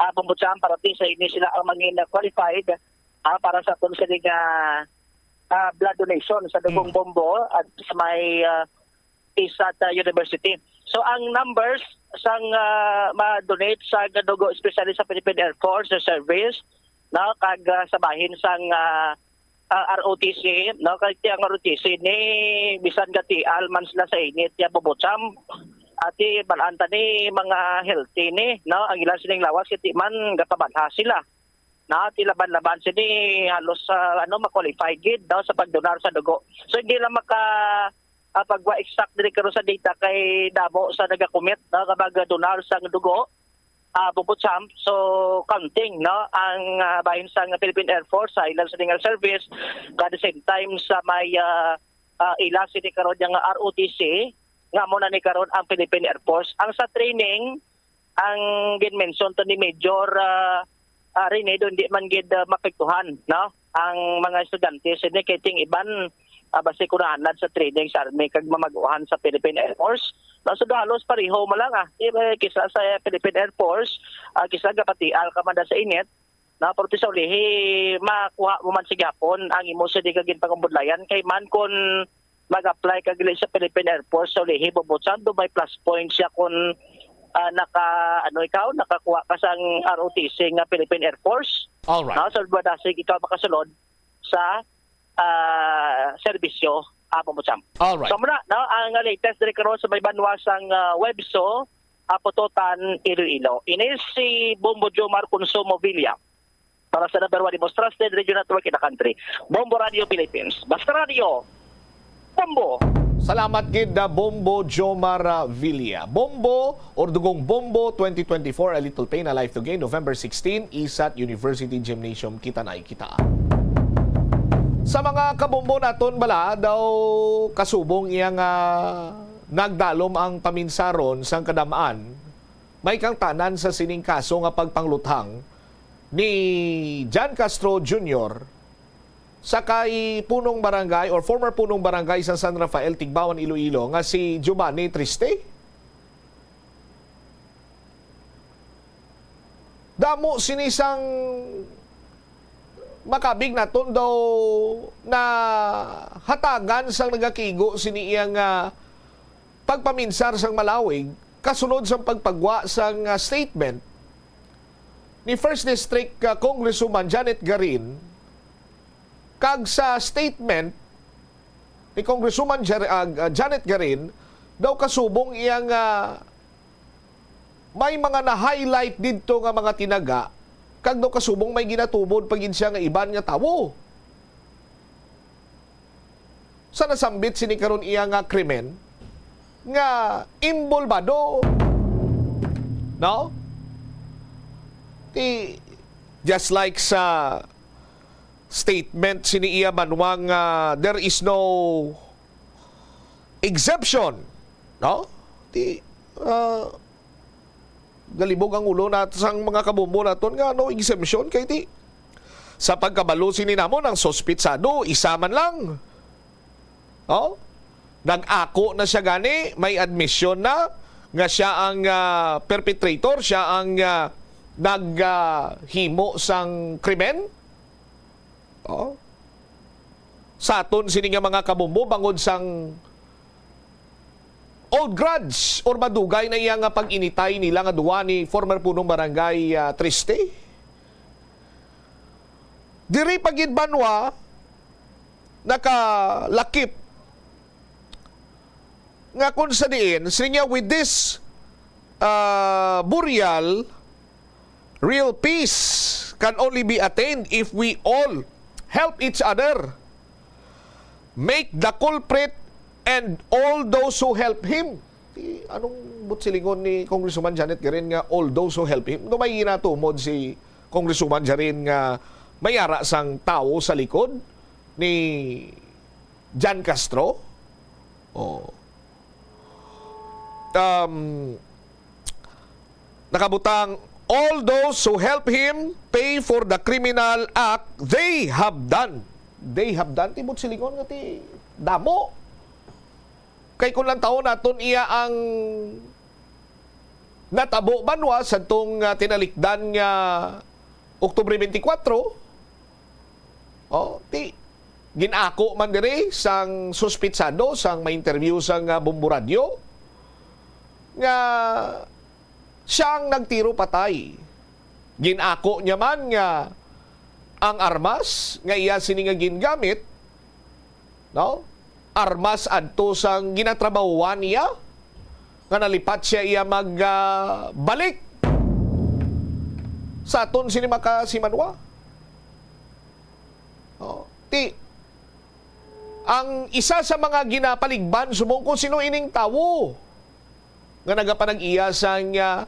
Ah, pambutsaan para ti sa ini sila ang mangin qualified, ah, para sa aton sini nga, ah, blood donation sa dugong Mm. Bombo at sa may, ah, Isat, ah, University. So, ang numbers sang, ah, ma-donate sa dugo, especially sa Philippine Air Force Reservist, no, kag, ah, sa bahin sang, ah, ah, R O T C, no, kay ti ang R O T C ni bisan gatial man sila sa init, ya bubutsam. Ati, balaan ta ni mga healthy ni, no, ang ilang sining lawas, kay ti man gapabalha sila. Na ti laban-laban sini halos, ah, ano, ma-qualify gid daw sa pagdonar sa dugo. So, hindi lang maka, ah, pagwa exact diri karon sa data kay damo sa nagakumit, no, nga mag-donar sang dugo, ah, bukod sa, so, counting, no, ang, ah, bahin sang Philippine Air Force, sa ilang sining service, at the same time sa may, ah, ah, ila sini karon yang R O T C, nga mo na ni karon ang Philippine Air Force. Ang sa training, ang gin-mention to ni Major, ah, ah, Rene, do hindi man gid, ah, mapektuhan, no? Ang mga estudyante sini kay ting iban, ah, basi kunahanad sa training sa army kag mamag-uhan sa Philippine Air Force. No, so halos pareho man lang, ah. Eh, kisa sa Philippine Air Force, ah, kisa gapatial ka man da sa init, no? Pero ti sa ulihi, makuha mo man sa gihapon ang imo sini nga ginpangabudlayan kay man kon mag-apply ka gali sa Philippine Air Force, sa ulihi, bubutsando may plus points siya kung, ah, naka, ano ikaw, nakakuha ka sang R O T C nga Philippine Air Force. Alright. No? So, madasig ikaw makasulod sa, ah, serbisyo, ah, bubutsam. Alright. So, muna, no, ang latest diri karon sa may banwa sang, ah, Webso, Apototan, Iloilo. Ini si Bombo Jomar Consumo Villa. Para sa number one, the most trusted radio network in the country, Bombo Radio Philippines. Basta Radio, Bombo! Salamat gid na Bombo Jomar, ah, Villa. Bombo or Dugong Bombo twenty twenty-four, A Little Pain, A Life to Gain, November sixteen, Isat University Gymnasium, kita na kita. Sa mga kabombo naton bala, daw kasubong iya nga nagdalom ang paminsaron sang kadam-an, may kangtanan sa sining kaso nga pagpangluthang ni John Castro Junior sa kay punong barangay or former punong barangay sa San Rafael, Tigbauan, Iloilo, nga si Giovanni Triste. Damo sini sang Makabig naton daw na hatagan sang nagakigo sini iya nga pagpaminsar sang malawig kasunod sang pagpagwa sang, ah, statement ni First District, ah, Congresswoman Janet Garin, kag sa statement ni Congresswoman Jar-, ah, ah, Janet Garin, daw kasubong iya nga may mga na-highlight didto nga mga tinaga, kag daw kasubong may ginatumod pa gid siya nga iban nga tawo sa nasambit sini karon iya nga krimen nga imbolbado, no? Ti, just like sa statement sini iya banwa nga there is no exemption, no? Ti, ah, galibog ang ulo nat-, sang mga kabombo naton nga no exemption kay ti sa pagkabalo sini namon ang suspitsado isa man lang. Oh? Nag-ako na siya gani, may admission na nga siya ang, ah, perpetrator, siya ang, ah, nag, ah, himo sang krimen. Oh? Sa aton sini nga mga kabombo bangod sang old grudge or madugay na iya nga pag-initay nila nga duwa ni former punong barangay, ah, Triste. Diri pa gid banwa nakalakip nga kung sa diin, siling niya, with this, ah, burial, real peace can only be attained if we all help each other, make the culprit and all those who help him. Di, anong buot silingon ni Congresswoman Janet Garin nga all those who help him? No, may ginatumod si Congresswoman Garin nga may ara sang tawo sa likod ni Jan Castro? Oh. Um, nakabutang, "All those who help him pay for the criminal act they have done." They have done, ti buot silingon nga ti damo. Kay kung lantawon naton iya ang natabo banwa sadtong, ah, tinalikdan nga Oktubre twenty-four, oh, ti, gin-ako man diri sang suspitsado sang ma-interview sang, ah, Bombo Radyo nga siya ang nagtiro patay. Gin-ako niya man nga ang armas nga iya sini nga gingamit, no? Armas adto sang ginatrabahuan niya, nga nalipat siya iya mag, ah, balik sa aton sini makasimanwa. Oh, ti, ang isa sa mga ginapaligban subong kung sino ining tawo nga nagapanag-iya sang, ah,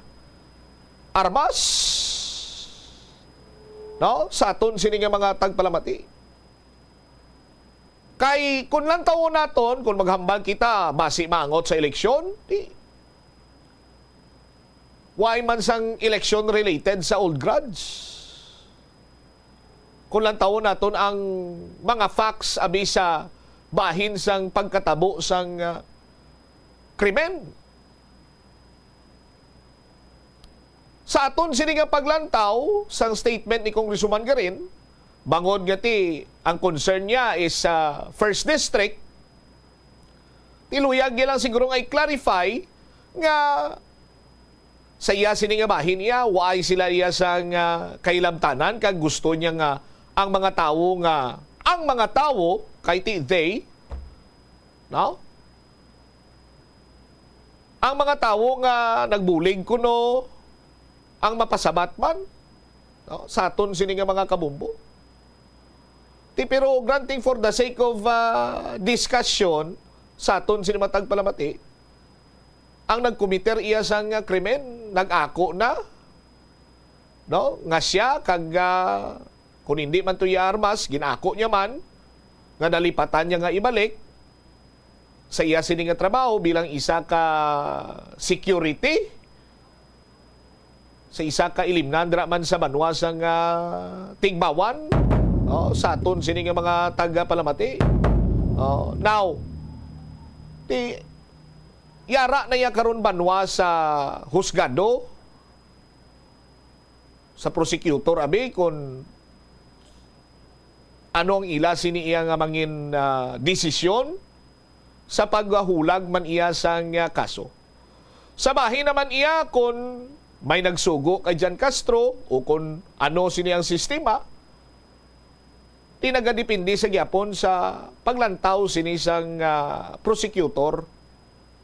armas, no? Sa aton sini nga mga tagpalamati. Kay kun lantawon naton, kun maghambal kita basi maangot sa eleksyon, di, why man sang eleksyon related sa old grudge? Kun lantawon naton ang mga facts abi sa bahin sang pagkatabo sang, ah, krimen. Sa aton sini nga paglantaw sang statement ni Congresswoman Garin, bangod nga ti ang concern niya is sa First District, ti luyag niya lang siguro nga i-clarify nga sa iya sini nga bahin niya, waay sila iya sa nga kahilabtanan kag gusto niya nga ang mga tawo nga, ang mga tawo, kay ti they, no? Ang mga tawo nga nagbulig kuno ang mapasabat man, no, sa aton sini nga mga kabombo. Ti, pero granting for the sake of, ah, discussion, sa aton sini matag palamati, ang nagkomiter iya sang krimen, nag-ako na, no, nga siya kag, ah, kun hindi man to iya armas, gin-ako niya man nga nalipatan niya nga ibalik sa iya sini nga trabaho bilang isa ka security sa isa ka ilimnan dira man sa banwa sang, ah, Tigbawan. Oh, sa aton sini nga mga taga-palamati. Oh, now, ti, yara na iya karon banwa sa husgado, sa prosecutor, abi, kun Ano ang ila sini iya nga mangin, ah, desisyon sa paghulag man iya sang, ah, kaso? Sa bahin naman iya kon may nagsugo kay John Castro o kon ano sini ang sistema, di nagadepende sa gyapon sa paglantaw sini sang, ah, prosecutor.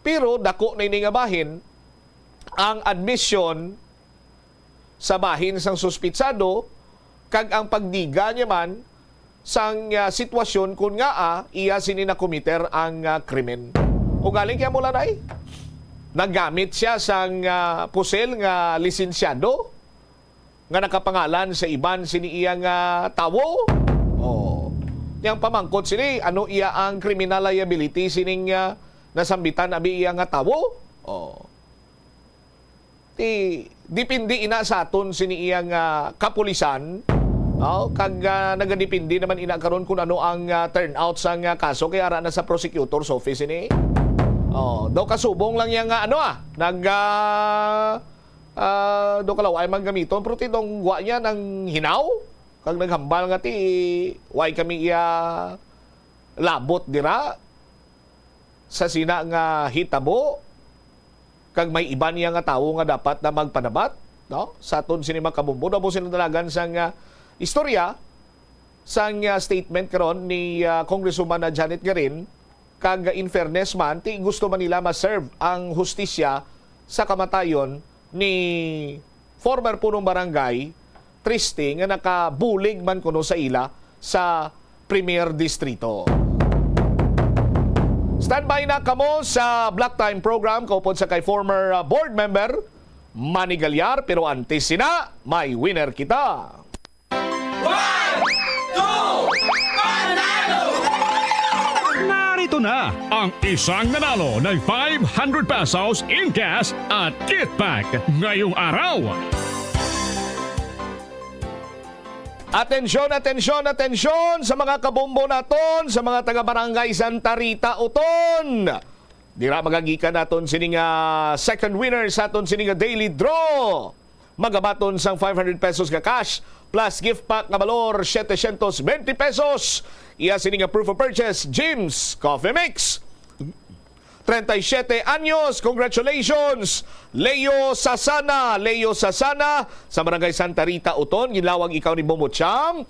Pero dako na ini nga bahin ang admission sa bahin sang suspitsado kag ang pagdiga niya man sang, ah, sitwasyon kon ngaa iya sini nakomiter ang, ah, krimen. Ugaling kaya mula na eh, naggamit siya sang, ah, pusel nga lisensyado nga nakapangalan sa iban sini iya nga tawo. Oh. Yang pamangkot sini, ano iya ang criminal liability sining, ah, nasambitan abi iya nga tawo? Oh. Ti, depende ina sa aton sini iya nga kapulisan. Oh, kag, ah, nagadepende naman ina karon kung ano ang, ah, turnout sang, ah, kaso kay ara na sa prosecutor's office ini. Oh, daw kasubong lang iya nga ano, ah, nag, ah, ah, daw kalaway man gamiton, pero ti daw wa niya nang hinaw kag naghambal nga ti, way kami iya labot dira sa sina nga hitabo, kag may iban niya nga tawo nga dapat na magpanabat, no? Sa aton sini mga kabombo, daw sila dalagan sang, ah, istorya sang, ah, statement karon ni, ah, Congresswoman na Janet Garin, kag in fairness man, ti gusto man nila ma-serve ang hustisya sa kamatayon ni former punong barangay, triste nga nakabulig man kuno sa ila sa Premier Distrito. Standby na kamo sa Block Time Program kaupod sa kay former, uh, board member Manny Galyar, pero antes sina, may winner kita. One, two, panalo! Narito na ang isang nanalo ng five hundred pesos in cash at gift pack ngayong araw. Atensyon, atensyon, atensyon sa mga kabombo naton, sa mga taga Barangay Santa Rita, Oton. Dira magagikan naton sini nga second winner sa aton sini nga daily draw. Magabaton sang five hundred pesos nga cash plus gift pack nga balor setecientos veinte pesos. Iya sini nga proof of purchase, Jim's Coffee Mix. Treinta y siete anyos, congratulations, Leo Sasana. Leo Sasana, sa Barangay Santa Rita, Oton, ginlawag ikaw ni Bombo Cham.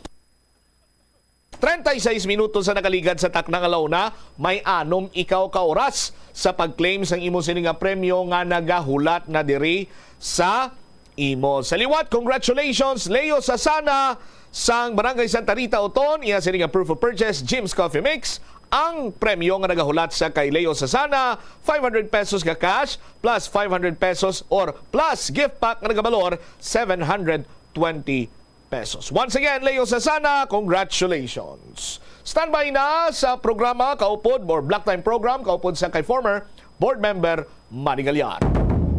Treinta y seis minutos sa nakaligad sa takna nga launa, may anom ikaw ka oras sa pag-claim sang imo sini nga premyo nga nagahulat na diri sa imo. Sa liwat, congratulations, Leo Sasana, sang Barangay Santa Rita, Oton. Iya sini nga proof of purchase, Jim's Coffee Mix. Ang premyo nga nagahulat sa kay Leo Sasana, five hundred pesos nga cash, plus five hundred pesos or plus gift pack nga nagabalor seven hundred twenty pesos. Once again, Leo Sasana, congratulations. Standby na sa programa kaupod or Block Time Program kaupod sa kay former board member Manny Galyar.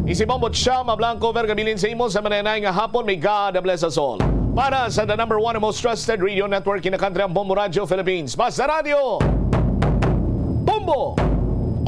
Isi Bombo Chama Blanco, vergabilin sa imo sa mananay nga hapon. May God bless us all. Para sa the number one and most trusted radio network in the country, ang Bombo Radio Philippines. Basta Radio Bombo!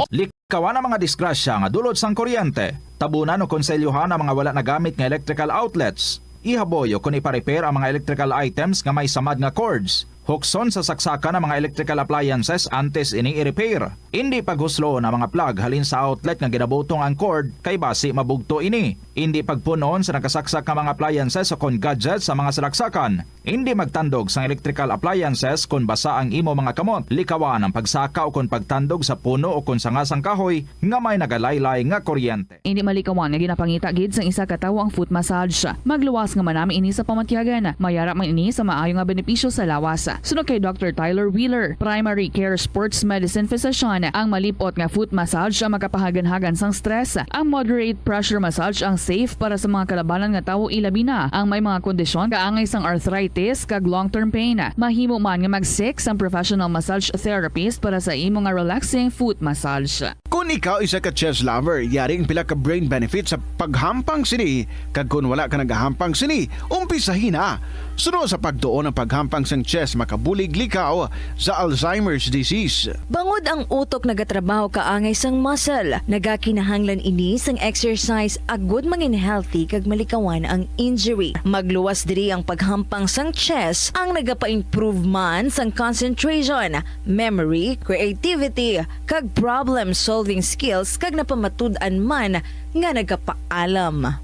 Likawan ang mga disgrasya nga dulot sang kuryente. Tabunan o konselyuhan ang mga wala nagamit nga electrical outlets. Ihaboy o kon ipa-repair ang mga electrical items nga may samad nga cords. Hukson sa saksakan ang mga electrical appliances antes ini i-repair. Indi paghusloon ang mga plug halin sa outlet nga ginabutong ang cord, kay basi mabugto ini. Indi pagpun-on sa nakasaksak nga mga appliances o kon gadgets sa mga salaksakan. Indi magtandog sang electrical appliances kon basa ang imo mga kamot. Likawan ang pagsaka o kon pagtandog sa puno o kon sanga sang kahoy nga may nagalaylay nga kuryente. Indi malikawan nga ginapangita gid sang isa ka tawo ang foot massage. Magluwas nga manami ini sa pamatyagan. Mayara man ini sa maayo nga benepisyo sa lawas. Suno kay Doctor Tyler Wheeler, primary care sports medicine physician, ang malip-ot nga foot massage ang makapahaganhagan sang stress. Ang moderate pressure massage ang safe para sa mga kalabanan nga tawo, ilabi na ang may mga kondisyon kaangay sang arthritis kag long-term pain. Mahimo man nga mag-seek sang professional massage therapist para sa imo nga relaxing foot massage. Kon ikaw isa ka chess lover, yari ang pila ka brain benefits sa paghampang sini, kag kon wala ka nagahampang sini, umpisahi na. Suno sa pagtuon ang paghampang sang chess, Makabulig likaw sa Alzheimer's disease. Bangod ang utok nagatrabaho kaangay sang muscle, nagakinahanglan ini sang exercise agud mangin healthy kag malikawan ang injury. Magluwas diri ang paghampang sang chess, ang nagapa-improve man sang concentration, memory, creativity, kag problem-solving skills, kag napamatud-an man nga nagapaalam.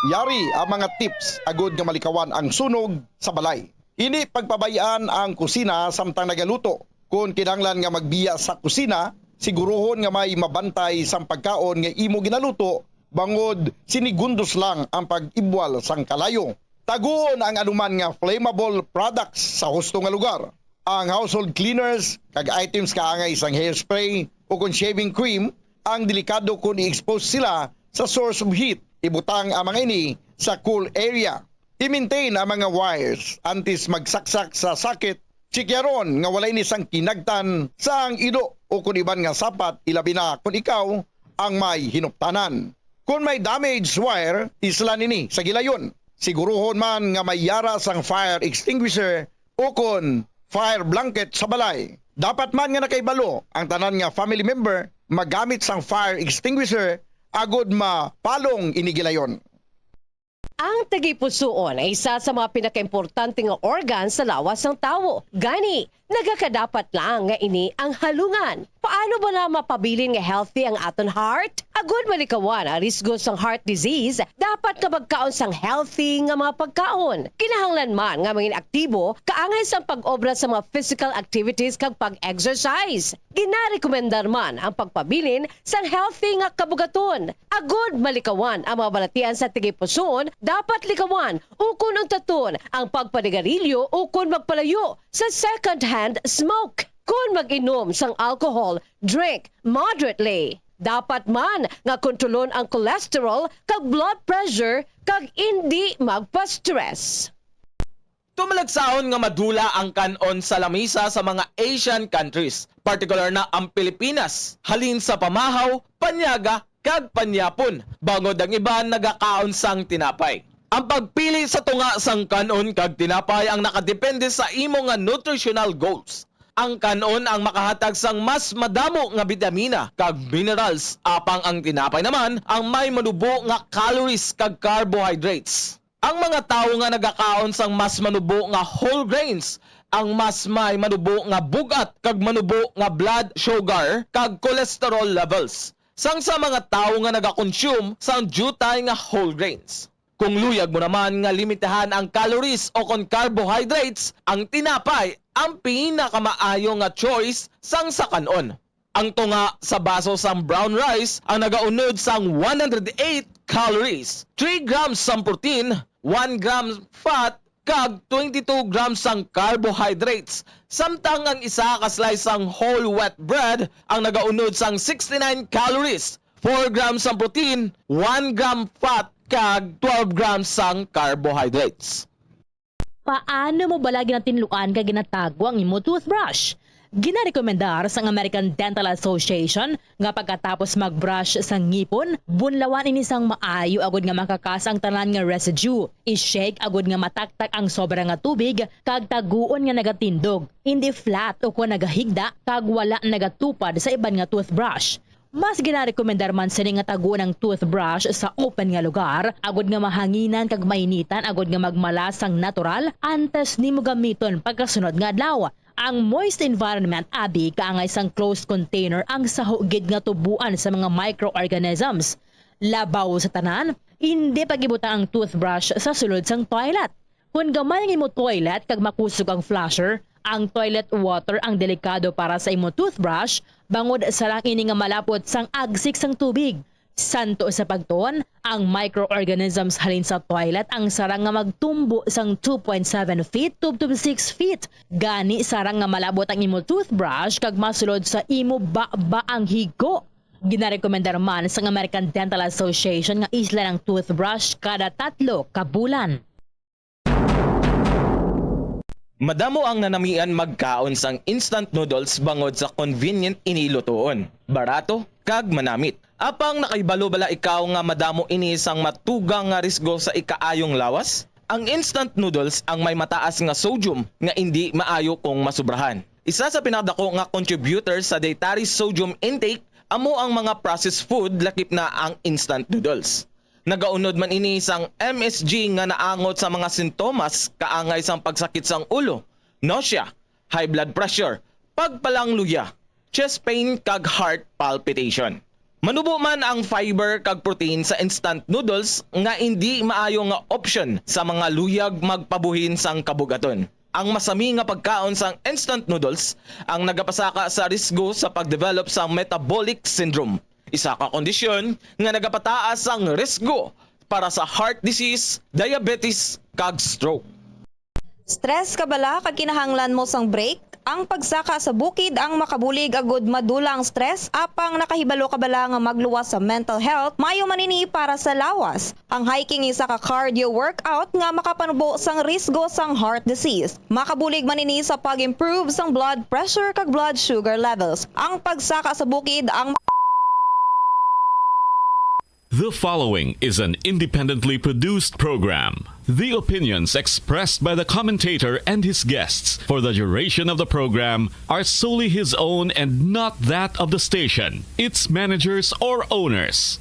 Yari ang mga tips agud nga malikawan ang sunog sa balay. Indi pagpabay-an ang kusina samtang nagaluto. Kon kinahanglan nga magbiya sa kusina, siguruhon nga may mabantay sang pagkaon nga imo ginaluto, bangod sinigundos lang ang pag-ibwal sang kalayo. Taguon ang anuman nga flammable products sa husto nga lugar. Ang household cleaners kag items kaangay sang hairspray o kon shaving cream ang delikado kon i-expose sila sa source of heat. Ibutang ang mga ini sa cool area. I-maintain ang mga wires antes magsaksak sa socket. Chikyaron nga wala ini sang kinagtan sang ido o kon iban nga sapat, ilabi na kon ikaw ang may hinuptanan. Kon may damaged wire, islan ini sa gilayon. Siguruhon man nga may yara sang fire extinguisher o kon fire blanket sa balay. Dapat man nga nakahibalo ang tanan nga family member magamit sang fire extinguisher agud mapalong ini gilayon. Ang tagipusoon ay isa sa mga pinakaimportante nga organ sa lawas sang tawo. Gani, nagakadapat lang nga ini ang halungan. Paano bala mapabilin nga healthy ang aton heart? Agud malikawan ang risgo sang heart disease, dapat nga magkaon sang healthy nga mga pagkaon. Kinahanglan man nga mangin aktibo kaangay sang pag-obra sa mga physical activities kag pag-exercise. Ginarekomendar man ang pagpabilin sang healthy nga kabugaton. Agud malikawan ang mga balatian sa tagipusoon, dapat likawan ukon untaton ang pagpanigarilyo ukon magpalayo sa second-hand smoke. Kon mag-inom sang alcohol, drink moderately. Dapat man nga kontrolon ang cholesterol kag blood pressure kag indi magpa-stress. Tumalagsaon nga madula ang kan-on sa lamisa sa mga Asian countries, partikular na ang Pilipinas, halin sa pamahaw, panyaga, kag panyapon, bangod ang iban nagakaon sang tinapay. Ang pagpili sa tunga sang kan-on kag tinapay ang nakadepende sa imo nga nutritional goals. Ang kan-on ang makahatag sang mas madamo nga bitamina kag minerals, apang ang tinapay naman ang may manubo nga calories kag carbohydrates. Ang mga tawo nga nagakaon sang mas manubo nga whole grains ang mas may manubo nga bug-at kag manubo nga blood sugar kag cholesterol levels sang sa mga tawo nga nagakonsume sang diutay nga whole grains. Kung luyag mo naman nga limitahan ang calories o kon carbohydrates, ang tinapay ang pinakamaayo nga choice sang sa kan-on. Ang tunga sa baso sang brown rice ang nagaunod sang one hundred eight calories, three grams sang protein, one gram fat, kag twenty-two grams sang carbohydrates, samtang ang isa ka slice sang whole wheat bread ang nagaunod sang sixty-nine calories, four grams sang protein, one gram fat, kag twelve grams sang carbohydrates. Paano mo bala ginatinluan kag ginatago ang imo toothbrush? Ginarekomendar sang American Dental Association nga pagkatapos mag-brush sa ngipon, bunlawan ini sang maayo agud nga makakas ang tanan nga residue. I-shake agud nga mataktak ang sobra nga tubig kag taguon nga nagatindog, indi flat ukon nagahigda kag wala nagatupad sa iban nga toothbrush. Mas ginarekomendar man sini nga taguon ang toothbrush sa open nga lugar, agud nga mahanginan kag mainitan agud nga magmala sang natural antes nimo gamiton pagkasunod nga adlaw. Ang moist environment abi kaangay sang closed container ang saho gid nga tuboan sa mga microorganisms. Labaw sa tanan, indi pag-ibutang ang toothbrush sa sulod sang toilet. Kon gamay ang imo toilet kag makusog ang flusher, ang toilet water ang delikado para sa imo toothbrush, bangod sarang ini nga malapot sang agsik sang tubig. Santo sa pagtuon, ang microorganisms halin sa toilet ang sarang nga magtumbo sang two point seven feet tubtob six feet. Gani, sarang nga malabot ang imo toothbrush kag masulod sa imo baba ang higo. Ginarekomendar man sang American Dental Association nga islan ang toothbrush kada tatlo ka bulan. Madamo ang nanamian magkaon sang instant noodles bangod sa convenient ini lutuon, barato, kag manamit. Apang nakahibalo bala ikaw nga madamo ini sang matugang nga risgo sa ikaayong lawas? Ang instant noodles ang may mataas nga sodium nga indi maayo kung masubrahan. Isa sa pinakadako nga contributor sa dietary sodium intake amo ang mga processed food, lakip na ang instant noodles. Nagaunod man ini sang M S G nga naangot sa mga sintomas kaangay sang pagsakit sang ulo, nausea, high blood pressure, pagpalangluya, chest pain, kag heart palpitation. Manubo man ang fiber kag protein sa instant noodles nga indi maayo nga option sa mga luyag magpabuhin sang kabugaton. Ang masami nga pagkaon sang instant noodles ang nagapasaka sa risgo sa pag-develop sang metabolic syndrome, isa ka kondisyon nga nagapataas sang risgo para sa heart disease, diabetes, kag stroke. Stress ka bala kag kinahanglan mo sang break? Ang pagsaka sa bukid ang makabulig agud madula ang stress, apang nakahibalo ka bala nga magluwas sa mental health? Maayo man ini para sa lawas. Ang hiking isa ka cardio workout nga makapanubo sang risgo sang heart disease. Makabulig man ini sa pag-improve sang blood pressure kag blood sugar levels. Ang pagsaka sa bukid ang The following is an independently produced program. The opinions expressed by the commentator and his guests for the duration of the program are solely his own and not that of the station, its managers, or owners.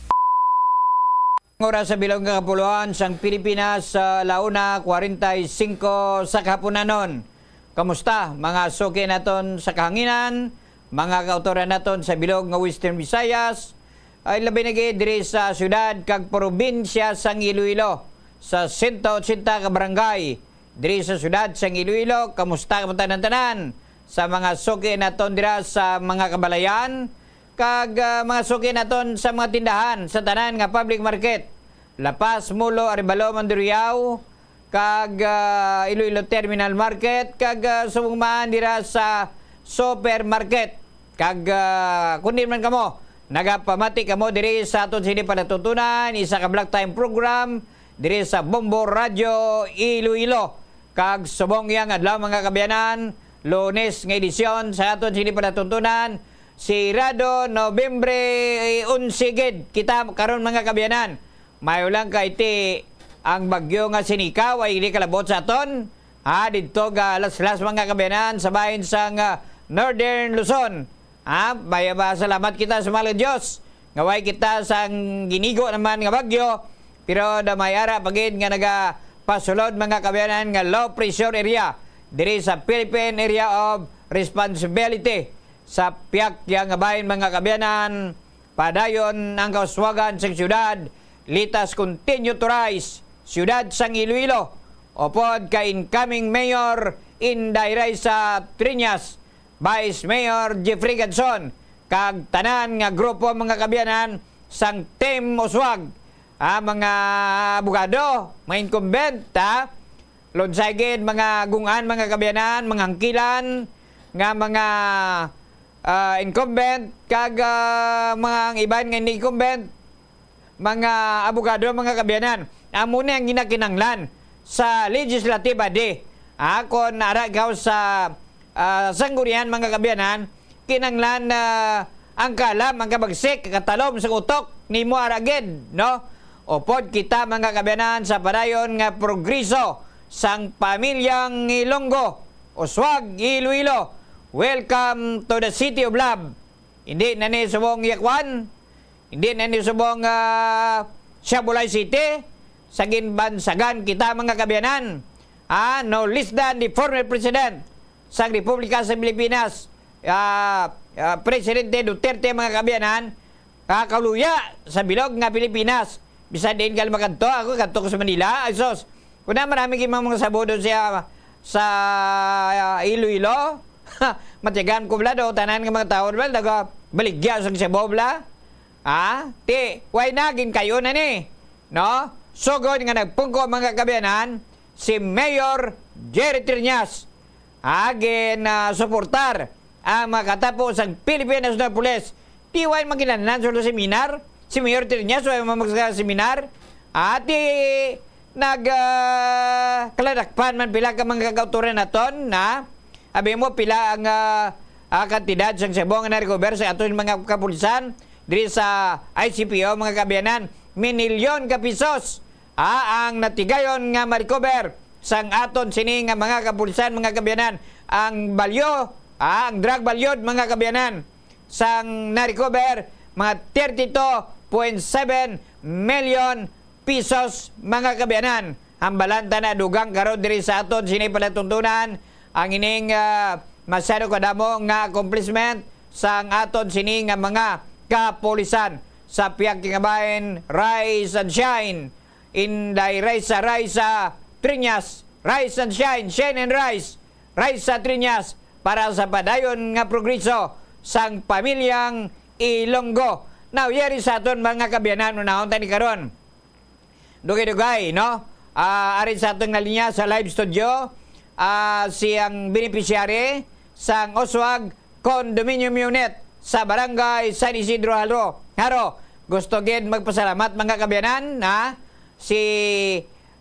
Ang oras sa bilog nga kapuluan sang Pilipinas sa la una cuarenta y cinco sa kahaponanon. Kamusta, mga suki naton sa kahanginan, mga kautoran naton sa bilog nga Western Visayas, ay labi na gid diri sa siyudad kag probinsya sang Iloilo, sa sento ochenta ka barangay diri sa siyudad sang Iloilo. Kamusta kamo tanan-tanan, sa mga suki naton dira sa mga kabalayan, kag, ah, mga suki naton sa mga tindahan sa tanan nga public market, La Paz, Molo, Arevalo, Mandurriao, kag, ah, Iloilo Terminal Market, kag, ah, subong man dira sa supermarket. Kag, ah, kung di man kamo nagapamati kamo diri sa aton sini palatuntunan, isa ka block time program diri sa Bombo Radio Iloilo. Kag subong yang adlaw, mga kaabyanan, Lunes nga edisyon sa aton sini palatuntunan, sirado, Nobyembre onse gid kita karon, mga kaabyanan. Maayo lang kay ti ang bagyo nga si Nika way gid kalabot sa aton, ha, didto galaslas, mga kaabyanan, sa bahin sang, ah, Northern Luzon. Ha, may ba, salamat kita sa mahal nga Dios nga way kita sang ginigo naman nga bagyo, pero da may ara pa gid nga nagapasulod, mga kaabyanan, nga low pressure area diri sa Philippine Area of Responsibility. Sa pihak ya nga bahin, mga kaabyanan, padayon ang kauswagan sang siyudad. Let us continue to rise, siyudad sang Iloilo, upod kay incoming Mayor Inday Raisa Triñas, Vice Mayor Jeffrey Gadson, kag tanan nga grupo, mga kaabyanan, sang Team Uswag, ah, mga abogado, mga incumbent, ha? Lunsay gid, mga gung-an, mga kaabyanan, mga hangkilan, nga mga, ah, incumbent, kag, ah, mga ang iban nga hindi incumbent, mga abogado, mga kaabyanan. Amo ni ang ginakinahanglan sa legislative body. Ah, kon ara ikaw sa, ah, sanggunian, mga kaabyanan, kinahanglan na ang kaalam, ang kabagsik, katalom sa utok nimo ara gid, no? Upod kita, mga kaabyanan, sa padayon nga progreso sang pamilyang Ilonggo, Uswag, Iloilo. Welcome to the City of Love. Hindi na ni subong Yacuan, hindi na ni subong, ah, Siabulay City, sa ginbansagan kita, mga kaabyanan. Ah, no less than the former president sang Republika sa Pilipinas, ah, ah, Presidente Duterte, mga kaabyanan, kakaluya sa bilog nga Pilipinas. Bisan diin ka makadto, ako kadto ko sa Manila, ay sus, kuna marami kay mga sabo doon siya sa, ah, Iloilo. Matigan ko bala do, tanan nga mga tao bala, naga baligya sa sabo bala. Ha? Ti, why na, ginkayo na ni. No? Sugod nga nagpungko, mga kaabyanan, si Mayor Jerry Triñas, ha, gin, ah, suportar ang mga katapo sang Philippine National Police. Ti why man ginanlan sa seminar? Si Mayor Triñas, why man magseminar? Ah, ti, nag, ah, kaladakpan man pila ka mga kagautoran naton, na abi mo pila ang, ah, ah, kantidad sang sabo nga na-recover sa aton mga kapulisan diri sa I C P O, mga kaabyanan. Minilyon ka pisos, ah, ang natigayon nga ma-recover sang aton sini nga mga kapulisan, mga kaabyanan. Ang balyo, ah, ang drug valued, mga kaabyanan, sang na-recover, mga thirty-two point seven million pesos, mga kaabyanan. Hambalan ta na dugang karon diri sa aton sini palatuntunan ang ining, ah, masyado kadamo nga accomplishment sang aton sini nga mga kapulisan. Sa Piak Kingabayan, rise and shine. Inday Raisa, Raisa Triñas, rise and shine, shine and rise. Raisa Triñas, para sa padayon nga progreso sang pamilyang Ilonggo. Now, yari sa aton, mga kaabyanan, unahon ta ni karon. Dugay-dugay, no? Ah, ari sa aton nga linya sa live studio, ah, siyang beneficiary sang Oswag Condominium Unit sa Barangay San Isidro Jaro. Jaro, gusto gid magpasalamat, mga kaabyanan, ha? Si,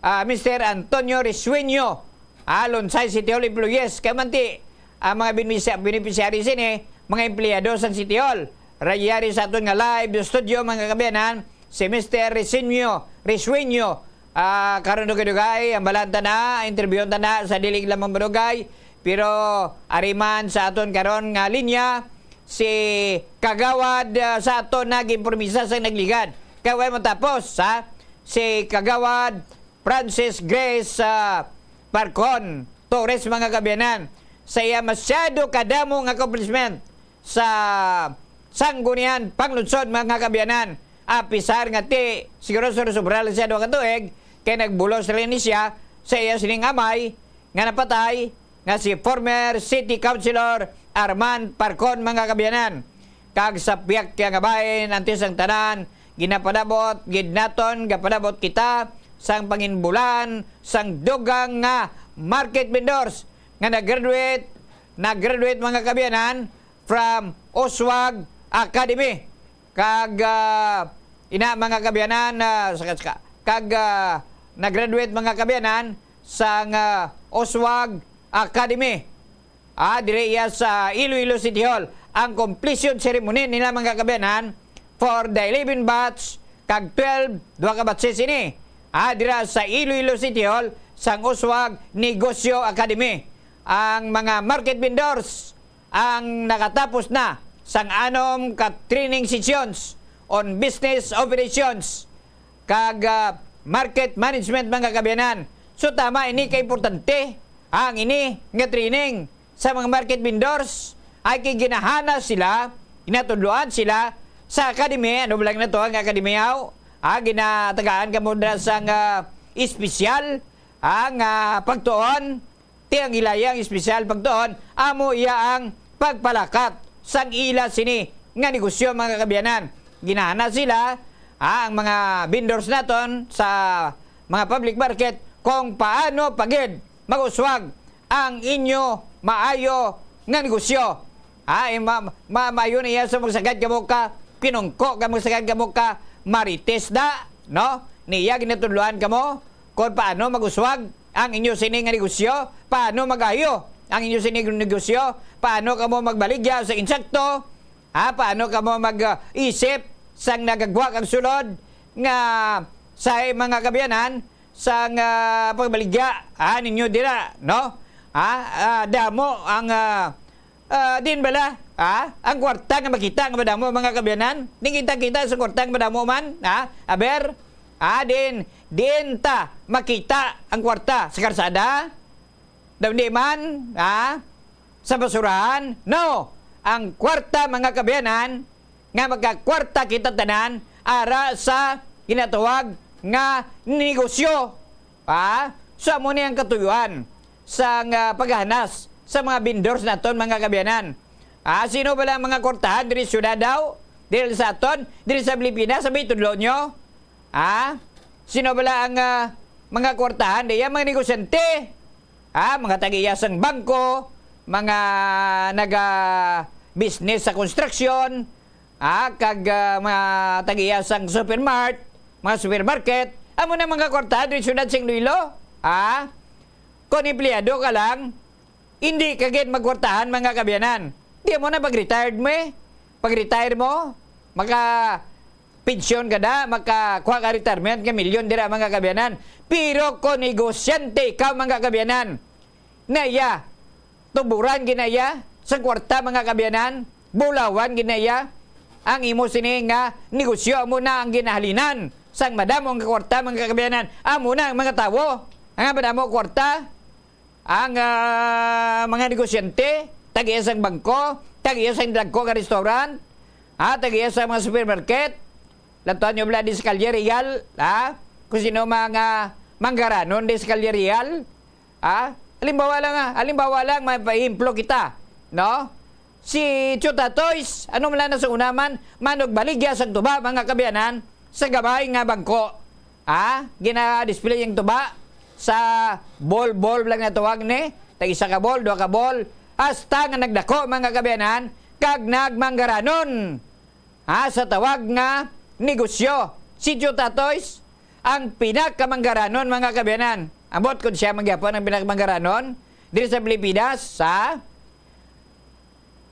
ah, Mister Antonio Risueño, ah, Lonsay City Hall employees. Kay manti, ang mga benepisya-, beneficiaries ini, mga empleyado sang City Hall. Ra-, yari sa aton nga live studio, mga kaabyanan, si Mister Risueño, Risueño. Ah, karon dugay-dugay, hambalan ta na, interviewon ta na sa dili lamang madugay. Pero ari man sa aton karon nga linya, si Kagawad, ah, sa aton nag-impromisa sa nagligad. Kay way matapos, ha? Si Kagawad Francis Grace, ah, Parcon Torres, mga kaabyanan, sa iya masyado kadamo nga accomplishment sa Sangguniang Panglungsod, mga kaabyanan. Apisar nga ti, siguro sobra lang siya duha ka tuig, kay nagbulos rin ni siya sa iya sining amay nga napatay, nga si former City Councilor Arman Parcon, mga kaabyanan. Kag sa Piak Kingabayan, antes ang tanan, ginapadabot gid naton, gapadabot kita sang panginbulan sang dugang nga market vendors nga nag-graduate, nag-graduate, mga kaabyanan, from Oswag Academy. Kag, ah, ina, mga kaabyanan, ah, saka, saka, kag, ah, nag-graduate, mga kaabyanan, sang, ah, Oswag Academy. Ah, diri iya sa Iloilo City Hall ang completion ceremony nila, mga kaabyanan, for the eleven batch kag twelve, duha ka batches ini. Ah, dira sa Iloilo City Hall sang Oswag Negosyo Academy. Ang mga market vendors ang nakatapos na sang anom ka training sessions on business operations kag, ah, market management, mga kaabyanan. So, tama ini ka importante ang ini nga training sa mga market vendors, ay kay ginahana sila, ginatudloan sila sa academy. Ano ba lang na to ang academy, aw? Ah, ginatagaan kamo na sang, ah, espesyal, ah, nga pagtuon. Ti ang ila iya nga espesyal pagtuon, amo iya ang pagpalakat sang ila sini nga negosyo, mga kaabyanan. Ginahana sila, ah, ang mga vendors naton sa mga public market, kung paano pa gid mag-uswag ang inyo maayo nga negosyo. Ah, eh, ma-, ma-, maayo na iya sa magsagad kamo ka pinungko, ka magsagad kamo ka marites da, no? Niya ginatudloan kamo kung paano mag-uswag ang inyo sini nga negosyo, paano mag-ayo ang inyo sini nga negosyo, paano kamo magbaligya sa insakto, ha? Paano kamo mag-isip sang nagagwa kag sulod nga sa mga kaabyanan sang, ah, pagbaligya, ha, ninyo dira, no? Ha? Ah, damo ang, ah, Ah, din bala, ha? Ang kwarta nga makita nga madamo, mga kaabyanan. Di kita kita sa kwarta nga madamo man, ha? Aber, ha? Din, din ta makita ang kwarta sa karsada. Daw di man, ha? Sa basurahan. No. Ang kwarta, mga kaabyanan, nga magkakwarta kita tanan ara sa ginatawag nga negosyo. Ha? So, amo ni ang katuyuan sang, ah, paghanas sa mga vendors naton, mga kaabyanan. Ah, sino bala ang mga kwartahan diri sa syudad daw? Diri sa aton, diri sa Pilipinas, sa bitudlo nyo? Ha? Sino bala ang, ah, mga kwartahan diya? Mga negosyante? Ha? Mga tag-iya sang bangko, mga naga-business sa construction, ah, kag, ah, mga tag-iya sang supermart, mga supermarket, Amo na mga kwarta diri sa syudad sa Iloilo. Ha? Kung empleyado ka lang, hindi ka gid magkwartahan, mga kaabyanan. Di mo na pag-retired mo eh. Pag-retire mo, maka-pensyon ka na, makakuha ka retirement nga milyon dira, mga kaabyanan. Pero kung negosyante ikaw, mga kaabyanan, na iya, tuburan gid na iya sa kwarta, mga kaabyanan, bulawan gid na iya. Ang imo sini nga negosyo amo na ang ginahalinan sang madamo nga kwarta, mga kaabyanan. Amo na ang mga tawo nga madamo kwarta, ang, ah, mga negosyante, tag-iya sang bangko, tag-iya sang dagko nga restaurant, ah, tag-iya sa mga supermarket. Lantuan nyo bala di sa Calle Real, ha? Kung sino mga manggaranon di sa Calle Real, ha? Halimbawa lang, ha? Halimbawa lang, may pahimplo kita, no? Si Chuta Toys, ano man lang na sa una man, manugbaligya sang tuba, mga kaabyanan, sa gamay nga bangko. Ha? Gina-display ang tuba sa ball, ball lang na tawag ni. Tag isa ka ball, duha ka ball. Hasta nga nagdako, mga kaabyanan, kag nagmanggaranon. Ha? Sa tawag nga negosyo. Si Chuta Toys, ang pinakamanggaranon, mga kaabyanan. Ambot kung siya man gyapon ang pinakamanggaranon diri sa Pilipinas, ha?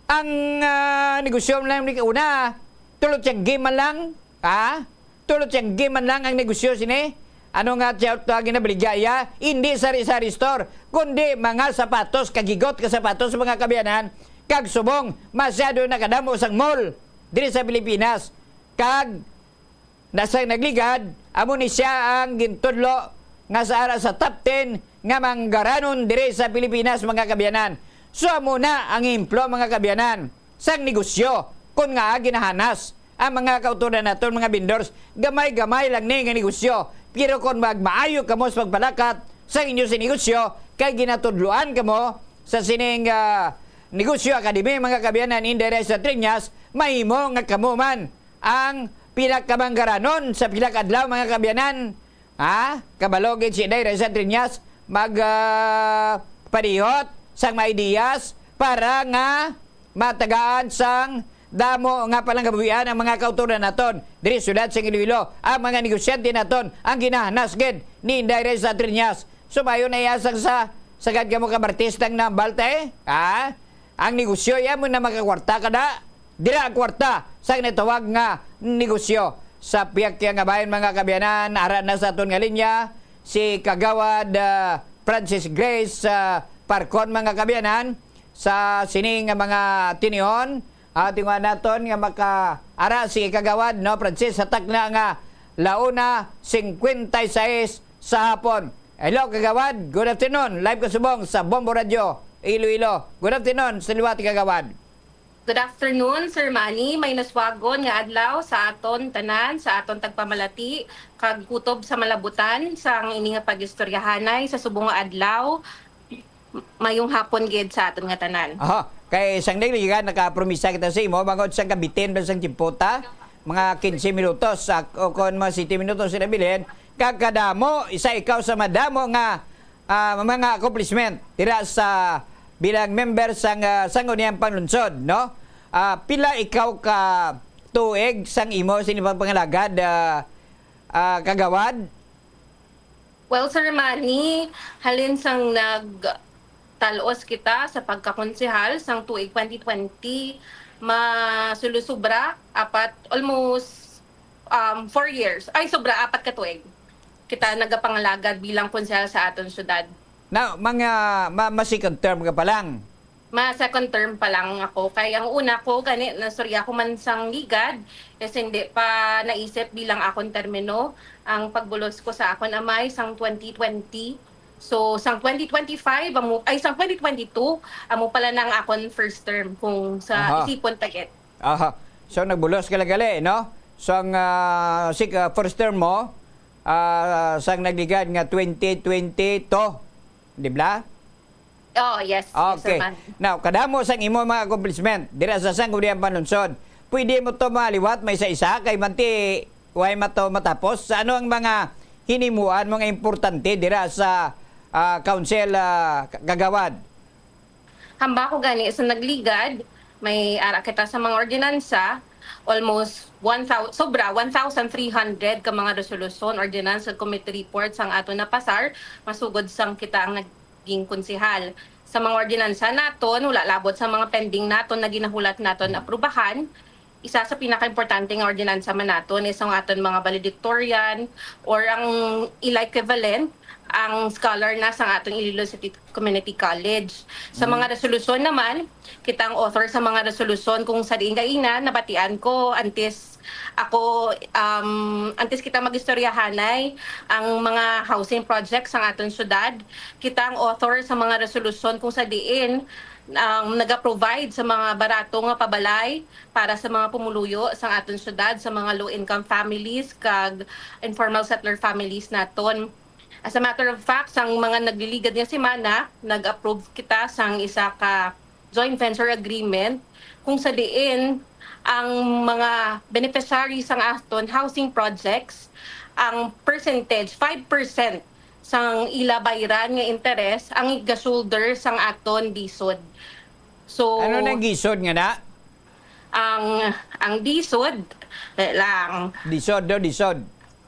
Ang, ah, negosyo lang ni una, tulo tiyanggi man lang, ha? Tulo tiyanggi man lang ang negosyo sini. Ano nga tiya-, tiya-, ginabaligya iya? Hindi sari-sari store, kundi mga sapatos, kagigot ka sapatos, mga kaabyanan, kag subong, masyado na kadamo sang mall diri sa Pilipinas. Kag na sang nagligad, amo ni siya ang gintudlo nga sa ara sa top ten nga manggaranon diri sa Pilipinas, mga kaabyanan. So, amo na ang ehemplo, mga kaabyanan, sang negosyo, kon ngaa ginahanas ang mga kautoran naton, mga vendors. Gamay-gamay lang ni nga negosyo, pero kon magmaayo kamo sa pagpalakat sa inyo sa negosyo, kay ginatudloan kamo sa sining, ah, Negosyo Academy, mga kaabyanan, Inday Raisa Triñas, mahimo nga kamo man ang pinakamanggaranon sa pila ka adlaw, mga kaabyanan. Ha? Kabalo gid si Inday Raisa Triñas mag, ah, padihot sang mga ideas para nga matagaan sang damo nga palanggabuhian ang mga kautoran naton diri sa syudad sa Iloilo, ang mga negosyante naton, ang ginahanas gid ni Inday Raisa Triñas. Sumayon na iya sang sa, sagad kamo ka artista nga nambal, te? Ha? Ang negosyo, iya mo na makakwarta ka na. Dira ang kwarta sa ginatawag nga negosyo. Sa pihak kaya nga bayan, mga kaabyanan, ara na sa aton nga linya si Kagawad, ah, Francis Grace, ah, Parcon, mga kaabyanan, sa sini nga mga tinihon. Ah, tinguha naton nga maka-, ara si Kagawad, no, Francis, sa takna nga la una cincuenta y seis sa hapon. Hello, Kagawad. Good afternoon. Live ka subong sa Bombo Radio, Iloilo. Good afternoon sa liwat, Kagawad. Good afternoon, Sir Manny. May naswagon nga adlaw sa aton tanan, sa aton tagpamalati, kag kutob sa malabutan sang ini nga pag-istoryahanay sa subong nga adlaw. Mayong hapon gid sa aton nga tanan. Aha, kay sang nagligan, nakapromisa kita sa imo, bangod sang kabitin ba sang tiempo ta, mga quince minutos, sa, o kon mga siete minutos sila bilhin, kag kadamo, isa ikaw sa madamo nga, ah, mga accomplishment dira sa bilang member sang, ah, Sangguniang Panlungsod, no? Ah, pila ikaw ka tuig sang imo sini pagpangalagad, ah, ah, Kagawad? Well, Sir Manny, halin sang nagtalos kita sa pagkakonsehal sang tuig twenty twenty, masulusubra apat, almost, um, four years. Ay, sobra, apat ka tuig kita nagapangalagad bilang konsehal sa aton syudad. Na, mga, ma-, ma-second term ka pa lang? Ma second term pa lang ako. Kay ang una ko, gani, nastorya ko man sang ligad, is hindi pa naisip bilang akon termino ang pagbulos ko sa akon amay sang twenty twenty. So, sang twenty twenty-five, amo, ay, sang twenty twenty-two, amo pala na ang akon first term kung sa Aha. isipon pa gid. Aha. So, nagbulos ka lang gali, no? So, ang, ah, sik-, ah, first term mo, ah, sang nagligad nga twenty twenty-two, di ba? Oh, yes, yes, Sir Okay. Manny. Now, kadamo sang imo mga accomplishment dira sa Sangguniang Panlungsod. Pwede mo to maliwat, may isa-isa, kay manti, way mato matapos. Sa ano ang mga hinimuan mo nga importante dira sa, ah, council, ah, ka-, kagawad? Hamba ko gani sa nagligad, may ara kita sa mga ordinansa, almost one thousand, sobra one thousand three hundred ka mga resolusyon, ordinance, ug committee reports ang aton napasar, masugod sang kita ang naging konsehal. Sa mga ordinansa naton, wala labot sa mga pending naton na ginahulat naton aprubahan. Isa sa pinakaimportante nga ordinansa man naton is ang aton mga valedictorian or ang ila equivalent, ang scholar na sa aton Iloilo City Community College. Sa mga resolusyon naman, kita ang author sa mga resolusyon kung sa diin kaina nabatian ko antes ako, um, antes kita mag-istoryahanay ang mga housing projects sa aton syudad. Kita ang author sa mga resolusyon kung sa diin ang naga-provide sa mga barato nga pabalay para sa mga pumuluyo sa aton syudad, sa mga low-income families kag informal settler families naton. As a matter of fact, sang mga nagliligad nga semana, nag-approve kita sang isa ka joint venture agreement kung sa diin ang mga beneficiaries sang aton housing projects, ang percentage, five percent sang ila bayran nga interes ang iga-shoulder sang aton DSUD. So, Ano nang gisod nga na? Ang, ang DSUD, eh, lang. DSUD, no? DSUD.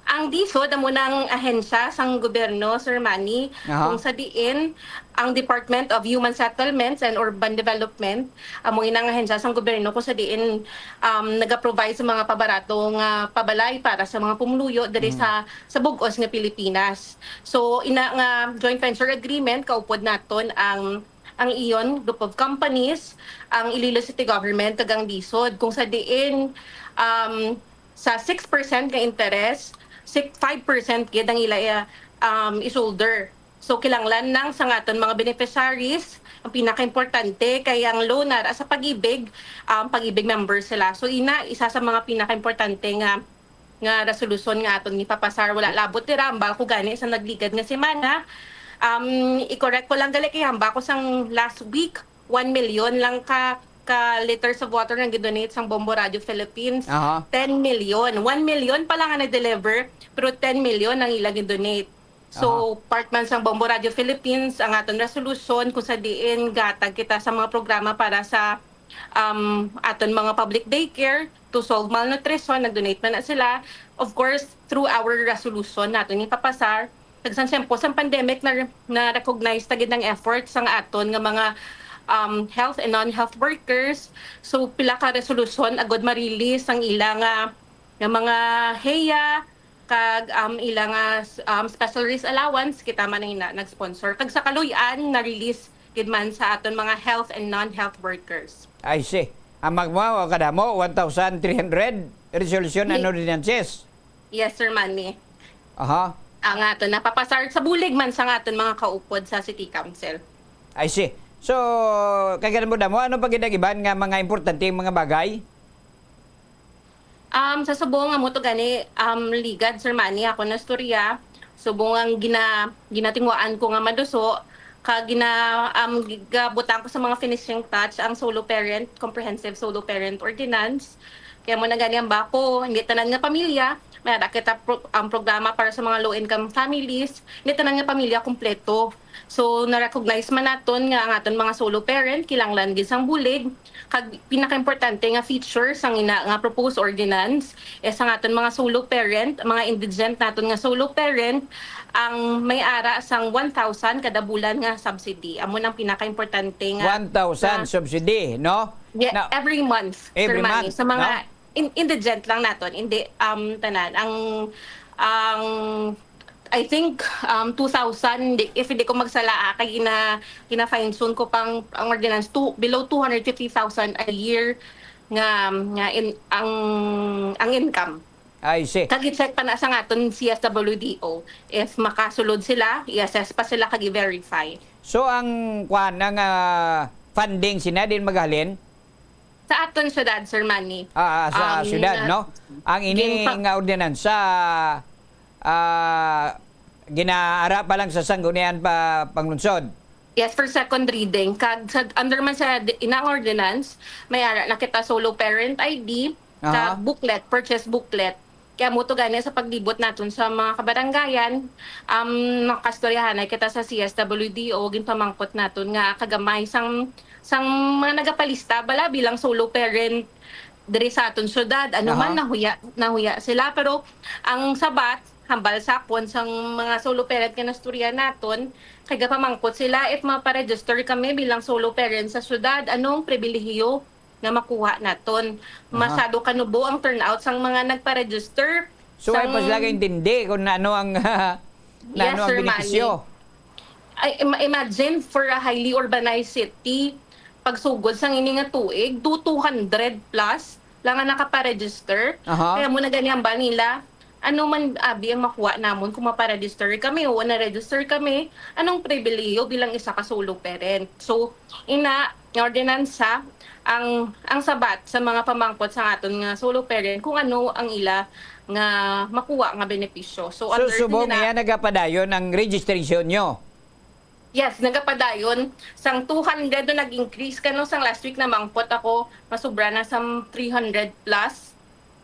Ang DSUD amo nang ahensya sang gobyerno, Sir Manny, Aha. kung sa diin ang Department of Human Settlements and Urban Development amo inang ahensya sang gobyerno kung sa diin, um, nagaprovide sa mga pabarato nga pabalay para sa mga pumuluyo diri Mm. sa, sa bug-os nga Pilipinas. So, ina nga joint venture agreement, kaupod naton ang, ang iyon group of companies, ang Iloilo City Government, kag ang DSUD, kung sa diin, um, sa six percent nga interest, six, five percent gid ang ila, um, i-shoulder. So, kinahanglan lang sa aton mga beneficiaries, ang pinakaimportante kay ang loan nara sa Pag-ibig, um, Pag-ibig member sila. So, ina, isa sa mga pinakaimportante nga, nga resolusyon nga aton gipapasar. Wala labot dira, hambal ko gani sa nagligad nga semana. Um, i-correct ko lang gali kay hambal ko sang last week, one million lang ka, ka liters of water nga gidonate sang Bombo Radio Philippines. Aha. Ten million. One million pa lang ang na-deliver, pero ten million ang ila gidonate. So, Aha. part man sang Bombo Radio Philippines ang aton resolusyon kung sa diin gatag kita sa mga programa para sa, um, aton mga public daycare to solve malnutrition, nag-donate man na sila. Of course, through our resolution naton ipapasar, kag sang tiyempo sang pandemic, na, na-recognize ta gid ang efforts sang aton nga mga, um, health and non-health workers. So, pila ka resolusyon agud ma-release ang ila nga, nga mga heya, kag, um, ila nga, um, special raise allowance, kita man ang ina-, nag-sponsor. Kag sa kaluy-an, na-release gid man sa aton mga health and non-health workers. I see. Ang magmao kadamo, one thousand three hundred resolution Ye- and ordinances. Yes, Sir Manny. Aha. Ang aton napapasar sa bulig man sa aton mga kaupod sa City Council. I see. So, kay kadamo-damo, ano pa gid ang iban nga mga importante nga mga bagay? Um, sa subong nga mo to gani, um, ligad, Sir Manny, ako na istorya. Subong ang gina-, ginatinguhaan ko nga maduso, ka gina-, um, gi-, gabutang ko sa mga finishing touch ang solo parent, comprehensive solo parent ordinance. Kaya mo na gani ang bako, hindi tanan nga pamilya, may ara kita pro-, ang programa para sa mga low-income families, hindi tanan nga pamilya kompleto. So, na-recognize man naton nga ang aton mga solo parent kinahanglan gid sang bulig, kag pinakaimportante nga feature sang ina nga proposed ordinance is ang aton mga solo parent, mga indigent naton nga solo parent, ang may ara sang one thousand kada bulan nga subsidy. Amo nang pinakaimportante nga, One thousand nga subsidy, no? Yeah, Na, every month, Sir every Manny. month, Sa mga no? in-, indigent lang naton, hindi, um, tanan. Ang, ang, I think, um, two thousand, di, if hindi ko magsala, ah, kay gina-, gina-fine tune ko pang, ang ordinance, two, below two hundred fifty thousand a year nga, nga in, ang, ang income. I see. Kag i-check pa na sa aton C S W D O, if makasulod sila, i-assess pa sila kag i-verify. So, ang, kwan, ang, ah, funding sina din maghalin? Sa aton syudad, Sir Manny. Ah, ah, sa Um, syudad, na-, no? Ang ini gin-, pa- nga ordinansa, ah, ginaara pa lang sa Sanggunian pa, Panglungsod. Yes, for second reading. Kag sa, under man sa di-, inang ordinance, may ara na kita solo parent I D, Aha. kag booklet, purchase booklet. Kaya mo to gani sa paglibot naton sa mga kabarangayan, um, makastoryahanay kita sa C S W D O, ginpamangkot naton nga kagamay sang, sang mga nagapalista bala bilang solo parent, diri sa aton syudad. Ano Aha. man, nahuya, nahuya sila. Pero ang sabat, hambal sa akon, sang mga solo parent nga nastorya naton, kay gapamangkot sila if maparegister kami bilang solo parent sa syudad. Anong pribilehiyo nga makuha naton? Aha. Masyado kanubo ang turnout sang mga nagparegister. So, ay Sang pa sila kaintindi kung ano ang, na Yes, ano ang Sir Manny. benepisyo? Ay, ima-, imagine, for a highly urbanized city, pagsugod sang ini nga tuig, do two hundred plus lang ang nakaparegister. Aha. Kaya mo na gani ang ba nila, ano man abi ang makuha namon kung maparegister kami o na-register kami? Anong pribilehiyo bilang isa ka solo parent? So, ina, nga ordinansa, ang, ang sabat sa mga pamangkot sa aton nga solo parent kung ano ang ila nga makuha nga benepisyo. So, So, under subong nila niya nagapadayon ang registration nyo? Yes, nagapadayon. Sang two hundred no nag-increase kano sang last week namangkot ako, masubra na sang three hundred plus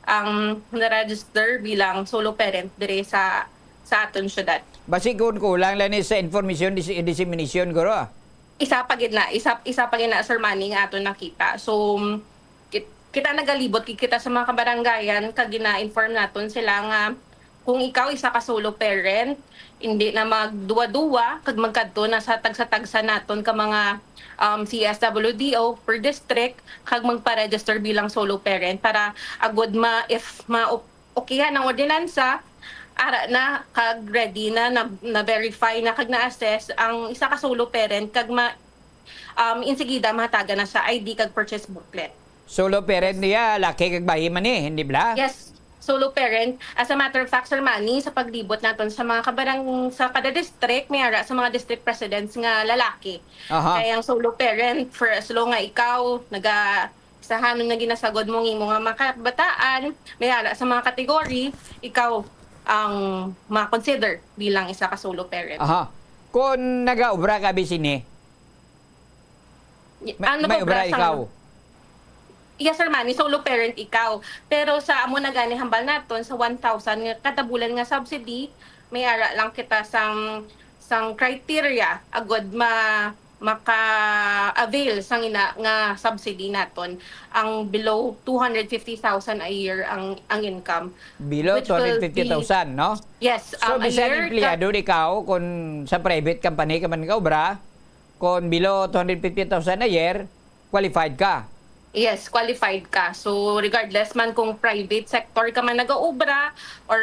ang na-register bilang solo parent diri sa, sa aton syudad. Basi kung kulang lang ni sa information dis-, dissemination, guro, ah. Isa pa gid na, isa, isa pa gid na, Sir Manny, nga aton nakita. So, kit-, kita nagalibot gid kita sa mga kabarangayan, kag gina-inform naton sila nga kung ikaw isa ka solo parent, hindi na magduwa-duwa kag magkadto na sa tagsa-tagsa naton ka mga, um, C S W D O per district kag magpa-register bilang solo parent para agud ma-, if ma-, okay ang ordinansa, ara na kag ready na, na, na-verify na kag na-assess ang isa ka solo parent kag ma-, um, insigida mahatagan na sa I D kag purchase booklet. Solo parent Yes. niya, laki kag bayi man eh, hindi bala? Yes, solo parent. As a matter of fact, Sir Manny, sa paglibot naton sa mga kabarang-, sa kada district, may ara sa mga district presidents nga lalaki. Aha. Kaya ang solo parent, for as long nga ikaw, naga-, sahanon nga ginasagod mo ang imo nga mga kabataan, may ara sa mga category, ikaw ang ma-consider bilang isa ka solo parent. Aha. Kung nagaobra ka, abi sini, Y-, May, ano may ba, obra bra, sang ikaw? Yes, Sir Manny, solo parent ikaw. Pero sa amo na gani hambal naton, sa one thousand nga kada bulan nga subsidy, may ara lang kita sang, sang criteria agud ma-, maka-avail sang ina nga subsidy naton, ang below two hundred fifty thousand a year ang, ang income, Below which will be two hundred fifty thousand, no? Yes, So, um, a bisan year ka empleyado di ka, o kung sa private company ka man ka obra, kung below two hundred fifty thousand a year, qualified ka. Yes, qualified ka. So, regardless man kung private sector ka man nagaobra or,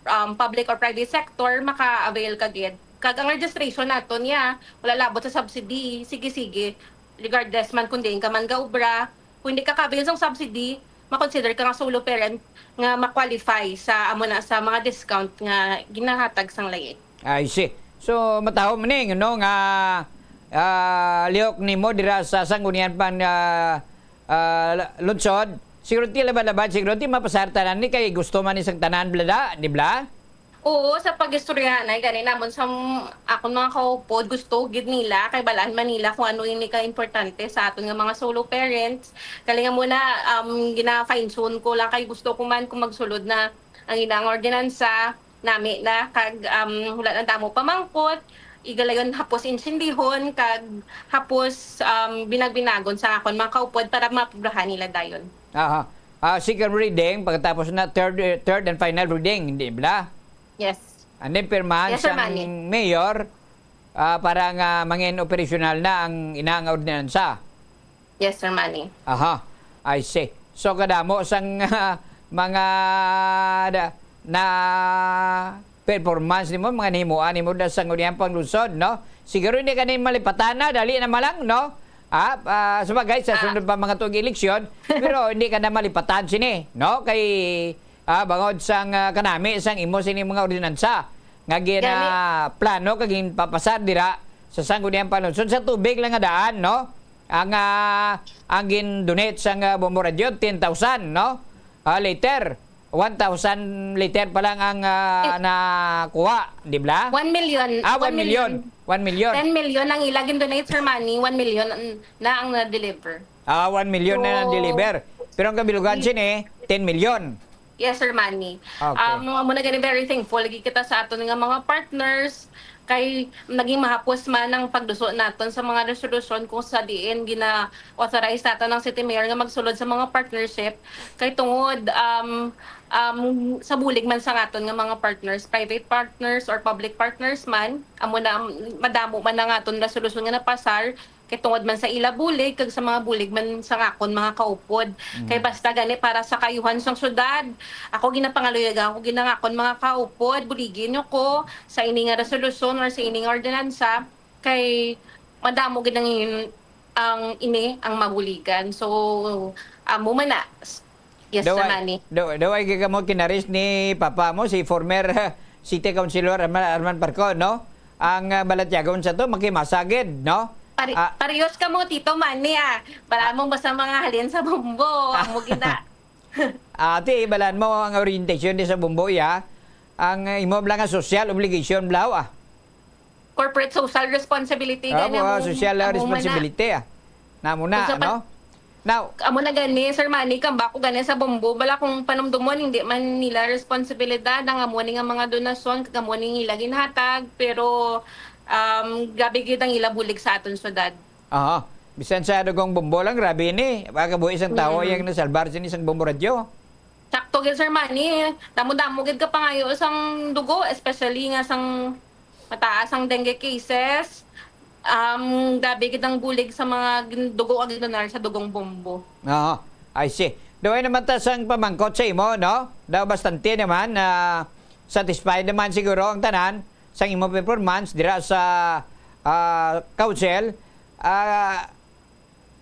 um, public or private sector, maka-avail ka gid. Kag ang registration naton niya, wala labot sa subsidy. Sige, sige. Regardless man kung diin ka man gaobra, kung hindi ka ka-avail sang subsidy, ma-consider ka nga solo parent nga ma-qualify sa amo na sa mga discount nga ginahatag sang layik. I see. So, mataho man ning, no, nga, ah, lihok nimo dira sa Sangguniang Pan-, ah, ah, Lungsod. Siguro ti labad-labad, siguro ti mapasar tanan ni kay gusto man ni sang tanan, blada, di bala? Oo, sa pag-istorya na gani namon sa m-, akon mga kaupod, gusto gid nila kay balaan man nila kung ano ini ka importante sa aton nga mga solo parents. Kali nga muna, um, gina-fine tune ko lang kay gusto ko man kung magsulod na ang ilang ordinansa, nami na, kag, um, wala na damo pamangkot, igalayon hapos insindihon, kag hapos, um, binag-binagon sa akon mga kaupod para mapubrahan nila dayon. Aha. Ah, second reading, pagkatapos na third, eh, third and final reading, hindi bala? Yes. And then pirmahan Yes, Sir sang Manny. mayor, ah, para nga mangin operasyonal na ang ina nga ordinansa. Yes, Sir Manny. Aha, I see. So, kadamo sang mga da-, na performance nimo, mga nahimuan nimo da sa Sangguniang Panlungsod, no? Siguro hindi ka na malipatan na, dali na malang, no? Ah, ah, sabagay, sa Ah. sunod pa mga tuig eleksyon, pero hindi ka na malipatan sini, no? Kay, ah, bangod sang, ah, kanami sang imo sini mga ordinansa nga gina-, Gani. plano kag ginpapasar dira sa Sangguniang Panlungsod sa tubig lang nga daan, no? Ang, ah, ang gin-donate sang, ah, Bombo Radio, ten thousand, no? Ah, liter. One thousand liter pa lang ang, ah, Eh. nakuha, di ba? One million. Ah, One one million. million. One million. Ten million ang ila gin-donate, Sir Manny. One million an-, na ang na-deliver. Ah, one million na So, na-deliver. Pero ang kabilugan i- sini, ten million. Yes, Sir Manny. Okay. Um, amo na gani, very thankful lagi kita sa aton nga mga partners, Kay naging mahapos man ang pagduso naton sa mga resolusyon kung sa diin gina-authorize naton ang city mayor nga magsulod sa mga partnership. Kay tungod, um, um, sa bulig man sa aton nga mga partners, private partners or public partners man, amo na, madamo man ang aton resolusyon nga napasar, kay tungod man sa ila bulig kag sa mga bulig man sa akon mga kaupod. Mm. Kay basta gani para sa kaayuhan sang syudad, ako ginapangaluyagan ko gid ang akon mga kaupod, buligi niyo ko sa ini nga resolusyon or sa ini nga ordinansa, kay madamo gid ang, ang ini ang mabuligan. So, amo man na. Yes, Sir Manny. Daw, daw ay kamo kinaris ni papa mo, si former, eh, city councilor Arman, Arman Parcon, no? Ang, ah, balatyagon sa to, makimasa gid, no? Pari-, Ah. Parehas kamo, Tito Manny, ah. Bala mo basta mga halin sa bumbo, amo gid na. Ate, ibalan mo ang orientation di sa bumbo, ya. Ang, ah, imo lang nga social obligation, blaw, ah. Corporate social responsibility, ah, gani mo, social, ah, amo man na. Responsibility, ah. Namo na, kung sa pa-, no? Now, amo na gani, Sir Manny, kamba ko gani sa bumbo, bala kung panumdumon, hindi man nila responsibilidad ang amo ni nga mga donasyon, kag amo ni ila ginhatag, pero, um, grabe gid ang ila bulig sa aton syudad. Aha. Bisan sa dugong bumbo lang, grabe ni. Baka buhi isang tawo Mm. yang nasalbar sini sang bumbo radyo. Sakto gid, Sir Manny. Damo-damo gid ka pangayo sang dugo, especially nga sang mataas ang dengue cases. Um, grabe gid ang bulig sa mga gin-, dugo nga ginadonar sa dugong bombo. Oo, I see. Duway naman ta sang pamangkot sa imo, no? Daw bastante naman, ah, satisfied naman siguro ang tanan sang imo performance dira sa, ah, council. Ah,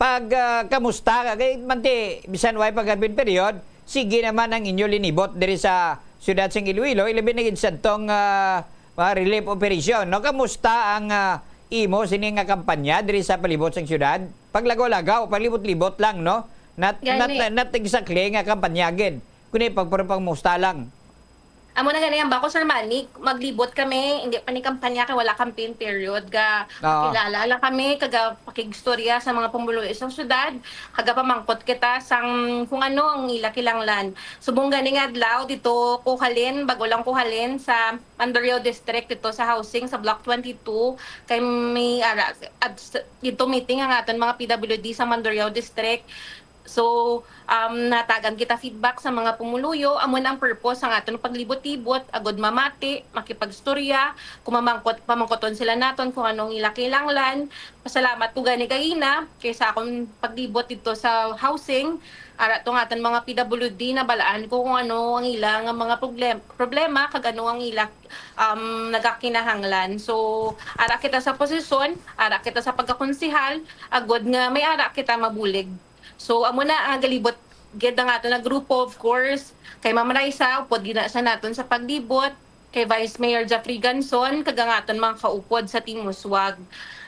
Pag, ah, kamusta ka? Kay manti, bisan way pagkarbin period, sige naman ang inyo linibot diri sa siyudad sang Iloilo, ilabi na gid sadtong, ah, ah, relief operation, no? Kamusta ang, ah, imo sini nga kampanya diri sa palibot sang siyudad? Paglagaw-lagaw, paglibot-libot lang, no? Not, not, gani, not exactly nga kampanya gid, kundi pag, puro pangmusta lang. Amo na gani ang bako, Sir Manny, maglibot kami, hindi pa ni kampanya kay wala campaign period, ga, oo, pakilala lang kami, kaga pakigstorya sa mga pumuluyo sa syudad, kaga pamangkot kita sang kung ano ang ila kinahanglan. Subong gani nga adlaw dito ko halin, bago lang ko halin sa Mandurriao District, dito sa housing sa Block twenty-two, kay may ara, at s-, dito meeting ang aton mga P W D sa Mandurriao District. So, um, natagan kita feedback sa mga pumuluyo. Amo na ang purpose sang aton paglibot-libot, agod mamati, makipagstorya, kung mamangkot, pamangkoton sila naton kung anong ila kinahanglan. Pasalamat ko gani kay ina, kay sa akon paglibot dito sa housing, ara tong aton mga P W D, nabalaan ko kung ano ang ila nga mga problem, problema, kag ano ang ila, um, nagakinahanglan. So, ara kita sa posisyon, ara kita sa pagkakonsehal, agod nga may ara kita mabulig. So, amo na ang galibot gid ang ato na grupo, of course. Kay Ma'am Raisa, upod gid na siya naton sa paglibot. Kay Vice Mayor Jeffrey Ganson, kag ang aton mga kaupod sa Team Muswag.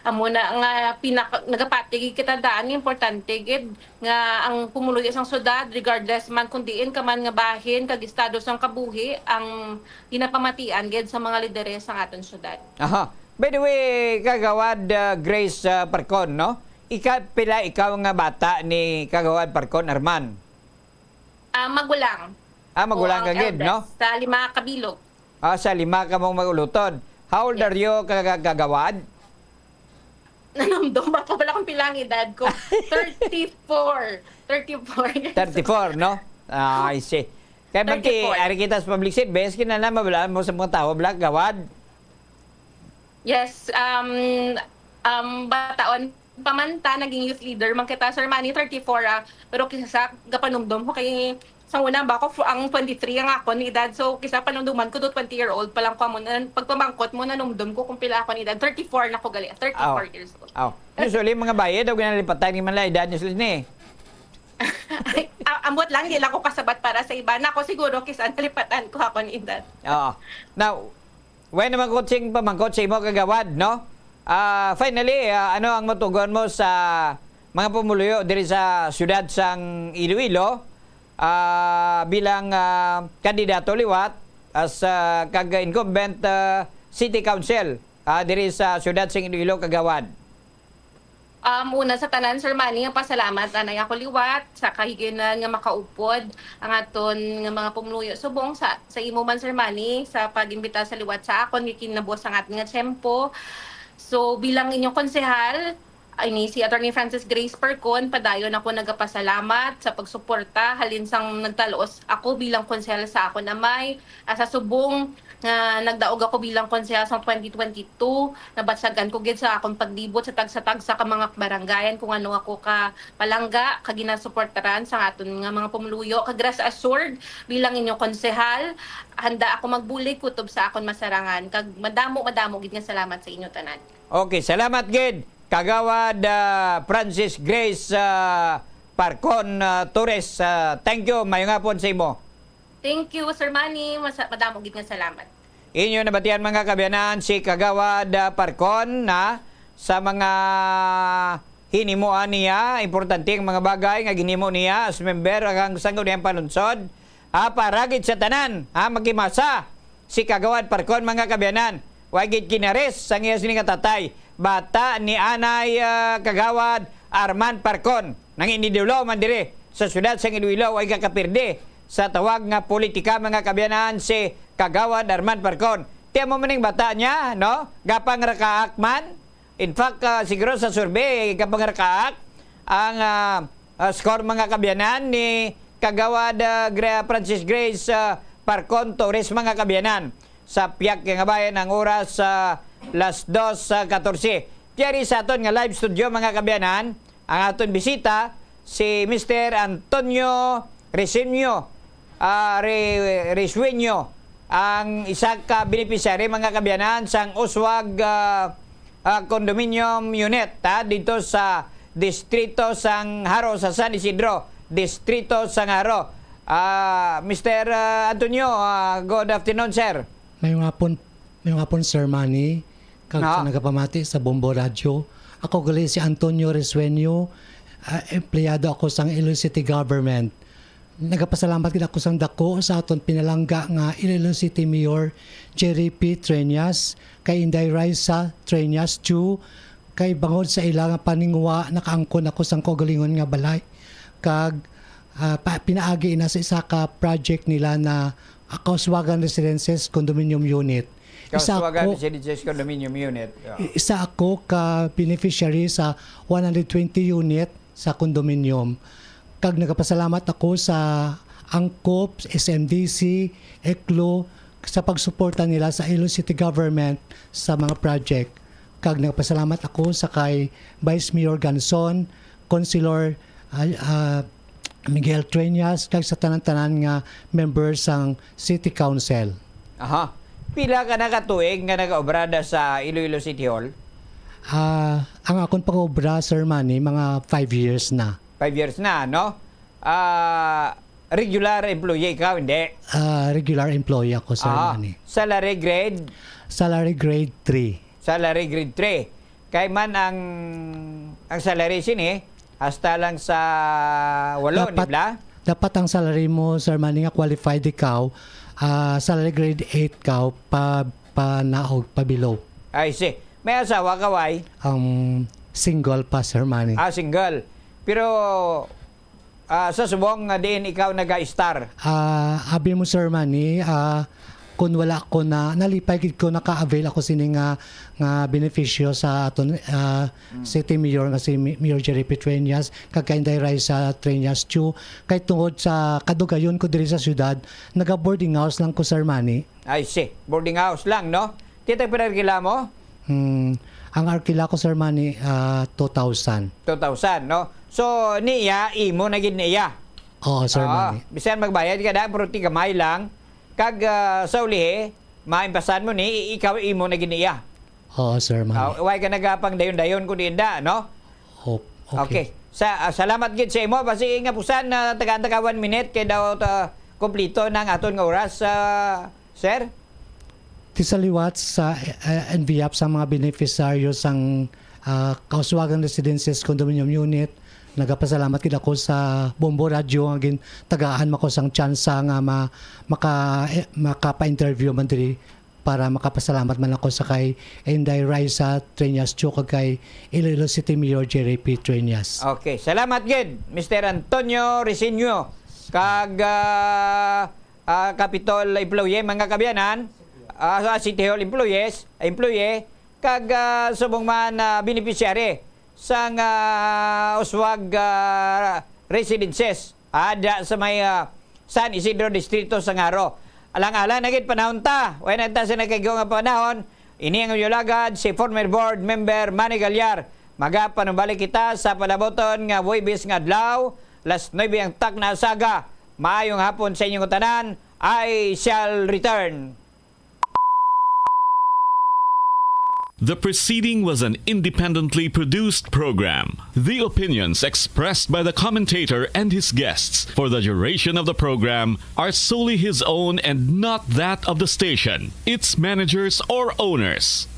Amo na nga pinaka-, nagapati gid kita daan, importante gid nga ang pumuluyo sang syudad, regardless man kung diin ka man nga bahin kag estado sang kabuhi, ang ginapamatian gid sa mga lideres sang aton syudad. Aha. By the way, Kagawad, uh, Grace, uh, Parcon, no? Ika-, pila ikaw nga bata ni Kagawad Parcon Arman? Ah, magulang. Ah, magulang ka gid, no? Sa lima ka bilog. Ah, sa lima ka mong mag-ulutod. Yes. How old are you, Ka-, Ka-, Kagawad? Nanumdom, bata pala kung pila ang edad ko. Thirty-four. Thirty-four years old. Thirty-four, no? Ah, I see. Kaya pag ti-, thirty-four. Ari kita sa public service, kinahanglan mabalaan mo sa mga tao, bala, Kagawad. Yes, um, um, bataon pa man ta, naging youth leader man kita, Sir Manny, thirty-four, ah. Pero kisa sa gapanumdom ko kay, sa una ba ko, fu-, ang twenty-three ang akon edad. So, kisa panumduman ko to twenty-year-old pa lang ko amo. Nan-, pagpamangkot mo, nanumdom ko kung pila akon edad. Thirty-four na ko gali, thirty-four years old. Aw. Usually, mga bayi daw ginalipatan ni man la edad ni sila ni. Ay, a-, ambot lang, di lang ko kasabat para sa iba. Nako, siguro, kisa nalipatan ko akon edad. Oo. Now, Way naman ko sing pamangkot sa imo, Kagawad, no? Ah, finally, ah, ano ang matugon mo sa mga pumuluyo diri sa siyudad sang Iloilo, ah, bilang, ah, kandidato liwat as, ah, kag incumbent, ah, city council, ah, diri sa siyudad sang Iloilo, Kagawad? Um, una sa tanan, Sir Manny, ang pasalamat anay ako liwat sa kahigayonan nga makaupod ang aton nga mga pumuluyo subong sa, sa imo man, Sir Manny, sa pag-imbita sa liwat sa akon nga kinabuhi sang aton nga tiyempo. So, bilang inyong konsehal, ini si Attorney Francis Grace Parcon, padayon ako nagapasalamat sa pagsuporta halin sang nagtalos ako bilang konsehal sa akon amay, ah, sa subong nga nagdaog ako bilang konsehal sa twenty twenty-two, nabatyagan ko gid sa akon paglibot sa tagsa-tagsa ka mga barangayan kung ano ako ka palangga, ka ginasuportaran sa aton nga mga pumuluyo. Kag rest assured, bilang inyo konsehal, handa ako magbulig kutob sa akon masarangan. Kag madamo, madamo gid nga salamat sa inyo tanan. Okay, salamat gid, Kagawad, ah, Francis Grace, ah, Parcon, ah, Torres. Ah, thank you. Mayong hapon sa imo. Thank you, Sir Manny. Masa-, madamo gid nga salamat. Inyo nabatian, mga kaabyanan, si Kagawad, ah, Parcon, na sa mga hinimuan niya, importante ang mga bagay nga ginhimo niya as member ang Sangguniang Panlunsod. Ah, para gid sa tanan, ah, maghimasa si Kagawad Parcon, mga kaabyanan. Wa gid kinaris sang iya sini nga tatay. Bata ni anay, ah, Kagawad Arman Parcon. Nangin-idolo man diri sa siyudad sang Iloilo, way kakapirdi sa tawag nga politika, mga kaabyanan, si Kagawad Arman Parcon. Ti amo man ning bata niya, no? Gapang rakaak man. In fact, ah, siguro sa survey, gapang rakaak ang, ah, ah, score, mga kaabyanan, ni Kagawad, ah, Gra-, Francis Grace, ah, Parcon Torres, mga kaabyanan, sa Piak nga Bayan. Ang oras, ah, las dos, ah, katorse. Ti ari sa aton nga live studio, mga kaabyanan, ang aton bisita, si Mister Antonio Risueño, ah, Re-, Risueño, ang isa ka beneficiary, mga kaabyanan, sang Uswag, ah, ah, Condominium Unit, ha, dito sa Distrito sang Jaro, sa San Isidro, Distrito sang Jaro. Ah, Mister, ah, Antonio, ah, good afternoon, sir. Mayong hapon, mayong hapon, Sir Manny, kag sa Ah. nagapamati sa Bombo Radyo. Ako gali si Antonio Risueño, ah, empleyado ako sang Iloilo City Government. Nagapasalamat gid ako sang dako sa aton pinalangga nga Iloilo City Mayor Jerry P. Treñas, kay Inday Raisa Treñas Chu, kay bangod sa ila nga paningwa, nakaangkon ako sang kaugalingon nga balay. Kag, ah, pa-, pinaagi na sa isa ka project nila na Kauswagan Residences Condominium Unit. Isa Kauswagan ako, Residences Condominium Unit. Yeah. i-, isa ako ka beneficiary sa one hundred twenty unit sa condominium. Kag nagapasalamat ako sa angkop, S M D C, ECLO, sa pagsuporta nila sa Iloilo City Government sa mga project. Kag nagapasalamat ako sa kay Vice Mayor Ganson, Councilor, ah, ah, Miguel Treñas, kag sa tanan-tanan nga member sang City Council. Aha. Pila ka na ka tuig nga nagaobrada sa Iloilo City Hall? Ah, ang akon pag-obra, Sir Manny, mga five years na. Five years na, no? Ah, regular employee ikaw, hindi? Ah, regular employee ako, Sir Ah, Manny. Salary grade? Salary grade three. Salary grade three. Kay man ang, ang salary sini, hasta lang sa walo, di Dapat, ba? dapat ang salary mo, Sir Manny, nga qualified ikaw, ah, salary grade eight ka, pa, pa naog, pa below. I see. May asawa ka, way? Um, single pa, Sir Manny. Ah, single. Pero, ah, sa subong nga diin ikaw naga-star? Ah, abi mo, Sir Manny, ah, kun wala ko na, nalipay gid ko naka-avail ako sini nga, nga benepisyo sa aton, ah, Mm. City Mayor nga si Mi-, Mayor Jerry P. Treñas, kag kay Inday Raisa Treñas Chu. Kay tungod sa kadugayon ko diri sa syudad, naga-boarding house lang ko, Sir Manny. I see. Boarding house lang, no? Ti tag pila arkila mo? Hmm, ang arkila ko, Sir Manny, ah, two thousand. Two thousand, no? So, niya, imo na gid niya. Oo, Sir Ah, Manny. Bisan magbayad ka da, pero ti gamay lang. Kag, ah, sa ulihi, maimpasan mo ni, i-, ikaw imo na gid niya. Oo, Sir Manny. Ah, way ka nagapang dayon-dayon kundi inda, no? Oh, okay. Okay. Sa, ah, salamat gid sa imo. Basi nga pusan na tagaan ta ka one minute kay daw ta kumplito na ang aton nga oras, ah, sir. Ti sa liwat sa, eh, N V A P sa mga benepisaryo sang, ah, Kauswagan Residences Condominium Unit, nagapasalamat gid ako sa Bombo Radyo nga gintagaan mo ko sang tsansa nga ma-, maka-, eh, makapa-interview man diri. para makapasalamat man ako sa kay Inday Raisa Treñas Chu kag kay Iloilo City Mayor Jerry P Treñas. Okay, salamat gid, Mister Antonio Reseño, kag, ah, ah, Capitol employee, mga kaabyanan, ah, sa City Hall employees, employee, kag, ah, subong man, ah, beneficiary sang, ah, uswag, ah, residences, ada sa may, ah, San Isidro Distrito sa Ngaro. Alang-alang na gid panahon ta, way na ta sa nagkaigo nga panahon, ini ang inyong lagad, si former board member Manny Gallar. Magapanumbalik kita sa palaboton nga Huwebes nga adlaw, las nuebe ang takna sa aga. Maayong hapon sa inyong tanan. I shall return. The preceding was an independently produced program. The opinions expressed by the commentator and his guests for the duration of the program are solely his own and not that of the station, its managers, or owners.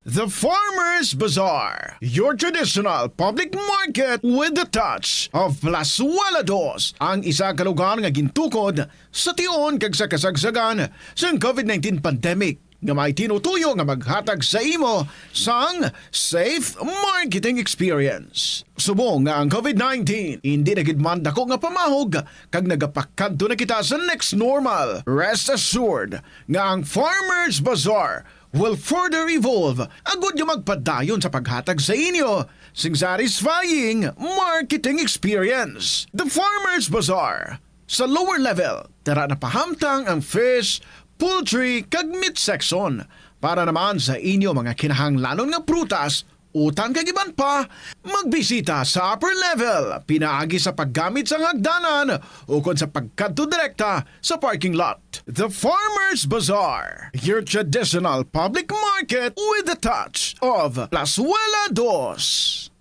The Farmers Bazaar, your traditional public market with the touch of Plazuela Dos, ang isa ka lugar nga gintukod sa tion kag sa kasagsagan sang covid nineteen pandemic, nga may tinutuyo nga maghatag sa imo sang safe marketing experience. Subong nga ang covid nineteen hindi na gid man dako nga pamahog kag nagapakadto na kita sa next normal, rest assured nga ang Farmers Bazaar will further evolve agud nga magpadayon sa paghatag sa inyo sing satisfying marketing experience. The Farmers Bazaar. Sa lower level, tara na pahamtang ang fish, poultry, kag meat section. Para naman sa inyo mga kinahanglanon nga prutas, utan kag iban pa, magbisita sa upper level pinaagi sa paggamit sang hagdanan ukon sa pagkadto direkta sa parking lot. The Farmers Bazaar, your traditional public market with the touch of Plazuela Dos.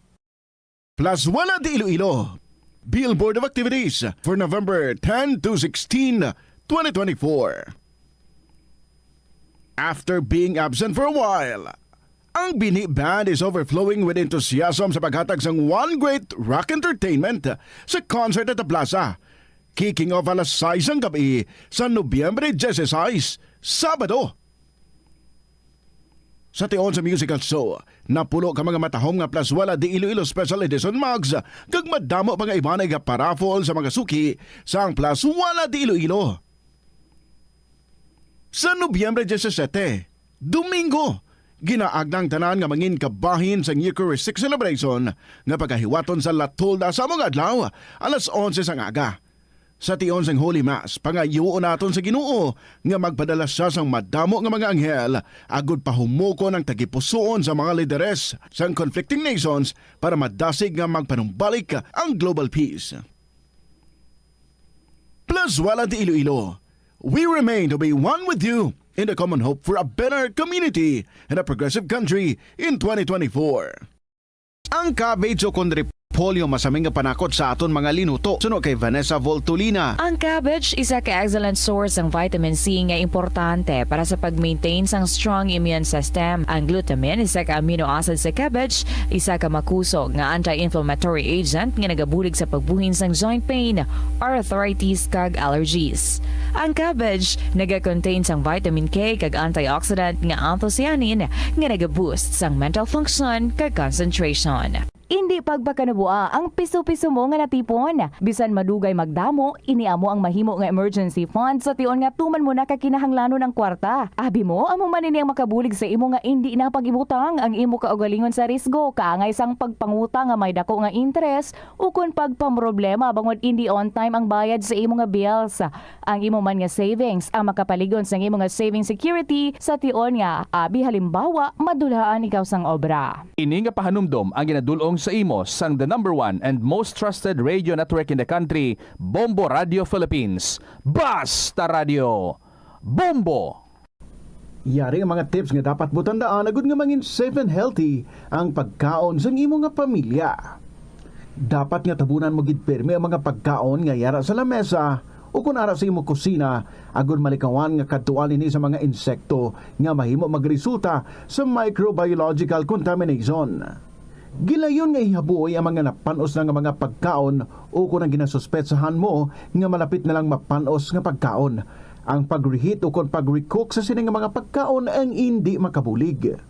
Plazuela de Iloilo, Billboard of Activities for November ten to sixteen, twenty twenty-four. After being absent for a while, ang Bini Band is overflowing with enthusiasm sa paghatag sang One Great Rock Entertainment sa concert at the plaza, kicking off alas sais sang gab-i sa Nobyembre diyesisais, Sabado. Sa tion sa musical show, napulo ka mga matahom nga Plazuela de Iloilo Special Edition mugs, kag madamo pa nga iban nga igaparaffle sa mga suki sang Plazuela de Iloilo. Sa Nobyembre diyesisete, Domingo, ginaagda ang tanan nga mangin kabahin sang Eucharistic celebration nga pagahiwaton sa La Tolda sa amo nga adlaw, alas onse sang aga. Sa tion sang Holy Mass, pangayuon naton sa Ginoo nga magpadala sia sang madamo nga mga anghel agud pahumukon ang tagipusoon sa mga lideres sang conflicting nations para madasig nga magpanumbalik ang global peace. Plazuela de Iloilo, we remain to be one with you in the common hope for a better community and a progressive country in twenty twenty-four. Ang cabbage ukon repolyo masaming nga panakot sa aton mga linuto, suno kay Vanessa Voltolina. Ang cabbage isa ka excellent source sang vitamin C nga importante para sa pag-maintain sang strong immune system. Ang glutamine, isa ka amino acid sa cabbage, isa ka makusog nga anti-inflammatory agent nga nagabulig sa pagbuhin sang joint pain, arthritis, kag allergies. Ang cabbage naga-contain sang vitamin K kag antioxidant nga anthocyanin nga naga-boost sang mental function kag concentration. Indi pagpakanabua ang piso-piso mo nga natipon. Bisan madugay magdamo, ini amo ang mahimo nga emergency fund sa tion nga tuman mo na ka kinahanglanon ang kwarta. Abi mo, amo man ini ang makabulig sa imo nga indi na pag-ibutang ang imo kaugalingon sa risgo kaangay sang pagpangutang nga may dako nga interes ukon pagpamroblema bangod indi on time ang bayad sa imo nga bills. Ang imo man nga savings ang makapalig-on sang imo nga saving security sa tion nga, abi halimbawa, madulaan ikaw sang obra. Ini nga pahanumdom ang ginadul-ong sa imo sang the number one and most trusted radio network in the country, Bombo Radio Philippines. Basta Radio Bombo! Yari ang mga tips nga dapat mo tandaan agud nga mangin safe and healthy ang pagkaon sang imo nga pamilya. Dapat nga tabunan mo gid pirmi ang mga pagkaon nga yara sa lamesa ukon ara sa imo kusina, agud malikawan nga kadtuan ini sa mga insekto nga mahimo magresulta sa microbiological contamination. Gilayon nga ihabuoy ang mga napan-os na nga mga pagkaon ukon ang ginasuspetsahan mo nga malapit na lang mapan-os nga pagkaon. Ang pag-reheat ukon pag-recook sa sini nga mga pagkaon ang indi makabulig.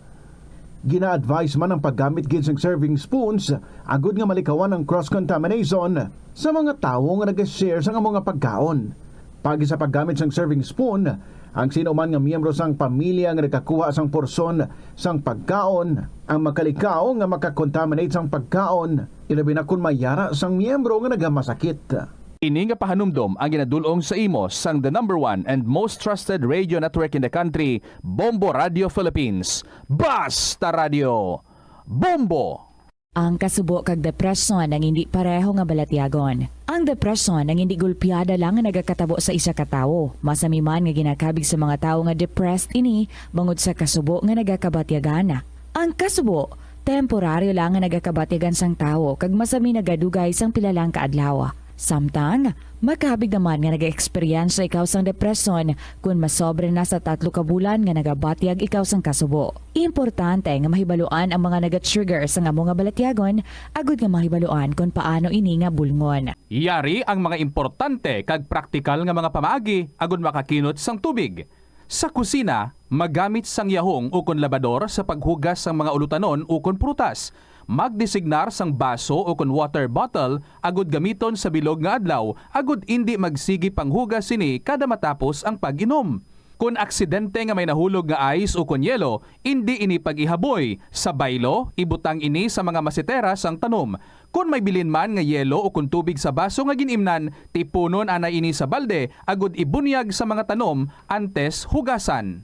Gina-advise man ang paggamit gid sang serving spoons agud nga malikawan ang cross-contamination sa mga tawo nga nag-share sang amo nga pagkaon. Paagi sa paggamit sang serving spoon, ang sino man nga miyembro sang pamilya nga nagakuha sang porsyon sang pagkaon ang makalikaw nga makakontaminate sang pagkaon, ilabi na kon may yara sang miyembro nga nagamasakit. Ini nga pahanumdom ang ginadul-ong sa imo sang the number one and most trusted radio network in the country, Bombo Radio Philippines. Basta Radio! Bombo! Ang kasubo kag depresyon ang hindi pareho nga balatyagon. Ang depresyon ang hindi gulpiada lang nga nagakatabo sa isa ka tawo. Masami man nga ginakabig sa mga tawo nga depressed ini bangod sa kasubo nga nagakabatyagan. Ang kasubo, temporaryo lang nga nagakabatyagan sang tawo kag masami nagadugay sang pila lang ka adlaw. Samtang, makabig naman nga nag-eksperyensya ikaw sang depresyon kon masobra na sa tatlo ka bulan nga nagabatyag ikaw sang kasubo. Importante nga mahibaluan ang mga naga-trigger sang amo nga balatyagon agud nga mahibaluan kon paano ini nga bulngon. Yari ang mga importante kag praktikal nga mga pamaagi agud makakinot sang tubig. Sa kusina, magamit sang yahong ukon labador sa paghugas sang mga ulutanon ukon prutas. Magdesignar sang baso ukon water bottle agud gamiton sa bilog nga adlaw agud indi magsigi panghugas sini kada matapos ang pag-inom. Kon aksidente nga may nahulog nga ice ukon yelo, indi ini pag-ihaboy. Sa baylo, ibutang ini sa mga masetera sang tanom. Kon may bilin man nga yelo ukon tubig sa baso nga gin-imnan, tipunon anay ini sa balde agud ibunyag sa mga tanom antes hugasan.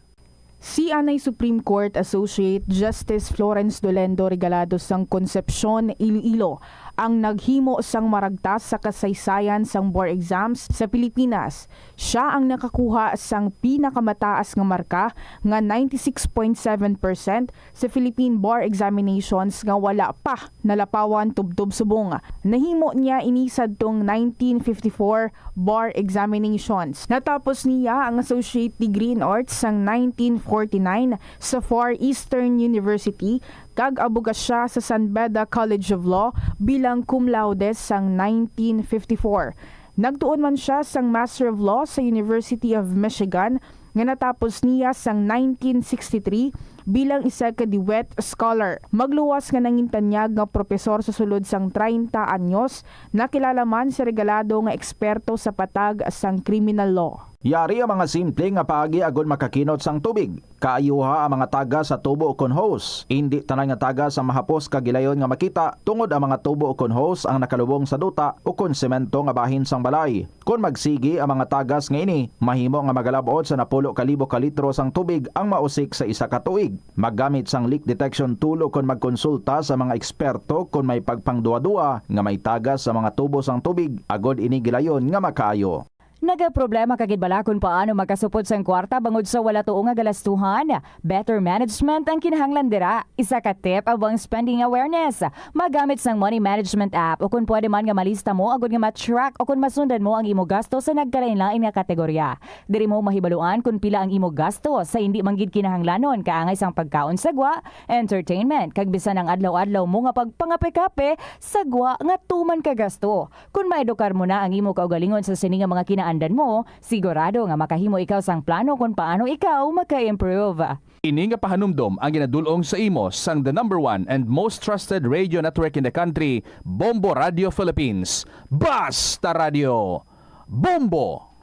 Si anay Supreme Court Associate Justice Florence Dolendo Regalado sang Concepcion, Iloilo, ang naghimo sang maragtas sa kasaysayan sang bar exams sa Pilipinas. Siya ang nakakuha sang pinakamataas nga marka nga ninety-six point seven percent sa Philippine Bar Examinations nga wala pa nalapawan tubtob subong. Nahimo niya ini sadtong nineteen fifty-four Bar Examinations. Natapos niya ang Associate Degree in Arts sang nineteen forty-nine sa Far Eastern University kag abogasya sa San Beda College of Law bilang cum laude sang nineteen fifty-four. Nagtuon man sia sang Master of Law sa University of Michigan nga natapos niya sang nineteen sixty-three bilang isa ka Dewitt Scholar. Magluwas nga nangintanyag nga propesor sa sulod sang treinta anyos, nakilala man si Regalado nga eksperto sa patag sang criminal law. Yari ang mga simple nga paagi agud makakinot sang tubig. Kaayuha ang mga tagas sa tubo kon hose. Indi tanan nga tagas ang mahapos kag gilayon nga makita, tungod ang mga tubo kon hose ang nakalubong sa duta ukon semento nga bahin sang balay. Kon magsigi ang mga tagas nga ini, mahimo nga magalab-ot sa napulo ka libo ka litro sang tubig ang mausik sa isa ka tuig. Maggamit sang leak detection tool ukon magkonsulta sa mga eksperto kon may pagpangduha-duha nga may tagas sa mga tubo sang tubig, agod ini gilayon nga makaayo. Nagaproblema ka gid bala kon paano makasupod sang kwarta bangod sa wala tuo nga galastuhan? Better management ang kinahanglan dira. Isa ka tip amo ang spending awareness. Magamit sang money management app, o kon pwede man nga malista mo agud nga ma-track o kon masundan mo ang imo gasto sa nagkalain-lain nga kategorya. Diri mo mahibaluan kon pila ang imo gasto sa indi man gid kinahanglanon, kaangay sang pagkaon sa gwa, entertainment, kag bisan ang adlaw-adlaw mo nga pagpangape-kape sa gwa nga tuman ka gasto. Kon maedukar mo na ang imo kaugalingon sa sini nga mga kinaandan mo, sigurado nga makahimo ikaw sang plano kon paano ikaw maka-improve. Ini nga pahanumdom ang ginadul-ong sa imo sang the number one and most trusted radio network in the country, Bombo Radio Philippines. Basta Radio! Bombo!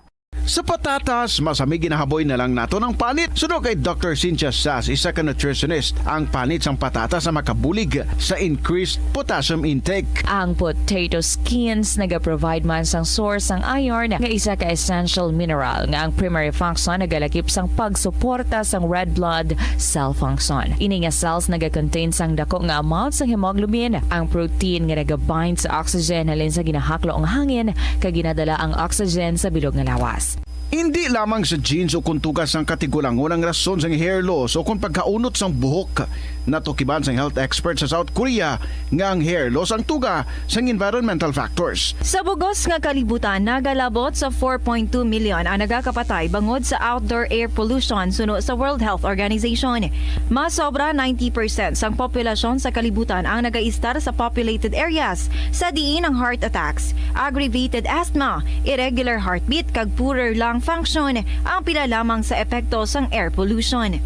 Sa patatas, masami ginahaboy na lang naton ang panit. Suno kay Doctor Cynthia Sas, isa ka nutritionist, ang panit sang patatas ang makabulig sa increased potassium intake. Ang potato skins nagaprovide man sang source sang iron, nga isa ka essential mineral nga ang primary function nagalakip sang pagsuporta sang red blood cell function. Ini nga cells nagacontain sang dako nga amount sang hemoglobin, ang protein nga nagabind sa oxygen halin sa ginahaklo nga hangin, kag ginadala ang oxygen sa bilog nga lawas. Indi lamang sa genes o kon tuga sang katigulangon ang rason sang hair loss o kon pagkaunot sang buhok. Natukiban sang health expert sa South Korea nga ang hair loss ang tuga sang environmental factors. Sa bug-os nga kalibutan, nagalabot sa four point two million ang nagakapatay bangod sa outdoor air pollution, suno sa World Health Organization. Mas sobra ninety percent sang populasyon sa kalibutan ang nagaistar sa populated areas, sa diin ang heart attacks, aggravated asthma, irregular heartbeat, kag poorer lung function, ang pila lamang sa epekto sang air pollution.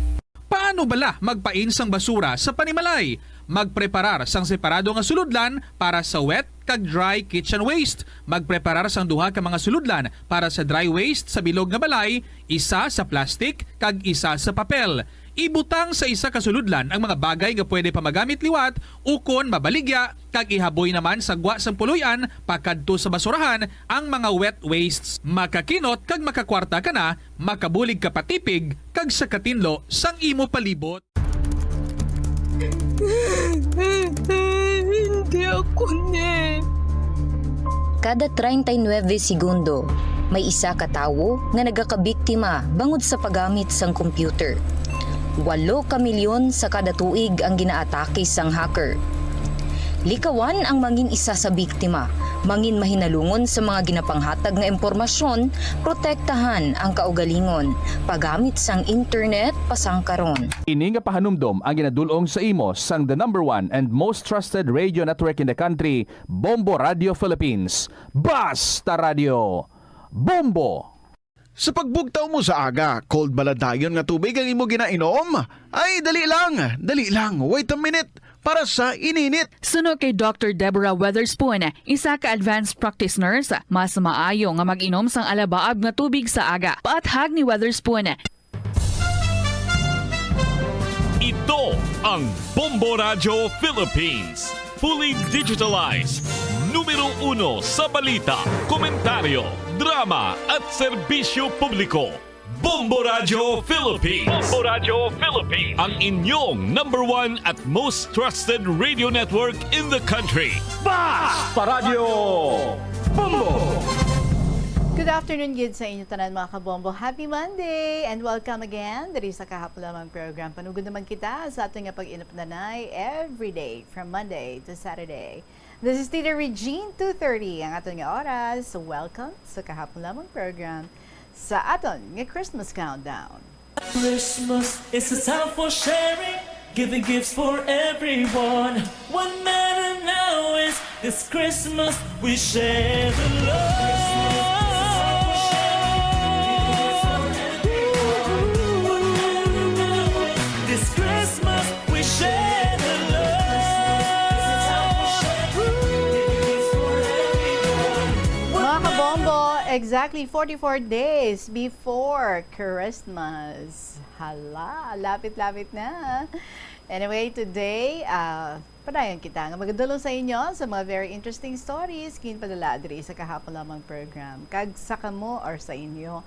Paano bala magpain sang basura sa panimalay? Magpreparar sang separado nga sulodlan para sa wet kag dry kitchen waste. Magpreparar sang duha ka mga sulodlan para sa dry waste sa bilog nga balay, isa sa plastic kag isa sa papel. Ibutang sa isa ka sulodlan ang mga bagay nga pwede pa magamit liwat ukon mabaligya, kag ihaboy naman sa gwa sang puloy-an pakadto sa basurahan ang mga wet wastes. Makakinot kag makakwarta ka na, makabulig ka pa tipig kag sa katinlo sang imo palibot. Hindi ako ni. Kada treinta y nueve segundo, may isa ka tawo nga nagakabiktima bangod sa paggamit sang computer. Walo ka milyon sa kada tuig ang ginaatake sang hacker. Likawan ang mangin isa sa biktima, mangin mahinalungon sa mga ginapanghatag nga impormasyon, protektahan ang kaugalingon, paggamit sang internet pasangkaron. Ini nga pahanumdom ang ginadul-ong sa imo sang the number one and most trusted radio network in the country, Bombo Radio Philippines. Basta Radio! Bombo! Sa pagbugtaw mo sa aga, cold bala dayon nga tubig ang imo ginainom? Ay, dali lang, dali lang, wait a minute, para sa ininit. Suno kay Doctor Deborah Weatherspoon, isa ka advanced practice nurse, mas maayo nga mag-inom sang alabaab nga tubig sa aga. Paathag ni Weatherspoon. Ito ang Bombo Radyo Philippines. Fully digitalized. Numero uno sa balita, komentaryo, drama at serbisyo publiko. Bombo Radyo Philippines. Bombo Radyo Philippines. Ang inyong number one at most trusted radio network in the country. Basta Radyo Bombo! Good afternoon gid sa inyo tanan, mga kabombo. Happy Monday and welcome again diri sa kahapon lamang program. Panugod naman kita sa aton nga pag-inupdanay every day from Monday to Saturday. This is Tita Regine, two thirty ang aton nga oras. Welcome sa kahapon lamang program sa aton nga Christmas Countdown. Christmas is a time for sharing, giving gifts for everyone. What matter now is this Christmas we share the love. This Christmas we share the love. Mga kabombo, exactly forty-four days before Christmas. Hala, lapit-lapit na. Anyway, today, ah, padayon kita nga magadulong sa inyo sa mga very interesting stories ginpadala diri sa kahapon lamang program. Kag sa kamo or sa inyo,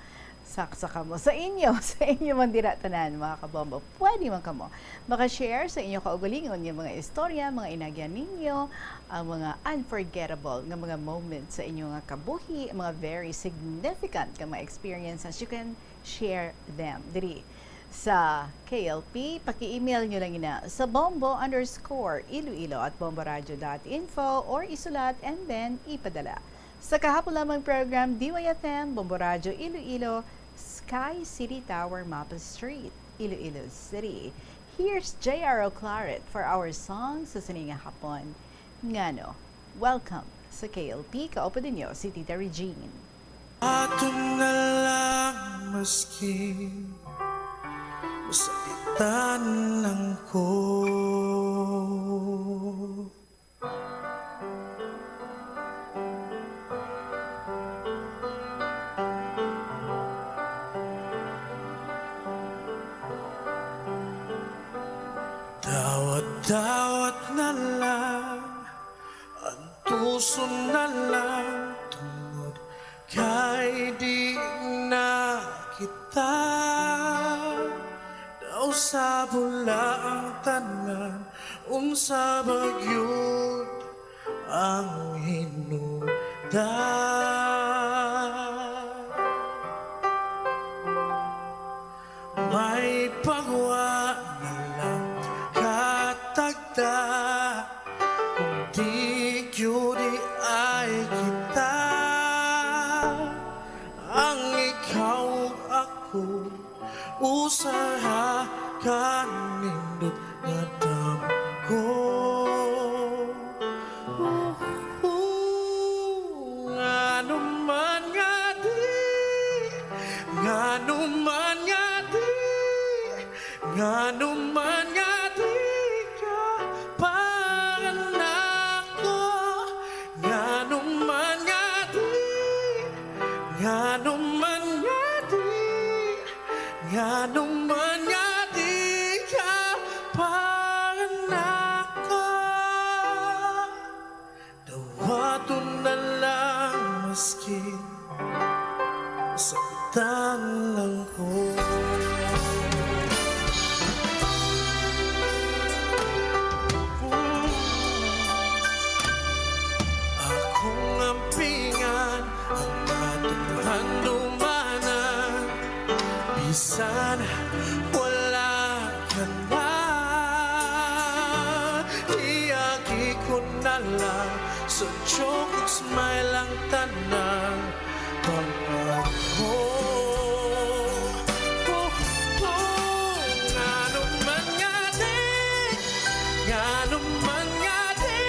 sa, sa kamo, sa inyo, sa inyo man dira tanan, mga kabombo. Pwede man kamo maka-share sa inyo kaugalingon nga mga istorya, mga inagyan ninyo, ang mga unforgettable nga mga moments sa inyo nga kabuhi, mga very significant nga mga experiences. You can share them diri sa K L P. Paki-email nyo lang ina sa bombo underscore iloilo at bomboradio dot info or isulat and then ipadala. Sa kahapon lamang program, D Y F M, Bombo Radyo Iloilo, Sky City Tower, Mapa Street, Iloilo City. Here's J R O Claret for our song sa sini nga hapon. Ngano? Welcome sa K L P, kaupod ninyo si Tita Regine. Ato na lang maski masakitan lang ko. Dawat-dawat na lang, antuson na lang, tungod kay di na kita. Daw sa bula ang tanan, unsa ba gyud ang hinungdan? May pagwa na lang katagda, kung di gyud ay kita, ang ikaw ug ako, usaha ka nindot nga damgo. Ngano man nga di Maski saktan lang ko. Akong ampingan ang atong handumanan, bisan wala ka na. Iagi ko na lang sa joke, smile ang tanan. Pangako. Oh, oh, ngano man nga di, ngano man nga di,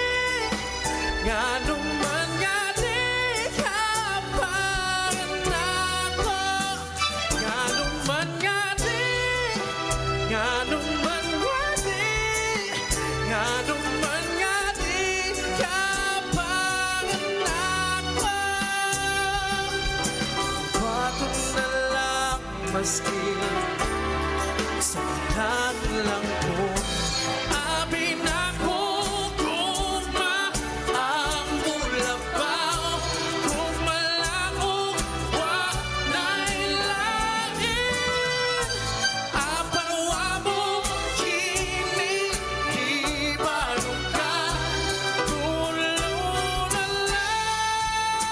ngano man nga di ka pangako. Ngano man nga di, ngano man nga di, ngano man nga di ka pangako. Bato na lang, maski saktan lang ko. Abi na ko, gugma ang bulabaw, gugma lang ug wa na'y lain. Apan wa mo kini ibaruga, tulo na lang.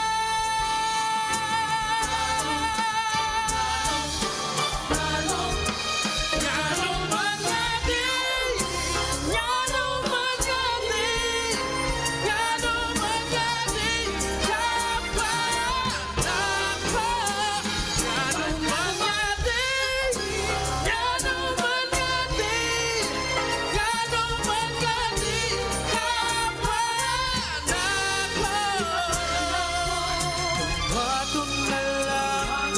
Bato na lang,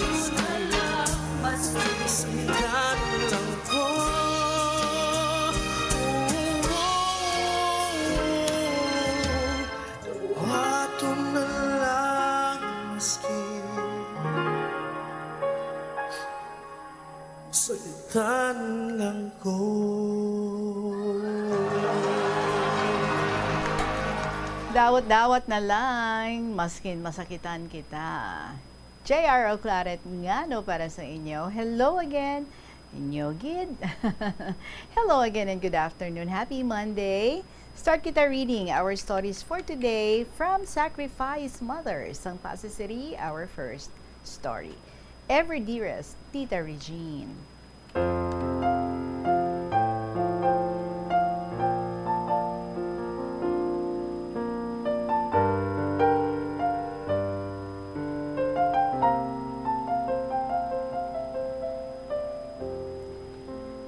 maski saktan lang ko. Bato na lang, maski saktan lang ko. Dawat-dawat na lang, maskin masakitan kita. J R Oclaret ngano para sa inyo. Hello again, inyo gid. Hello again and good afternoon. Happy Monday. Start kita reading our stories for today from Sacrifice Mothers, sang Passi City, our first story. Ever Dearest, Tita Regine.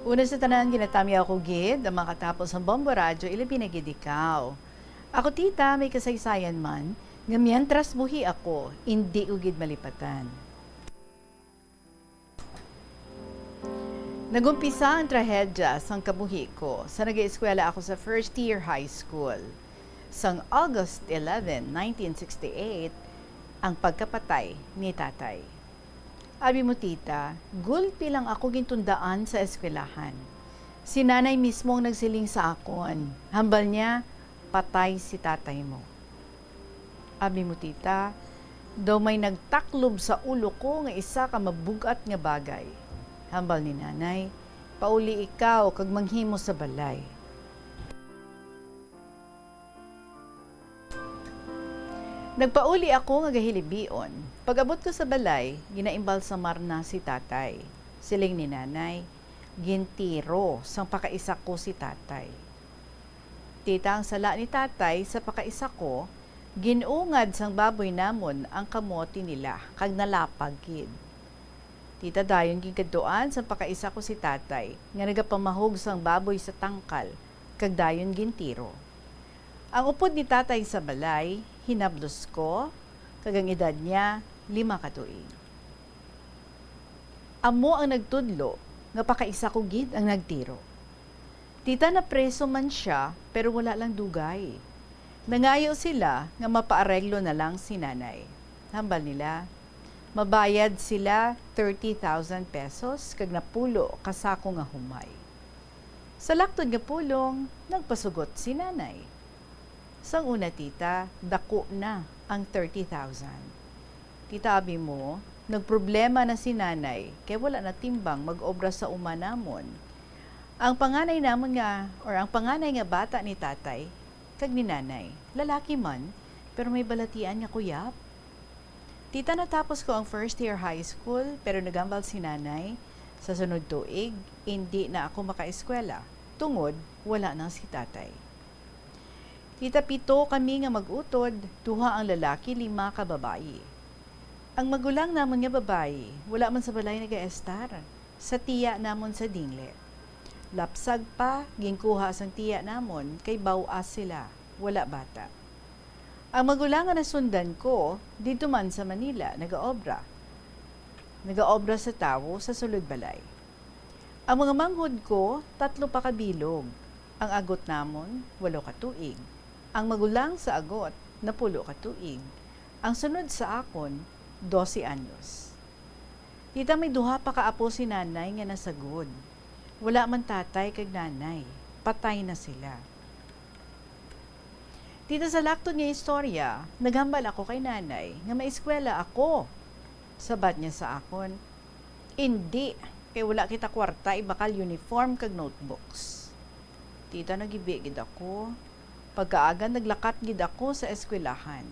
Una sa tanan, ginatamyaw ko gid ang makatapos ang Bombo Radyo, ilabi na gid ikaw. Ako, tita, may kasaysayan man nga mientras buhi ako, indi ko gid malipatan. Nagumpisa ang trahedya sang kabuhi ko sa nag-eskwela ako sa first year high school. Sang August eleven, nineteen sixty-eight, ang pagkapatay ni tatay. Abi mo, tita, gulpi lang ako gintundaan sa eskwelahan. Si nanay mismo ang nagsiling sa akon. Hambal niya, "Patay si tatay mo." Abi mo, tita, daw may nagtaklob sa ulo ko nga isa ka mabug-at nga bagay. Hambal ni nanay, "Pauli ikaw kag manghimo sa balay." Nagpauli ako nga gahilibion. Pag-abot ko sa balay, ginaimbalsamar na si tatay. Siling ni nanay, "Gintiro sang pakaisa ko si tatay." Tita, ang sala ni tatay sa pakaisa ko, gin-ungad sang baboy namon ang kamote nila kag nalapag gid. Tita, dayon ginkadtuan sang pakaisa ko si tatay nga nagapamahog sang baboy sa tangkal kag dayon gintiro. Ang upod ni tatay sa balay, hinablos ko, kag ang edad niya, lima ka tuig. Amo ang nagtudlo nga pakaisa ko gid ang nagtiro. Tita, napreso man sia, pero wala lang dugay. Nangayo sila nga mapaareglo na lang si nanay. Hambal nila, mabayad sila thirty thousand pesos kag napulo ka sako nga humay. Sa laktod nga pulong, nagpasugot si nanay. Sang una, tita, dako na ang thirty thousand. Tita, abi mo, nagproblema na si Nanay kay wala na timbang mag-obra sa uma namon. Ang panganay namon nga, or ang panganay nga bata ni Tatay kag ni Nanay, lalaki man, pero may balatian nga kuyap. Tita, natapos ko ang first year high school, pero nagambal si Nanay sa sunod tuig, indi na ako makaeskwela tungod wala na si Tatay. Tita, pito kami nga mag-utod, duha ang lalaki, lima ka babayi. Ang magulang namon nga babayi, wala man sa balay nagaestar, sa tiya namon sa Dingle. Lapsag pa, ginkuha sang tiya namon kay baw-as sila, wala bata. Ang magulang nga nasundan ko, didto man sa Manila, nagaobra. Nagaobra sa tawo sa sulod balay. Ang mga manghod ko, tatlo pa ka bilog. Ang agot namon, walo ka tuig. Ang magulang sa agot, napulo ka tuig. Ang sunod sa akon, dose anyos. Tita, may duha pa ka apo si Nanay nga nasagod. Wala man tatay kag nanay. Patay na sila. Tita, sa laktod nga istorya, naghambal ako kay Nanay nga maeskwela ako. Sabat niya sa akon, "Indi, kay wala kita kwarta ibakal uniform kag notebooks." Tita, nagibi gid ako. Pagkaaga, naglakat gid ako sa eskwelahan.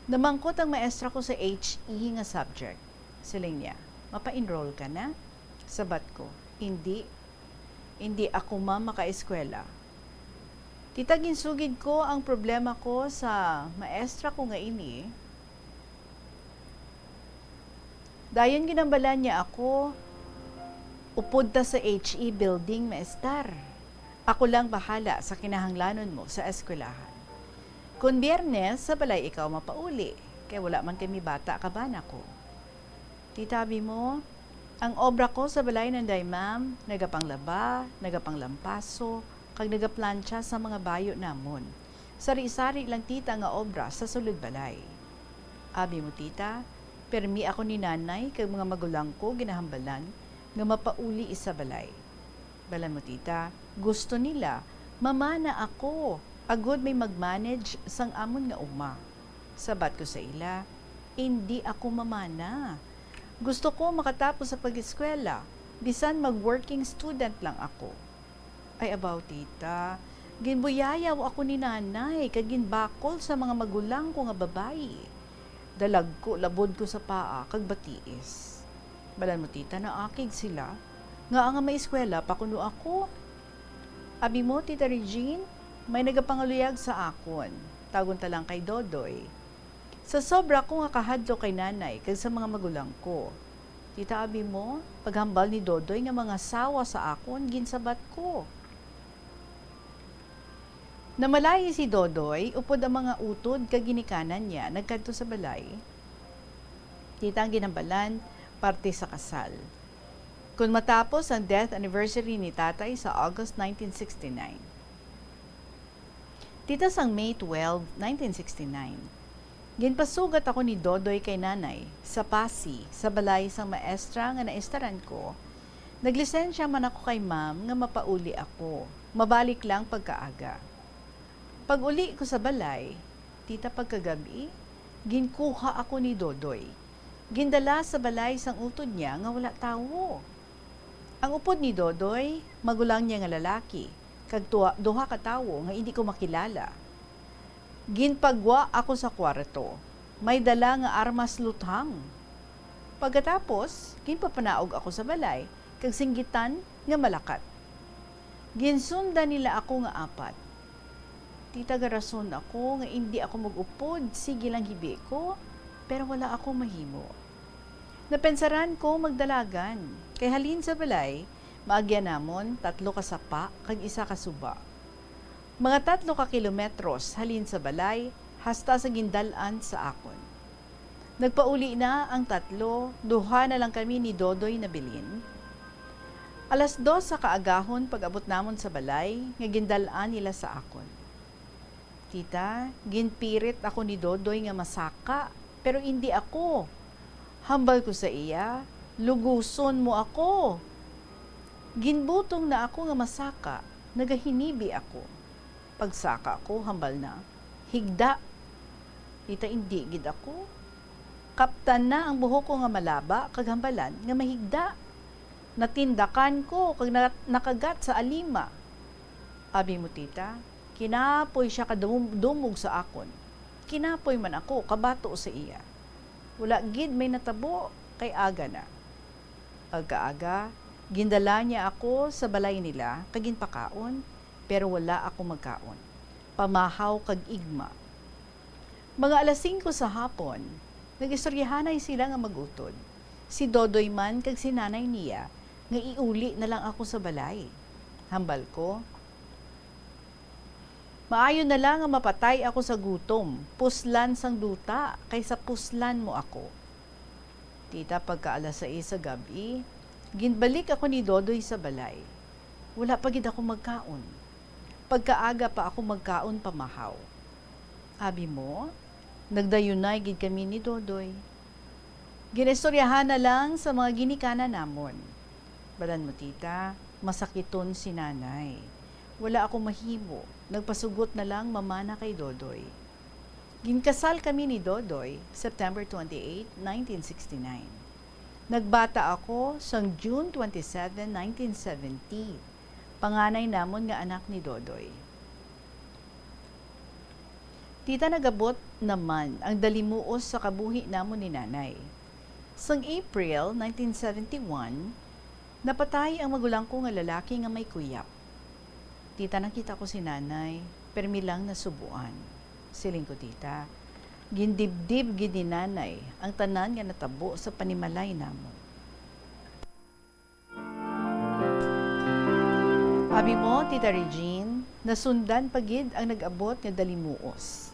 Namangkot ang maestra ko sa H E nga subject. Siling niya, "Mapa-enroll ka na?" Sabat ko, "Indi. Indi ako, ma'am, makaeskwela." Tita, ginsugid ko ang problema ko sa maestra ko nga ini. Dayon ginhambalan niya ako, "Upod ta sa H E building, maestar. Ako lang bahala sa kinahanglanon mo sa eskwelahan. Kon Biyernes, sa balay ikaw mapauli, kay wala man kami bata," kaban ako. Tita, abi mo, ang obra ko sa balay nanday, ma'am, nagapanglaba, nagapanglampaso, kag nagaplantsa sa mga bayo namon. Sari-sari lang, tita, nga obra sa sulod balay. Abi mo, tita, permi ako ni Nanay kag mga magulang ko ginahambalan nga mapauli sa balay. Balan mo, tita, gusto nila mamana ako agod may mag-manage sang amon nga uma. Sabat ko sa ila, "Indi ako mamana. Gusto ko makatapos sa pag-eskwela, bisan mag-working student lang ako." Ay, abaw, tita, ginbuyayaw ako ni Nanay kag ginbakol sa mga magulang ko nga babayi. Dalagko labod ko sa paa kag batiis. Balan mo, tita, naakig sila nga ang maeskwela pa kuno ako. Abi mo, Tita Regine, may nagapangaluyag sa akon, tawgon ta lang kay Dodoy. Sa sobra ko nga kahadlok kay Nanay kag sa mga magulang ko, tita, abi mo, paghambal ni Dodoy nga mangasawa sa akon, ginsabat ko. Namalayi si Dodoy upod ang mga utod kag ginikanan niya nagkadto sa balay. Tita, ang ginhambalan, parte sa kasal. Kon matapos ang death anniversary ni Tatay sa August nineteen sixty-nine. Tita, sang May twelve, nineteen sixty-nine, ginpasugat ako ni Dodoy kay Nanay sa Pasi, sa balay sang maestra nga naestaran ko. Naglisensya man ako kay Ma'am nga mapauli ako, mabalik lang pagkaaga. Pag-uli ko sa balay, tita, pagkagab-i, ginkuha ako ni Dodoy. Gindala sa balay sang utod niya nga wala tawo. Ang upod ni Dodoy, magulang niya nga lalaki, kag tuwa, duha ka tawo nga indi ko makilala. Ginpagwa ako sa kwarto. May dala nga armas luthang. Pagkatapos, ginpapanaog ako sa balay, kag singgitan nga malakat. Ginsundan nila ako nga apat. Tita, garason ako nga indi ako mag-upod, sige lang hibi ko, pero wala ako mahimo. Napensaran ko magdalagan, kay halin sa balay, maagyan namon tatlo ka sapa kag isa ka suba. Mga tatlo ka kilometros halin sa balay hasta sa gindal-an sa akon. Nagpauli na ang tatlo, duha na lang kami ni Dodoy nabilin. Alas dos sa kaagahon pag-abot namon sa balay nga gindal-an nila sa akon. Tita, ginpirit ako ni Dodoy nga masaka, pero indi ako. Hambal ko sa iya, "Luguson mo ako." Ginbutong na ako nga masaka, nagahinibi ako. Pagsaka ko, hambal na, "Higda." Tita, indi gid ako. Kaptan na ang buhok ko nga malaba kag hambalan nga mahigda. Natindakan ko kag na-, nakagat sa alima. Abi mo, tita, kinapoy sia kadumog sa akon. Kinapoy man ako kabato sa iya. Wala gid may natabo kay aga na. Pagkaaga, gindala niya ako sa balay nila kag ginpakaon, pero wala ako magkaon. Pamahaw kag igma. Mga alas singko sa hapon, nag-istoryahanay sila nga mag-utod. Si Dodoy man kag si nanay niya nga iuli na lang ako sa balay. Hambal ko, "Maayo na lang nga mapatay ako sa gutom, puslan sang duta, kaysa puslan mo ako." Tita, pagka alas sais sa gab-i, ginbalik ako ni Dodoy sa balay. Wala pa gid ako magkaon. Pagkaaga pa ako magkaon pamahaw. Abi mo, nagdayunay gid kami ni Dodoy. Ginaistoryahan na lang sa mga ginikanan namon. Balan mo, tita, masakiton si nanay. Wala ako mahimo. Nagpasugot na lang mamana kay Dodoy. Ginkasal kami ni Dodoy, September twenty-eight, nineteen sixty-nine. Nagbata ako sang June twenty-seven, nineteen seventy. Panganay namon nga anak ni Dodoy. Tita, nagabot naman ang dalimuos sa kabuhi namon ni Nanay. Sang April nineteen seventy-one, napatay ang magulang ko nga lalaki nga may kuyap. Tita, nakita ko si Nanay, permi lang nasubuan. Siling ko, tita, gindibdib gid ni Nanay ang tanan nga natabo sa panimalay namon. Abi mo, Tita Regine, nasundan pa gid ang nag-abot nga dalimuos.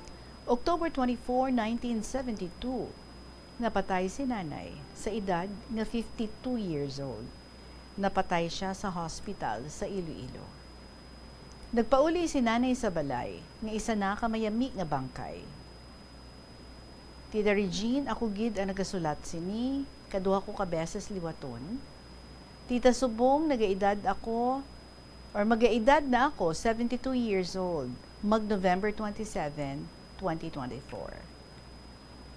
October twenty-four, nineteen seventy-two, napatay si Nanay sa edad nga fifty-two years old. Napatay siya sa hospital sa Iloilo. Nagpauli si Nanay sa balay nga isa na ka mayami nga bangkay. Tita Regine, ako gid ang nagasulat sini, kaduha ko ka beses liwaton. Tita Subong, nagaedad ako, or magaedad na ako, seventy-two years old, mag November twenty-seven, twenty twenty-four.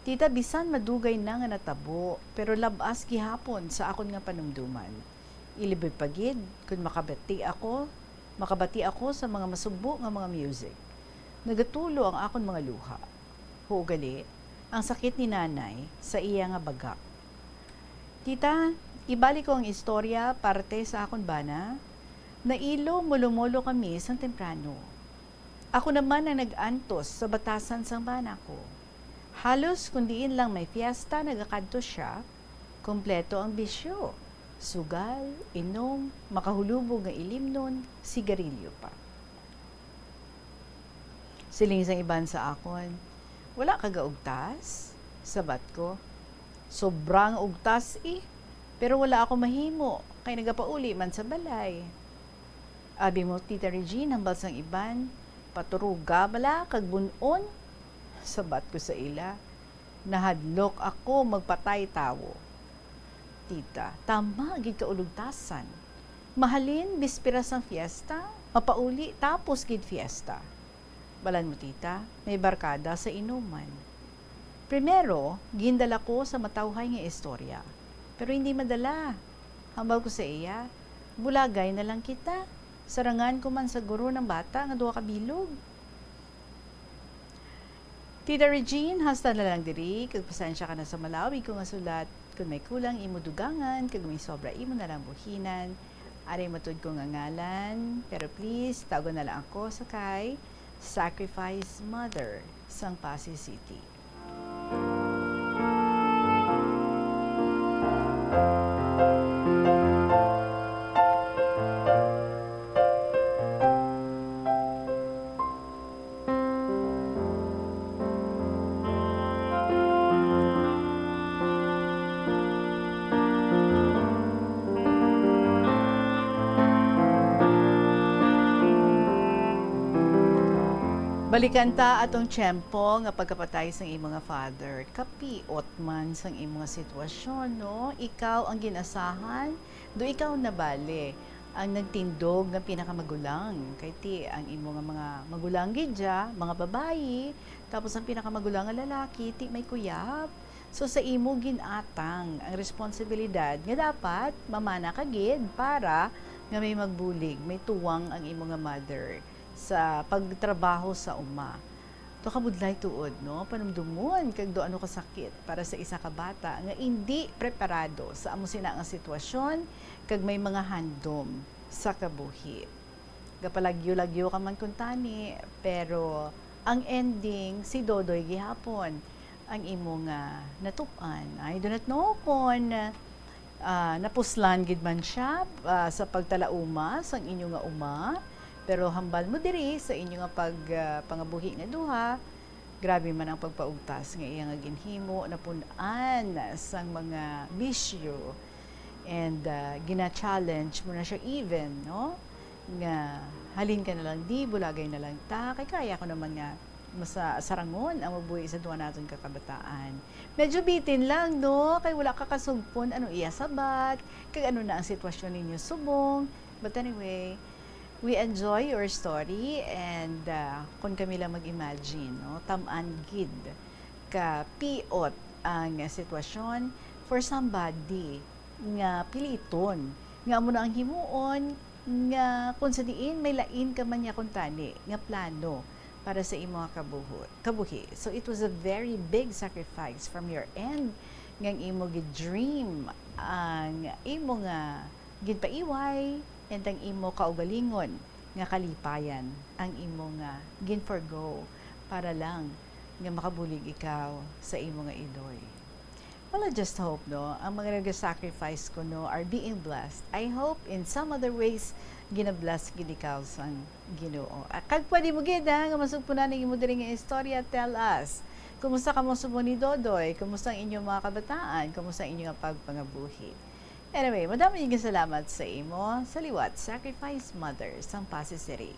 Tita, bisan madugay na nga natabo, pero lab-as gihapon sa akon nga panumduman. Ilabi pa gid, kun makabati ako, makabati ako sa mga masubo nga mga music. Nagatulo ang akon mga luha. Huo gali, ang sakit ni Nanay sa iya nga baga. Tita, ibalik ko ang istorya parte sa akon bana. Nailo, molo-molo kami sang temprano. Ako naman ang nag-antos sa batasan sang bana ko. Halos kon diin lang may fiesta, nagakadto sia. Kompleto ang bisyo. Sugal, inom, makahulubog nga ilimnon, sigarilyo pa. Siling sang iban sa akon, "Wala ka gaugtas?" Sabat ko, "Sobra nga ugtas, eh, pero wala ako mahimo, kay nagapauli man sa balay." Abi mo, Tita Regine, hambal sang iban, "Paturuga bala kag bun-on?" Sabat ko sa ila, "Nahadlok ako magpatay tawo." Tita, tama gid ka ulugtasan. Mahalin, bisperas sang fiesta, mapauli, tapos gid fiesta. Balan mo, tita, may barkada sa inuman. Primero, gindala ko sa matawhay nga istorya, pero hindi madala. Hambal ko sa iya, "Bulagay na lang kita. Sarangan ko man sa guro ng bata nga duha ka bilog." Tita Regine, hasta na lang diri, kag pasensya ka na sa malawig ko nga sulat. Kung may kulang, imo dugangan, kag may sobra, imo na lang buhinan. Aray matud ko nga ngalan, pero please, tawgon na lang ako sa kay Sacrifice Mother sang Passi City. Balikan ta atong tiyempo nga pagkapatay sang imo nga father. Kapiot man sang imo nga sitwasyon, no? Ikaw ang gin-asahan, do ikaw na bale ang nagtindog nga pinakamagulang. Kay ti ang imo nga mga magulang gid dya, mga babayi, tapos ang pinakamagulang nga lalaki, ti may kuyab. So, sa imo gin-atang ang responsibilidad nga dapat mamana ka gid para nga may magbulig, may tuwang ang imo nga mother sa pagtrabaho sa uma. Daw kabudlay tuod, no? Panumdumon kag daw ano kasakit para sa isa ka bata nga indi preparado sa amo sina nga sitwasyon kag may mga handom sa kabuhi. Gapalagyo-lagyo ka man kuntani, pero ang ending, si Dodoy gihapon ang imo nga natub-an. I do not know kon, ah, napuslan gid man siya, ah, sa pagtalauma sang inyo nga uma, pero hambal mo diri sa inyo nga pag, ah, pangabuhi nga duha, grabe man ang pagpaugtas nga iya nga ginhimo, napun-an sang mga bisyo, and, ah, gina-challenge mo na siya even, no? Nga, "Halin ka na lang di, bulagay na lang ta, kay kaya ko naman nga masa-, sarangon ang mabuhi sa duha naton ka kabataan." Medyo bitin lang, no? Kay wala ka kasugpon ano iya sabat, kag ano na ang sitwasyon ninyo subong. But anyway, we enjoy your story, and, ah, kung kami lang mag-imagine, no? Tam-an gid ka piot ang sitwasyon for somebody nga piliton, nga amo na ang himuon, nga kung sa diin may lain ka man niya kuntani nga plano para sa imo nga kabuhi, kabuhi. So, it was a very big sacrifice from your end, nga ang imo gid-dream, ang imo nga ginpaiway, and ang imo kaugalingon nga kalipayan ang imo nga gin-forgo para lang nga makabulig ikaw sa imo nga idoy. Well, I just hope, no, ang mga nag-sacrifice kuno are being blessed. I hope in some other ways, gina-bless gid ikaw sang Ginoo. Ah, kag pwede mo gid, ha, nga masugpunan ang imo diri nga istorya, tell us. Kumusta kamo subong ni Dodoy? Kumusta ang inyong mga kabataan? Kumusta ang inyong pagpangabuhi? Anyway, madamo nga salamat sa imo, sa liwat, Sacrifice Mother sang Passi City.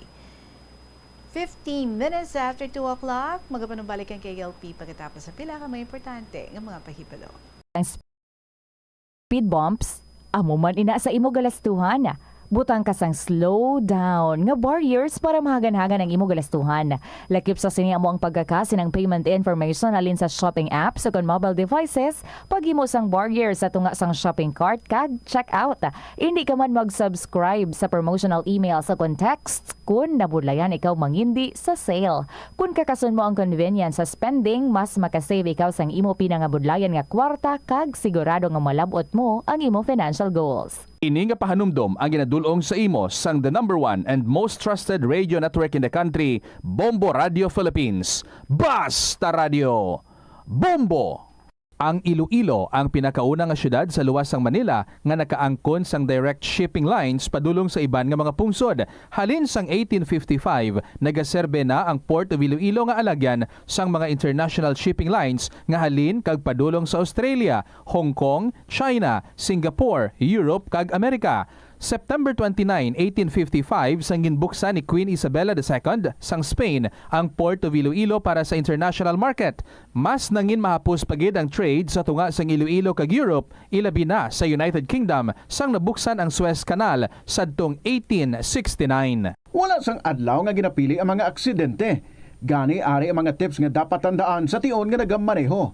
Fifteen minutes after two o'clock, magapanumbalik ang K L P pagkatapos sa pila ka mga importante nga mga pahibalo. Ang speed bumps, amo man ina sa imo galastuhan. Butang ka sang slow down nga barriers para mahagan-hagan ang imo galastuhan. Lakip sa sini amo ang pagkakasi ng payment information halin sa shopping apps o kon mobile devices, paghimo sang barrier sa tunga sang shopping cart kag checkout. Indi ka man mag-subscribe sa promotional emails o kon texts kun nabudlayan ikaw mangindi sa sale. Kun kakason mo ang convenience sa spending, mas makasave ikaw sang imo pinangabudlayan nga kwarta kag sigurado nga malab-ot mo ang imo financial goals. Ini nga pahanumdom ang ginadul-ong sa imo sang the number one and most trusted radio network in the country, Bombo Radio Philippines. Basta Radio, Bombo! Ang Iloilo ang pinakauna nga siyudad sa luwas sang Manila nga nakaangkon sang direct shipping lines padulong sa iban nga mga pungsod. Halin sang eighteen fifty-five, nagaserbe na ang Port of Iloilo nga alagyan sang mga international shipping lines nga halin kag padulong sa Australia, Hong Kong, China, Singapore, Europe, kag Amerika. September twenty-nine, eighteen fifty-five, sang ginbuksan ni Queen Isabella the Second sang Spain ang Port of Iloilo para sa international market. Mas nangin mahapos pa gid ang trade sa tunga sang Iloilo kag Europe, ilabi na sa United Kingdom, sang nabuksan ang Suez Canal sadtong eighteen sixty-nine. Wala sang adlaw nga ginapili ang mga aksidente. Gani, ari ang mga tips nga dapat tandaan sa tion nga nagamaneho.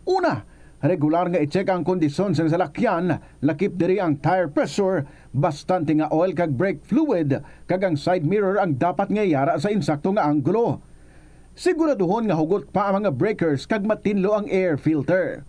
Una, regular nga i-check ang kondisyon sang salakyan, lakip diri ang tire pressure, bastante nga oil kag brake fluid, kag ang side mirror ang dapat nga yara sa insakto nga anggulo. Siguraduhon nga hugot pa ang mga breakers kag matinlo ang air filter.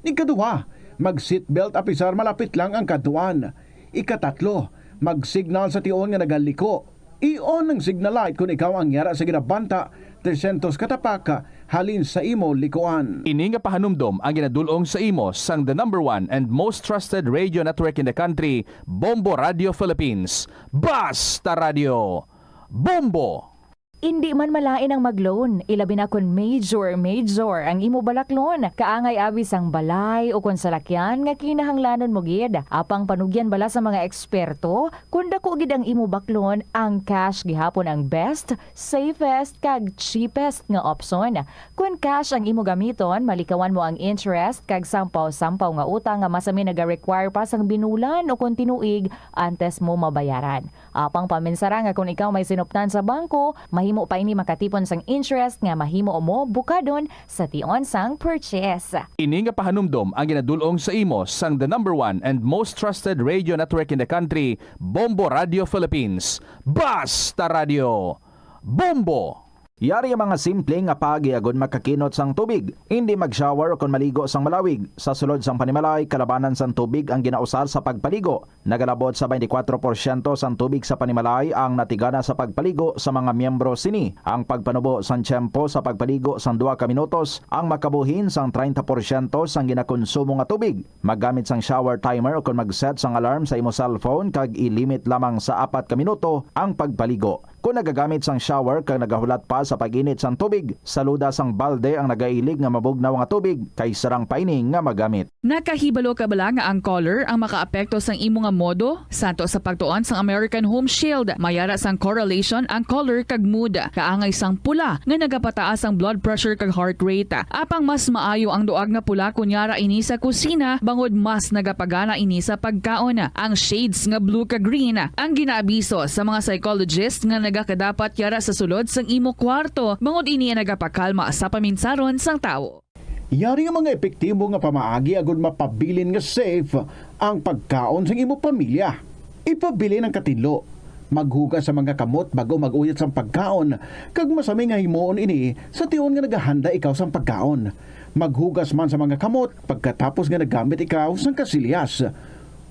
Ikaduha, mag-seatbelt apisar malapit lang ang kadtuan. Ikatatlo, mag-signal sa tion nga nagaliko. I-on ang signal light kon ikaw ang yara sa ginabanta trescientos ka tapak halin sa imo likuan. Ini nga pahanumdom ang ginadul-ong sa imo sang the number one and most trusted radio network in the country, Bombo Radio Philippines. Basta Radio, Bombo! Indi man malain ang mag-loan, ilabi na kon major, major ang imo balaklon. Kaangay abi sang balay o kon salakyan nga kinahanglanon mo gid. Apang panugyan bala sa mga eksperto, kon dako gid ang imo baklon, ang cash gihapon ang best, safest, kag cheapest nga opsyon. Kon cash ang imo gamiton, malikawan mo ang interest kag sampaw-sampaw nga utang nga masami naga-require pa sang binulan o kon tinuig antes mo mabayaran. Apang paminsara nga kon ikaw may sinuptan sa bangko, mahimo Amo pa ini makatipon sang interest nga mahimo mo bukadon sa tion sang purchase. Ini nga pahanumdom ang ginadul-ong sa imo sang the number one and most trusted radio network in the country, Bombo Radio Philippines. Basta Radio, Bombo! Yari ang mga simple nga paagi agud makakinot sang tubig. Indi mag-shower ukon maligo sang malawig. Sa sulod sang panimalay, kalabanan sang tubig ang ginausar sa pagpaligo. Nagalabot sa twenty-four porsyento sang tubig sa panimalay ang natigana sa pagpaligo sa mga miyembro sini. Ang pagpanubo sang tiyempo sa pagpaligo sang duha ka minutos ang makabuhin sang treinta porsyento sang ginakonsumo nga tubig. Maggamit sang shower timer ukon mag-set sang alarm sa imo cellphone kag i-limit lamang sa apat ka minuto ang pagpaligo. Kon nagagamit sang shower kag nagahulat pa sa pag-init sang tubig, saluda sang balde ang nagailig nga mabugnaw nga tubig kay sarang pa ini nga magamit. Nakahibalo ka bala nga ang color ang makaapekto sang imo nga modo? Santo sa pagtuon sang American Home Shield, may ara sang correlation ang color kag mood. Kaangay sang pula nga nagapataas ang blood pressure kag heart rate. Apang mas maayo ang duag nga pula kon yara ini sa kusina, bangod mas nagapagana ini sa pagkaon. Ang shades nga blue kag green ang ginaabiso sa mga psychologist nga nagakadapat yara sa sulod sang imo kwarto, bangod ini ang nagapakalma sa paminsaron sang tawo. Yari nga mga epektibo nga pamaagi agud mapabilin nga safe ang pagkaon sang imo pamilya. Ipabilin ang katinlo. Maghugas sa mga kamot bag-o mag-uyat sang pagkaon, kag masami nga himuon ini sa tion nga nagahanda ikaw sang pagkaon. Maghugas man sa mga kamot pagkatapos nga naggamit ikaw sang kasilyas.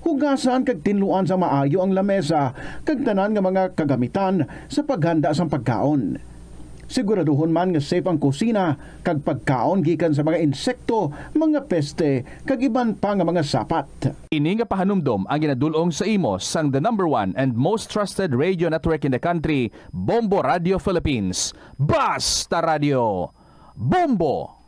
Hugasan kag tinluan sa maayo ang lamesa kag tanan nga mga kagamitan sa paghanda sang pagkaon. Siguraduhon man nga safe ang kusina kag pagkaon gikan sa mga insekto, mga peste, kag iban pa nga mga sapat. Ini nga pahanumdom ang ginadul-ong sa imo sang the number one and most trusted radio network in the country, Bombo Radio Philippines. Basta Radio, Bombo!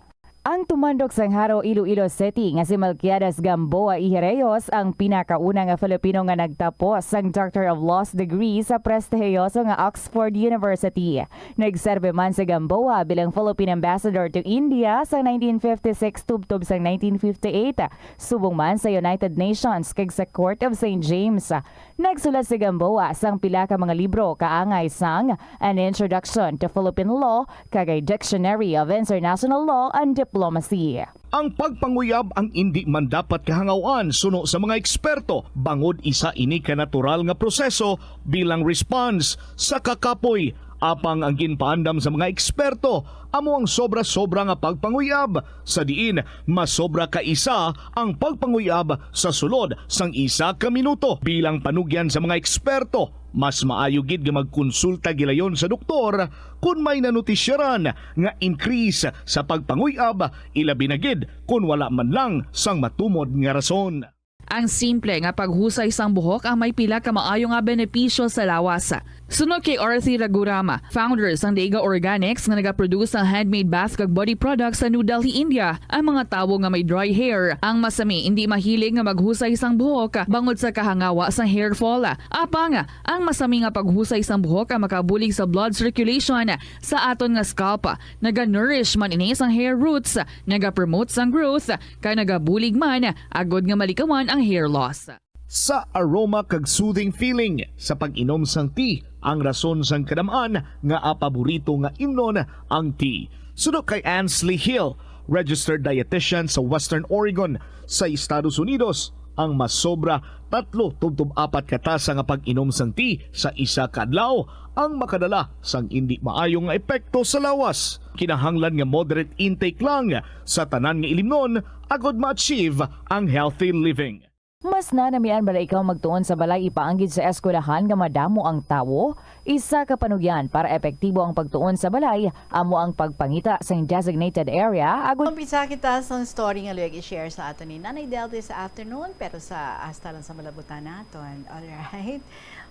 Ang tumandok sang Jaro, Iloilo City nga si Melquiades Gamboa y Reyes ang pinakauna nga Filipino nga nagtapos sang Doctor of Laws degree sa prestihiyoso nga Oxford University. Nagserbi man si Gamboa bilang Philippine Ambassador to India sa nineteen fifty-six tubtob sang nineteen fifty-eight, subong man sa United Nations kag sa Court of Saint James. Nagsulat si Gamboa sang pila ka mga libro kaangay sang An Introduction to Philippine Law kag A Dictionary of International Law and Diplomacy. Ang pagpanguyab ang indi man dapat kahangaw-an suno sa mga eksperto, bangod isa ini ka natural nga proseso bilang response sa kakapoy. Apang ang ginpaandam sa mga eksperto amo ang sobra-sobra nga pagpanguyab, sa diin mas sobra ka isa ang pagpanguyab sa sulod sang isa ka minuto. Bilang panugyan sa mga eksperto, mas maayo gid nga magkonsulta gilayon sa doktor kon may nanotisyaran nga increase sa pagpanguyab, ilabi na gid kon wala man lang sang matumod nga rason. Ang simple nga paghusay sang buhok ang may pila ka maayo nga benepisyo sa lawas. Suno kay Arthi Raghuram, founder sang Dega Organics nga nagaproduce sang handmade bath kag body products sa New Delhi, India, ang mga tawo nga may dry hair ang masami indi mahilig nga maghusay sang buhok bangod sa kahangawa sang hair fall. Apang ang masami nga paghusay sang buhok ang makabulig sa blood circulation sa aton nga scalp. Naga-nourish man ini sang hair roots, nagapromote sang growth, kag nagabulig man agud nga malikawan ang hair loss. Sa aroma kag soothing feeling sa pag-inom sang tea ang rason sang kadam-an nga paborito nga imnon ang tea. Suno kay Ansley Hill, registered dietitian sa Western Oregon sa Estados Unidos, ang masobra tatlo tubtob apat ka tasa nga pag-inom sang tea sa isa ka adlaw ang makadala sang indi maayo nga epekto sa lawas. Kinahanglan nga moderate intake lang sa tanan nga ilimnon agud ma-achieve ang healthy living. Mas nanamian bala ikaw magtuon sa balay ipaanggid sa eskwelahan nga madamo ang tawo? Isa ka panugyan para epektibo ang pagtuon sa balay amo ang pagpangita sang designated area agud. Umpisa kita sa story nga luyag i-share sa aton ni Nanay Del this afternoon, pero sa hasta lang sa malabutan naton. Alright.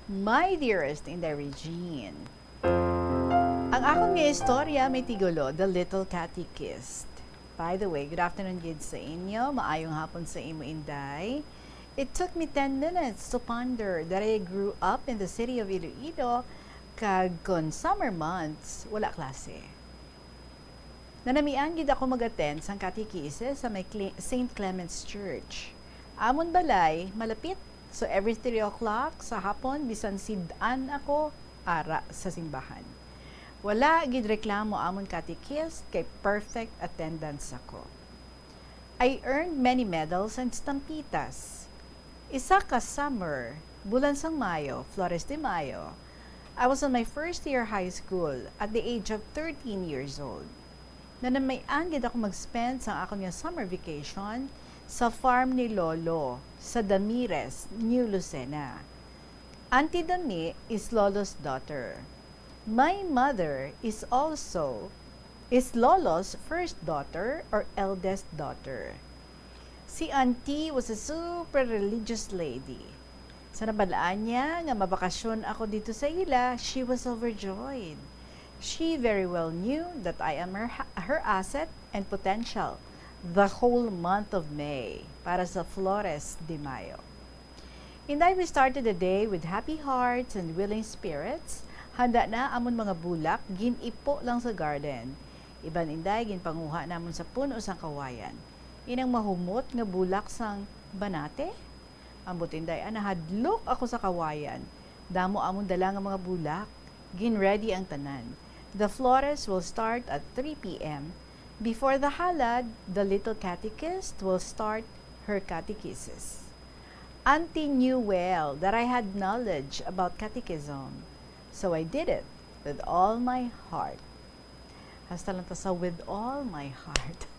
My dearest Inday Regine. Ang akon nga istorya may tigulo, The Little Catechist. By the way, good afternoon gid sa inyo. Maayong hapon sa imo, Inday. It took me ten minutes to ponder that I grew up in the city of Iloilo, kag kon summer months, wala klase. Nanamian gid ako mag-attend sang katekismo sa may Cle-, Saint Clement's Church. Amon balay malapit, so every three o'clock sa hapon, bisan sid-an ako, ara sa simbahan. Wala gid reklamo amon catechist kay perfect attendance ako. I earned many medals and stampitas. Isa ka summer, bulan sang Mayo, Flores de Mayo, I was on my first year high school at the age of thirteen years old. Nanamay-an gid ako mag-spend sang akon nga summer vacation sa farm ni Lolo sa Damires, New Lucena. Auntie Dami is Lolo's daughter. My mother is also is Lolo's first daughter or eldest daughter. Si Auntie was a super religious lady. Sa nabalaan niya nga mabakasyon ako dito sa ila, she was overjoyed. She very well knew that I am her, her asset and potential the whole month of May para sa Flores de Mayo. Inday, we started the day with happy hearts and willing spirits. Handa na amon mga bulak, gin-ipo lang sa garden. Iban, Inday, ginpanguha namon sa puno sang kawayan. Inang mahumot nga bulak sang banate? Ambot, Inday, ah, nahadlok ako sa kawayan. Damo amon dala nga mga bulak. Gin-ready ang tanan. The flores will start at three p.m. Before the halad, the little catechist will start her catechesis. Auntie knew well that I had knowledge about catechism, so I did it with all my heart. Hasta lang ta sa "with all my heart."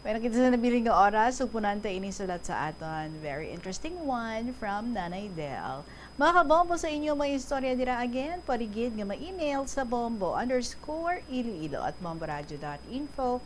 May nakita sa nabilin nga oras, ug punan ta ining sulat sa aton. Very interesting one from Nanay Del. Mga kabombo, sa inyo may istorya dira again, pwede gid nga ma-email sa bombo underscore iloilo at bomboradio dot info,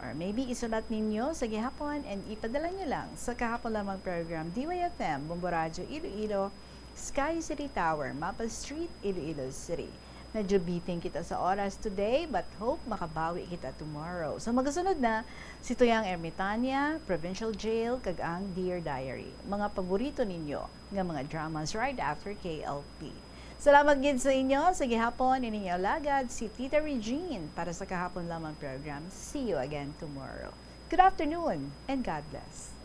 or maybe isulat ninyo sa gihapon and ipadala nyo lang sa kahapon lamang program, D Y F M, Bombo Radio Iloilo, Sky City Tower, Mapa Street, Iloilo City. Medyo bitin kita sa oras today, but hope makabawi kita tomorrow. Sa magasunod na, si Tuyang Ermitania, Provincial Jail, kag ang Dear Diary, mga paborito ninyo nga mga dramas right after K L P. Salamat gid sa inyo. Sa gihapon, ining alagad si Tita Regine para sa kahapon lamang program. See you again tomorrow. Good afternoon and God bless.